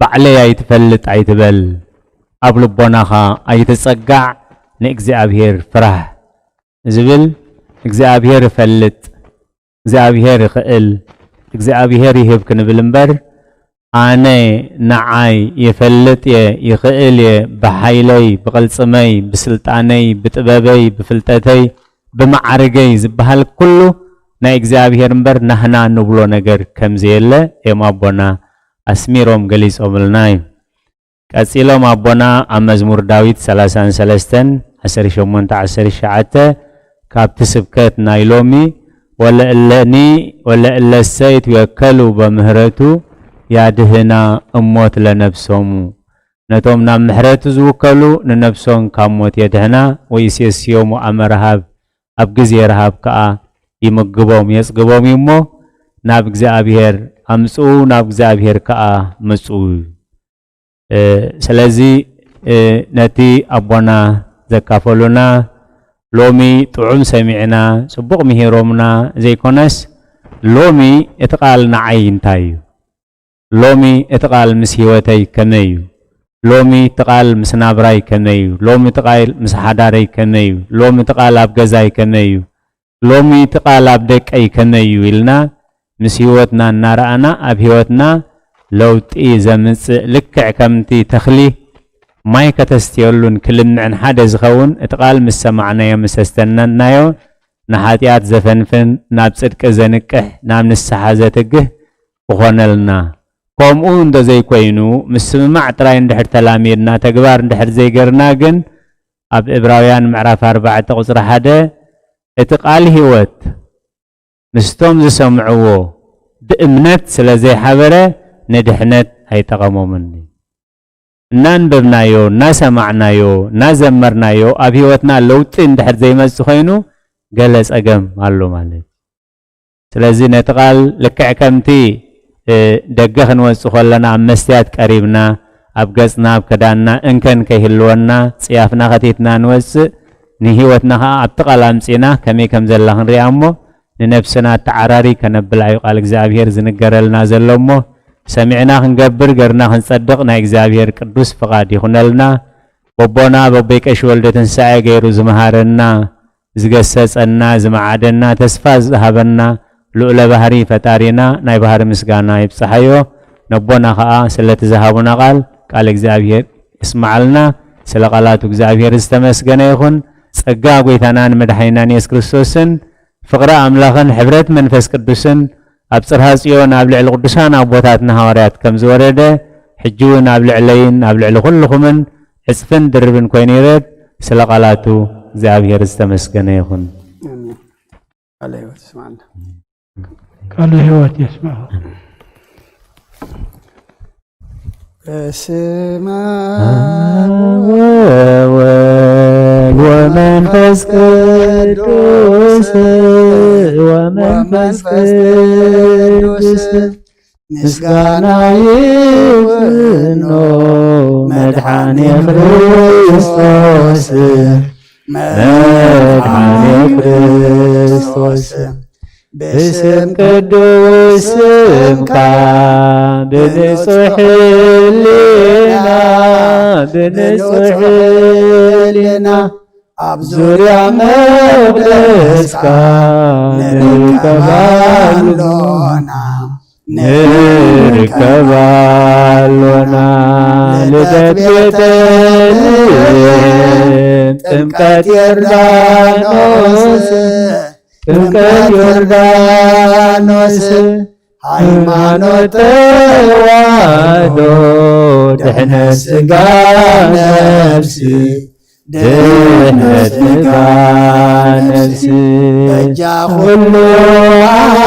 ባዕለይ ኣይትፈልጥ ኣይትበል፣ ኣብ ልቦናኻ ኣይትጸጋዕ፣ ንእግዚኣብሔር ፍራህ ዝብል እግዚኣብሔር ይፈልጥ፣ እግዚኣብሔር ይኽእል፣ እግዚኣብሔር ይህብ ክንብል እምበር ኣነ ንዓይ ይፈልጥ እየ፣ ይኽእል እየ፣ ብሓይለይ፣ ብቕልጽመይ፣ ብስልጣነይ፣ ብጥበበይ፣ ብፍልጠተይ፣ ብመዓርገይ ዝበሃል ኩሉ ናይ እግዚኣብሔር እምበር ናህና ንብሎ ነገር ከም ዘየለ እዮም ኣቦና ኣስሚሮም ገሊጾምልና እዩ። ቀጺሎም ኣቦና ኣብ መዝሙር ዳዊት ሰላሳን ሰለስተን፣ ዓሰርተ ሸሞንተ፣ ዓሰርተ ትሽዓተ ካብቲ ስብከት ናይ ሎሚ፣ "ወለእለኒ ወለእለሰ ይትወከሉ በምህረቱ ያድህና እሞት ለነፍሶሙ።" ነቶም ናብ ምሕረቱ ዝውከሉ ንነፍሶም ካብ ሞት የድሕና፣ "ወይሴስዮሙ አመ ረሃብ፣ ኣብ ግዜ ረሃብ ከኣ ይምግቦም የጽግቦም እዩ እሞ፣ ናብ እግዚኣብሔር ኣምጽኡ፣ ናብ እግዚኣብሔር ከኣ ምጽኡ እዩ።" እ፣ ስለዚ፣ እ፣ ነቲ ኣቦና ዘካፈሉና፣ ሎሚ ጥዑም ሰሚዕና፣ ጽቡቕ ምሂሮምና ዘይኮነስ፣ ሎሚ እቲ ቃል ንዓይ እንታይ እዩ? ሎሚ እቲ ቃል ምስ ህይወተይ ከመይ እዩ? ሎሚ እቲ ቃል ምስ ናብራይ ከመይ እዩ? ሎሚ እቲ ቃል ምስ ሓዳረይ ከመይ እዩ? ሎሚ እቲ ቃል ኣብ ገዛይ ከመይ እዩ? ሎሚ እቲ ቃል ኣብ ደቀይ ከመይ እዩ? ኢልና ምስ ህይወትና እናረኣና፣ ኣብ ህይወትና ለውጢ ዘምጽእ፣ ልክዕ ከምቲ ተኽሊ ማይ ከተስትየሉን ክልምዕን ሓደ ዝኸውን፣ እቲ ቃል ምስ ሰማዕናዮ፣ ምስ ኣስተንተንናዮ፣ ንሓጢኣት ዘፈንፍን፣ ናብ ጽድቂ ዘንቅሕ፣ ናብ ንስሓ ዘትግህ ክኾነልና። ከምኡ እንተዘይኮይኑ፣ ምስምማዕ ጥራይ እንድሕር ተላሚድና፣ ተግባር እንድሕር ዘይገርና ግን፣ ኣብ ዕብራውያን ምዕራፍ ኣርባዕተ ቁጽሪ ሓደ፣ እቲ ቃል ህይወት ምስቶም ዝሰምዕዎ ብእምነት ስለ ዘይሓበረ፣ ንድሕነት ኣይጠቐሞምን። እናንበብናዮ፣ እናሰማዕናዮ፣ እናዘመርናዮ፣ ኣብ ህይወትና ለውጢ እንድሕር ዘይመጽእ ኮይኑ፣ ገለ ጸገም ኣሎ ማለት እዩ። ስለዚ ነቲ ቃል ልክዕ ከምቲ፣ እ፣ ደገ ክንወጽእ ከለና ኣብ መስትያት ቀሪብና፣ ኣብ ገጽና፣ ኣብ ክዳንና እንከን ከይህልወና፣ ጽያፍና ከቲትና ንወጽእ፣ ንህይወትና ኸኣ ኣብቲ ቃል ኣምጺእና ከመይ ከም ዘላ ክንሪኣ እሞ፣ ንነብስና ኣተዓራሪ ከነብላ እዩ ቃል እግዚኣብሔር ዝንገረልና ዘሎ እሞ፣ ሰሚዕና ክንገብር፣ ገርና ክንጸድቕ ናይ እግዚኣብሔር ቅዱስ ፍቓድ ይኹነልና። በቦና በቦይ ቀሺ ወልደ ትንሳኤ ገይሩ ዝመሃረና፣ ዝገሰጸና፣ ዝመዓደና፣ ተስፋ ዝሃበና ልዑለ ባህሪ ፈጣሪና ናይ ባህሪ ምስጋና ይብጽሓዮ። ነቦና ኸኣ ስለቲ ዝሃቡና ቃል፣ ቃል እግዚኣብሔር የስምዓልና። ስለ ቃላቱ እግዚኣብሔር ዝተመስገነ ይኹን። ጸጋ ጐይታናን መድሓኒናን የሱስ ክርስቶስን ፍቕሪ ኣምላኽን ሕብረት መንፈስ ቅዱስን ኣብ ጽርሃ ጽዮን ኣብ ልዕሊ ቅዱሳን ኣቦታትና ሃዋርያት ከም ዝወረደ፣ ሕጂ እውን ኣብ ልዕለይን ኣብ ልዕሊ ኩልኹምን ዕጽፍን ድርብን ኮይኑ ይረድ። ስለ ቃላቱ እግዚኣብሔር ዝተመስገነ ይኹን። ኣሜን። ቃለ ሕይወት ይስማዕና። ቃለ ሕይወት የስምዐ። በስመ አብ ወወልድ ወመንፈስ ቅዱስ፣ ወመንፈስ ቅዱስ ምስጋና ይብኖ መድኃኔ ክርስቶስ፣ መድኃኔ ክርስቶስ። ብስም ቅዱስ ስምካ ብንጹሕ ሕሊና፣ ብንጹሕ ሕሊና ኣብ ዙርያ መቕደስካ ንርከብ ኣሎና፣ ንርከብ ኣሎና። ልደት ቤተልሔም፣ ጥምቀት ዮርዳኖስ፣ ጥምቀት ዮርዳኖስ፣ ሃይማኖት ተዋህዶ ድሕነት ስጋ ነፍሲ፣ ድሕነት ስጋ ነፍሲ፣ በጃ ኩሉ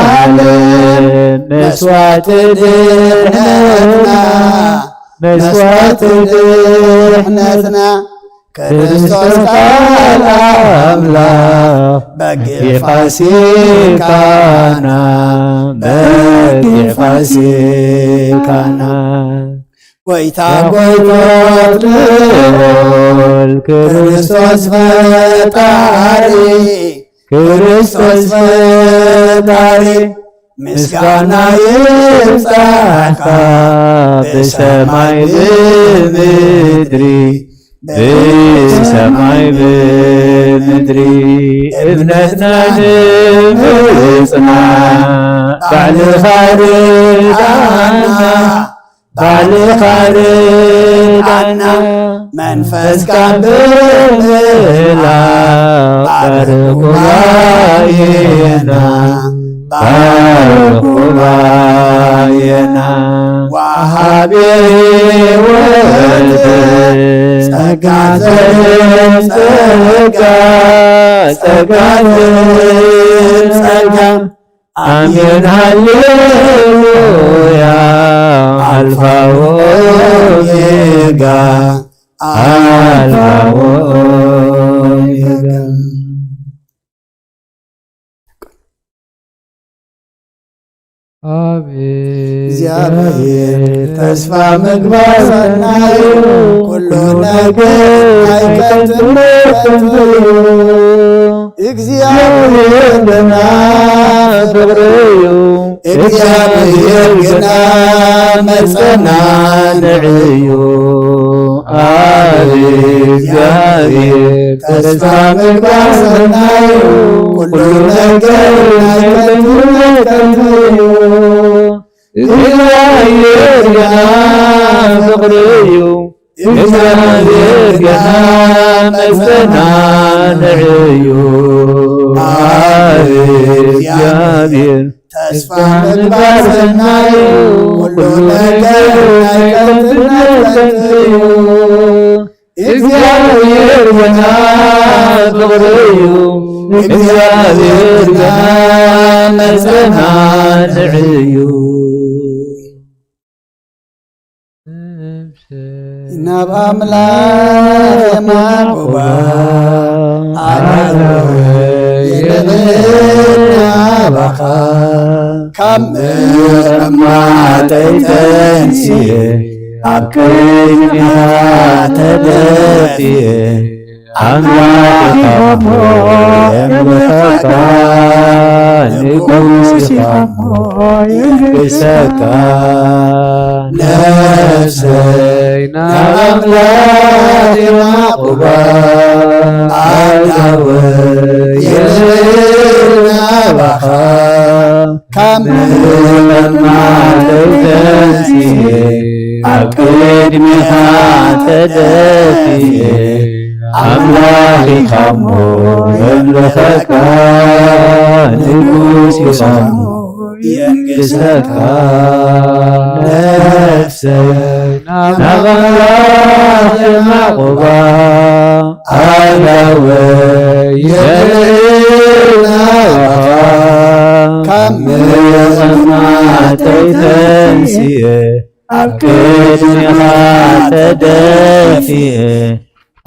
ዓለም መስዋዕቲ ድሕነትና፣ መስዋዕቲ ድሕነትና፣ ክርስቶስ ቃል ኣምላኽ በጊዕ ፋሲካና፣ በጊዕ ፋሲካና። ጎይታ ጎይቶት ልዑል ክርስቶስ ፈጣሪ፣ ክርስቶስ ፈጣሪ፣ ምስጋና ይብጻሕካ ብሰማይ ብምድሪ፣ ብሰማይ ብምድሪ። እምነትና ንምጽና ባዕልኻ ርድኣና፣ ባዕልኻ ርድኣና፣ መንፈስካ ብምህላው ባርኽ ጉባኤና፣ ባርኽ ጉባኤና። ወሃቢ ሕይወት ጸጋ ዘርእ ጸጋ፣ ጸጋ ዘርእ ጸጋ፣ ኣሜን ሃሌሉያ። ኣልፋ ወኦሜጋ፣ ኣልፋ ወኦሜጋ። ኣቤት እግዚኣብሔር ተስፋ ምግባር ሰናይ እዩ፣ ኩሉ ነገር ኣይቀትም ከንቱ እዩ። እግዚኣብሔር ግና ፍቕሪ እዩ፣ እግዚኣብሔር ግና መጸናንዒ እዩ። ኣቤት እግዚኣብሔር ተስፋ ምግባር ሰናይ እዩ፣ ኩሉ ነገር ኣይቀትም ከንቱ እዩ። እግዚኣብሔር ግና ፍቕሪ እዩ፣ እግዚኣብሔር ግና መጸናንዒ እዩ። ኣቤት እግዚኣብሔር ተስፋ ምግባር ሰናይ እዩ፣ ኩሉ ነገር ናይ ከንቱ እዩ። እግዚኣብሔር ግና ፍቕሪ እዩ፣ እግዚኣብሔር ግና መጸናንዒ እዩ። ናብ ኣምላኽ የማቑባ ኣላለወ የለለና ባኻ ካብ ምቕማጠይ ተንስየ ኣብ ቅድሚኻ ተደፍየ ኣምላኽ ኢኻ እሞ የምልኸካ፣ ንጉስ ኢኻ እሞ የንግሰካ። ነፍሰይ ናብ ኣምላኽ የማቑባ፣ ኣዳወ የልል ናባኻ። ካብ ምቕማጠይ ተንስየ ኣብ ቅድሚኻ ተደፍየ ኣምላኽ ኢኻ እሞ የምልኸካ፣ ንጉስ ኢኻ እሞ የንግሰካ። ነፍሰይ ናብ ኣምላኽ የማቑባ፣ ኣዳወ የልል ናባኻ። ካብ ምቕማጠይ ተንስየ ኣብ ቅድሚኻ ተደፍየ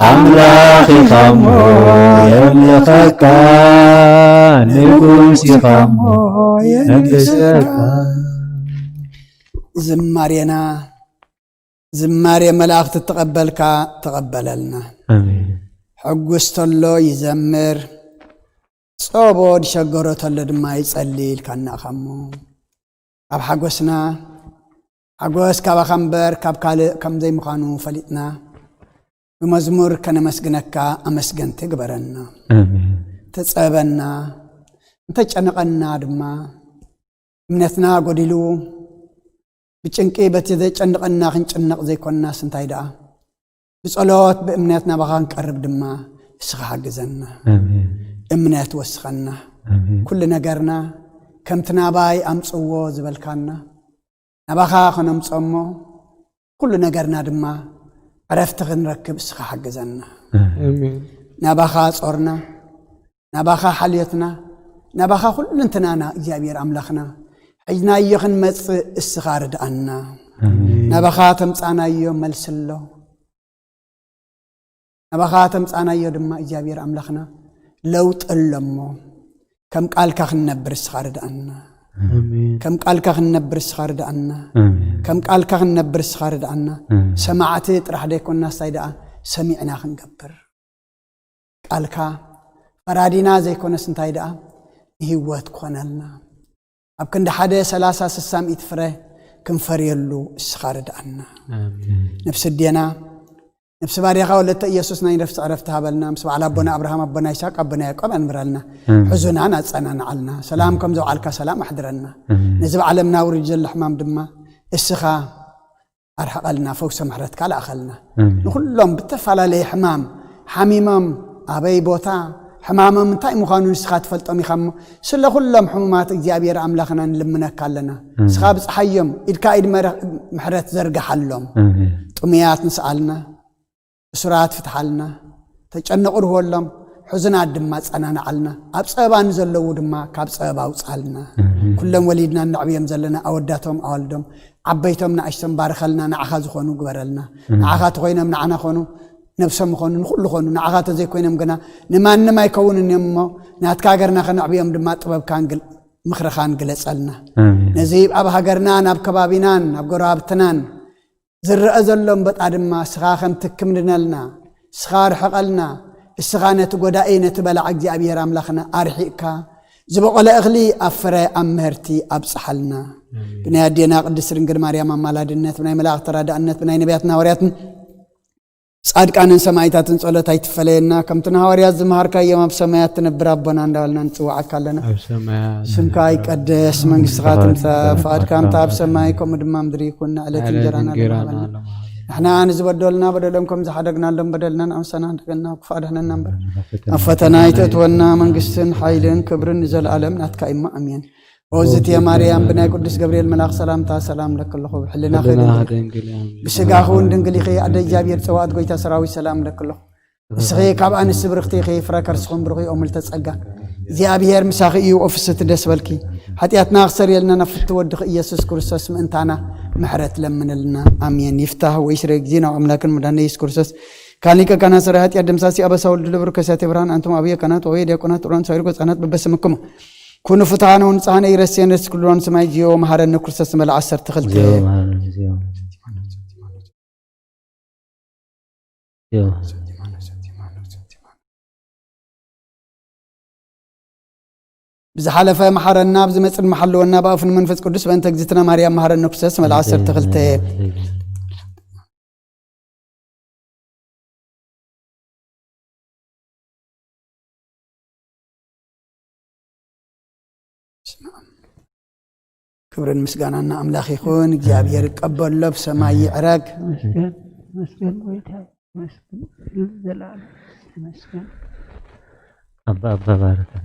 ኣምላኽ ኢኻ እሞ የምልኸካ፣ ንጉስ ኢኻ እሞ የንግሰካ። ዝማሬና ዝማሬ መላእኽቲ እተቐበልካ ተቐበለልና። ኣሜን። ሕጉስ ተሎ ይዘምር፣ ጸቦ ዝሸገሮ ተሎ ድማ ይጸሊ ኢልካና ኢኻ እሞ፣ ኣብ ሓጎስና ሓጎስ ካባኻ እምበር ካብ ካልእ ከም ዘይምዃኑ ፈሊጥና፣ ብመዝሙር ከነመስግነካ ኣመስገንቲ ግበረና። ኣሜን። ተጸበና፣ እንተጨነቐና ድማ፣ እምነትና ጎዲሉ፣ ብጭንቂ በቲ ዘጨንቐና ክንጭነቕ ዘይኮንናስ እንታይ ደኣ፣ ብጸሎት ብእምነት ናባኻ ክንቀርብ ድማ ንስኻ ሓግዘና። ኣሜን። እምነት ወስኸና። ኣሜን። ኩሉ ነገርና ከምቲ ናባይ ኣምጽዎ ዝበልካና፣ ናባኻ ከነምጽኦ እሞ፣ ኩሉ ነገርና ድማ ዕረፍቲ ክንረክብ እስኻ ሓግዘና። ኣሜን። ናባኻ ጾርና፣ ናባኻ ሓልዮትና፣ ናባኻ ኩልንትናና እግዚኣብሔር ኣምላኽና፣ ሒዝናዮ ክንመጽእ እስኻ ርድኣና። ኣሜን። ናባኻ ተምጻናዮ መልሲ ኣሎ። ናባኻ ተምጻናዮ ድማ እግዚኣብሔር ኣምላኽና ለውጢ ኣሎ እሞ፣ ከም ቃልካ ክንነብር እስኻ ርድኣና። ኣሜን። ከም ቃልካ ክንነብር እስኻ ርድኣና። ኣሜን። ከም ቃልካ ክንነብር እስኻ ርድኣና። ኣሜን። ሰማዕቲ ጥራሕ ደይኮንና፣ እንታይ ደኣ ሰሚዕና ክንገብር። ቃልካ ፈራዲና ዘይኮነስ፣ እንታይ ደኣ ንህይወት ክኾነልና። ኣብ ክንዲ ሓደ ሰላሳ ስሳ ሚእቲ ፍረ ክንፈርየሉ እስኻ ርድኣና። ኣሜን። ነፍሲ ኣዴና፣ ነፍሲ ባርያኻ ወለተ ኢየሱስ ናይ ነፍሲ ዕረፍቲ ሃበልና። ምስ በዓል ኣቦና ኣብርሃም፣ ኣቦና ይስሐቅ፣ ኣቦና ያዕቆብ ኣንብረልና። ኣሜን። ሕዙናን ኣጸናንዓልና። ሰላም ከም ዘውዓልካ ሰላም ኣሕድረልና። ኣሜን። ነዚ ብዓለምና ውሪድ ዘሎ ሕማም ድማ እስኻ ኣርሕቐልና፣ ፈውሰ ምሕረትካ ለኣኸልና። ኣሜን። ንኹሎም ብተፈላለየ ሕማም ሓሚሞም፣ ኣበይ ቦታ ሕማሞም እንታይ ምዃኑ ንስኻ ትፈልጦም ኢኻ እሞ፣ ስለ ኩሎም ሕሙማት እግዚኣብሔር ኣምላኽና ንልምነካ ኣለና። ኣሜን። ንስኻ ብጽሓዮም፣ ኢድካ ኢድ መረ-፣ ምሕረት ዘርግሓሎም። ኣሜን። ጥሙያት ንስኣልና፣ እሱራት ፍትሓልና፣ ተጨነቑ ርህወሎም፣ ሕዙናት ድማ ጸናንዓልና፣ ኣብ ጸበባ ንዘለዉ ድማ ካብ ጸበባ ኣውጽኣልና። ኣሜን። ኩሎም ወሊድና እነዕብዮም ዘለና ኣወዳቶም ኣዋልዶም፣ ዓበይቶም ንኣሽቶም ባርኸልና፣ ንዓኻ ዝኾኑ ግበረልና። ኣሜን። ንዓኻ ተኾይኖም ንዓና ኾኑ፣ ነብሶም ኾኑ፣ ንኹሉ ኾኑ። ንዓኻ ተዘይኮይኖም ግና ንማንም ኣይከውንን እዮም እሞ፣ ናትካ ሃገርና ከነዕብዮም ድማ ጥበብካን ግል-፣ ምኽርኻን ግለጸልና። ኣሜን። ነዚ ኣብ ሃገርናን ኣብ ከባቢናን ኣብ ጎረባብትናን ዝረአ ዘሎ እምበጣ ድማ እስኻ ከም ትክምድነልና፣ እስኻ ኣርሕቐልና። እስኻ ነቲ ጎዳኢ፣ ነቲ በላዕ እግዚኣብሔር ኣምላኽና ኣርሒቕካ፣ ዝበቖለ እኽሊ ኣብ ፍረ፣ ኣብ ምህርቲ ኣብጽሓልና። ኣሜን። ብናይ ኣዴና ቅድስት ድንግል ማርያም ኣማላድነት፣ ብናይ መላእኽቲ ተራዳእነት፣ ብናይ ነቢያትን ሃዋርያትን ጻድቃንን ሰማዕታትን ጸሎት ኣይትፈለየና። ከምቲ ንሃዋርያት ዝመሃርካዮም፣ ኣብ ሰማያት ትነብር ኣቦና እንዳበልና ንጽውዓካ ኣለና። ኣብ ሰማያት ስምካ ይቀደስ፣ መንግስትኻ ትምጻእ፣ ፍቓድካ ከምታ ኣብ ሰማይ ከምኡ ድማ ምድሪ ይኩን። ንዕለት ዕለት እንጀራና እንጀራና ለማዕለና ሃበና። ንሕና ንዝበደሉና በደሎም ከም ዝሓደግናሎም በደልና ንኣምሰና፣ እንደገና ክፉእ ኣድሕነና እምበር፣ ናብ ፈተና ኣይተእትወና። መንግስትን ሓይልን ክብርን ንዘለኣለም ናትካ እዩ እሞ፣ ኣሜን። ኦዝት ማርያም፣ ብናይ ቅዱስ ገብርኤል መልኣኽ ሰላምታ ሰላም ለኪ ኣለኹ። ብሕልናኺ ሕልናኺ ድንግል፣ ድንግል እያ። ብስጋኺ እውን ድንግል ኢኺ። ኣደ እግዚኣብሔር ጸባኦት፣ ጎይታ ሰራዊት፣ ሰላም ለኪ ኣለኹ። ንስኺ ካብ ኣንስቲ ብርኽቲ ኢኺ፣ ፍረ ከርስኹም ብሩኽ እዩ። ኦምልተ ጸጋ እግዚኣብሔር ምሳኺ እዩ። ኦፍስቲ ደስ በልኪ። ሓጢኣትና ክሰርየልና ናብ ፍቲ ወድኺ ኢየሱስ ክርስቶስ ምእንታና ምሕረት ለምንልና። ኣሜን። ይፍታህ ወይስረ እግዚእነ ወኣምላክን መድኃኒነ ኢየሱስ ክርስቶስ ካሊቀ ካህናት ሰራይ ኃጢአት ደምሳሲ አበሳ ወልድ ለብሩ ከሳቴ ብርሃን አንቱም አብየ ካህናት ወወየ ዲያቆናት ጥሩራን ሳይሩ ሕፃናት በበስምክሙ ኩኑ ፍትሐነ ወንጽሐነ ኢረሴነ ስኩሎን ስማይ ዚዮ መሐረነ ክርስቶስ መለ ዓሰርተ ክልተ። ዚዮ መሐረነ ዚዮ። ዚዮ። ብዝሓለፈ መሓረና፣ ብዝመጽእ ድማ ሓልወና፣ ብኣፉን መንፈስ ቅዱስ በእንተ እግዝእትነ ማርያም መሓረነ ክርስቶስ መለ ዓሰርተ ክልተ። ክብርን ምስጋናን ንኣምላኽ ይኹን። እግዚኣብሔር ይቀበሎ፣ ብሰማይ ይዕረግ። መስገን፣ መስገን ጎይታ፣ መስገን፣ ዘላለም መስገን። ኣባ፣ ኣባ ባረከን።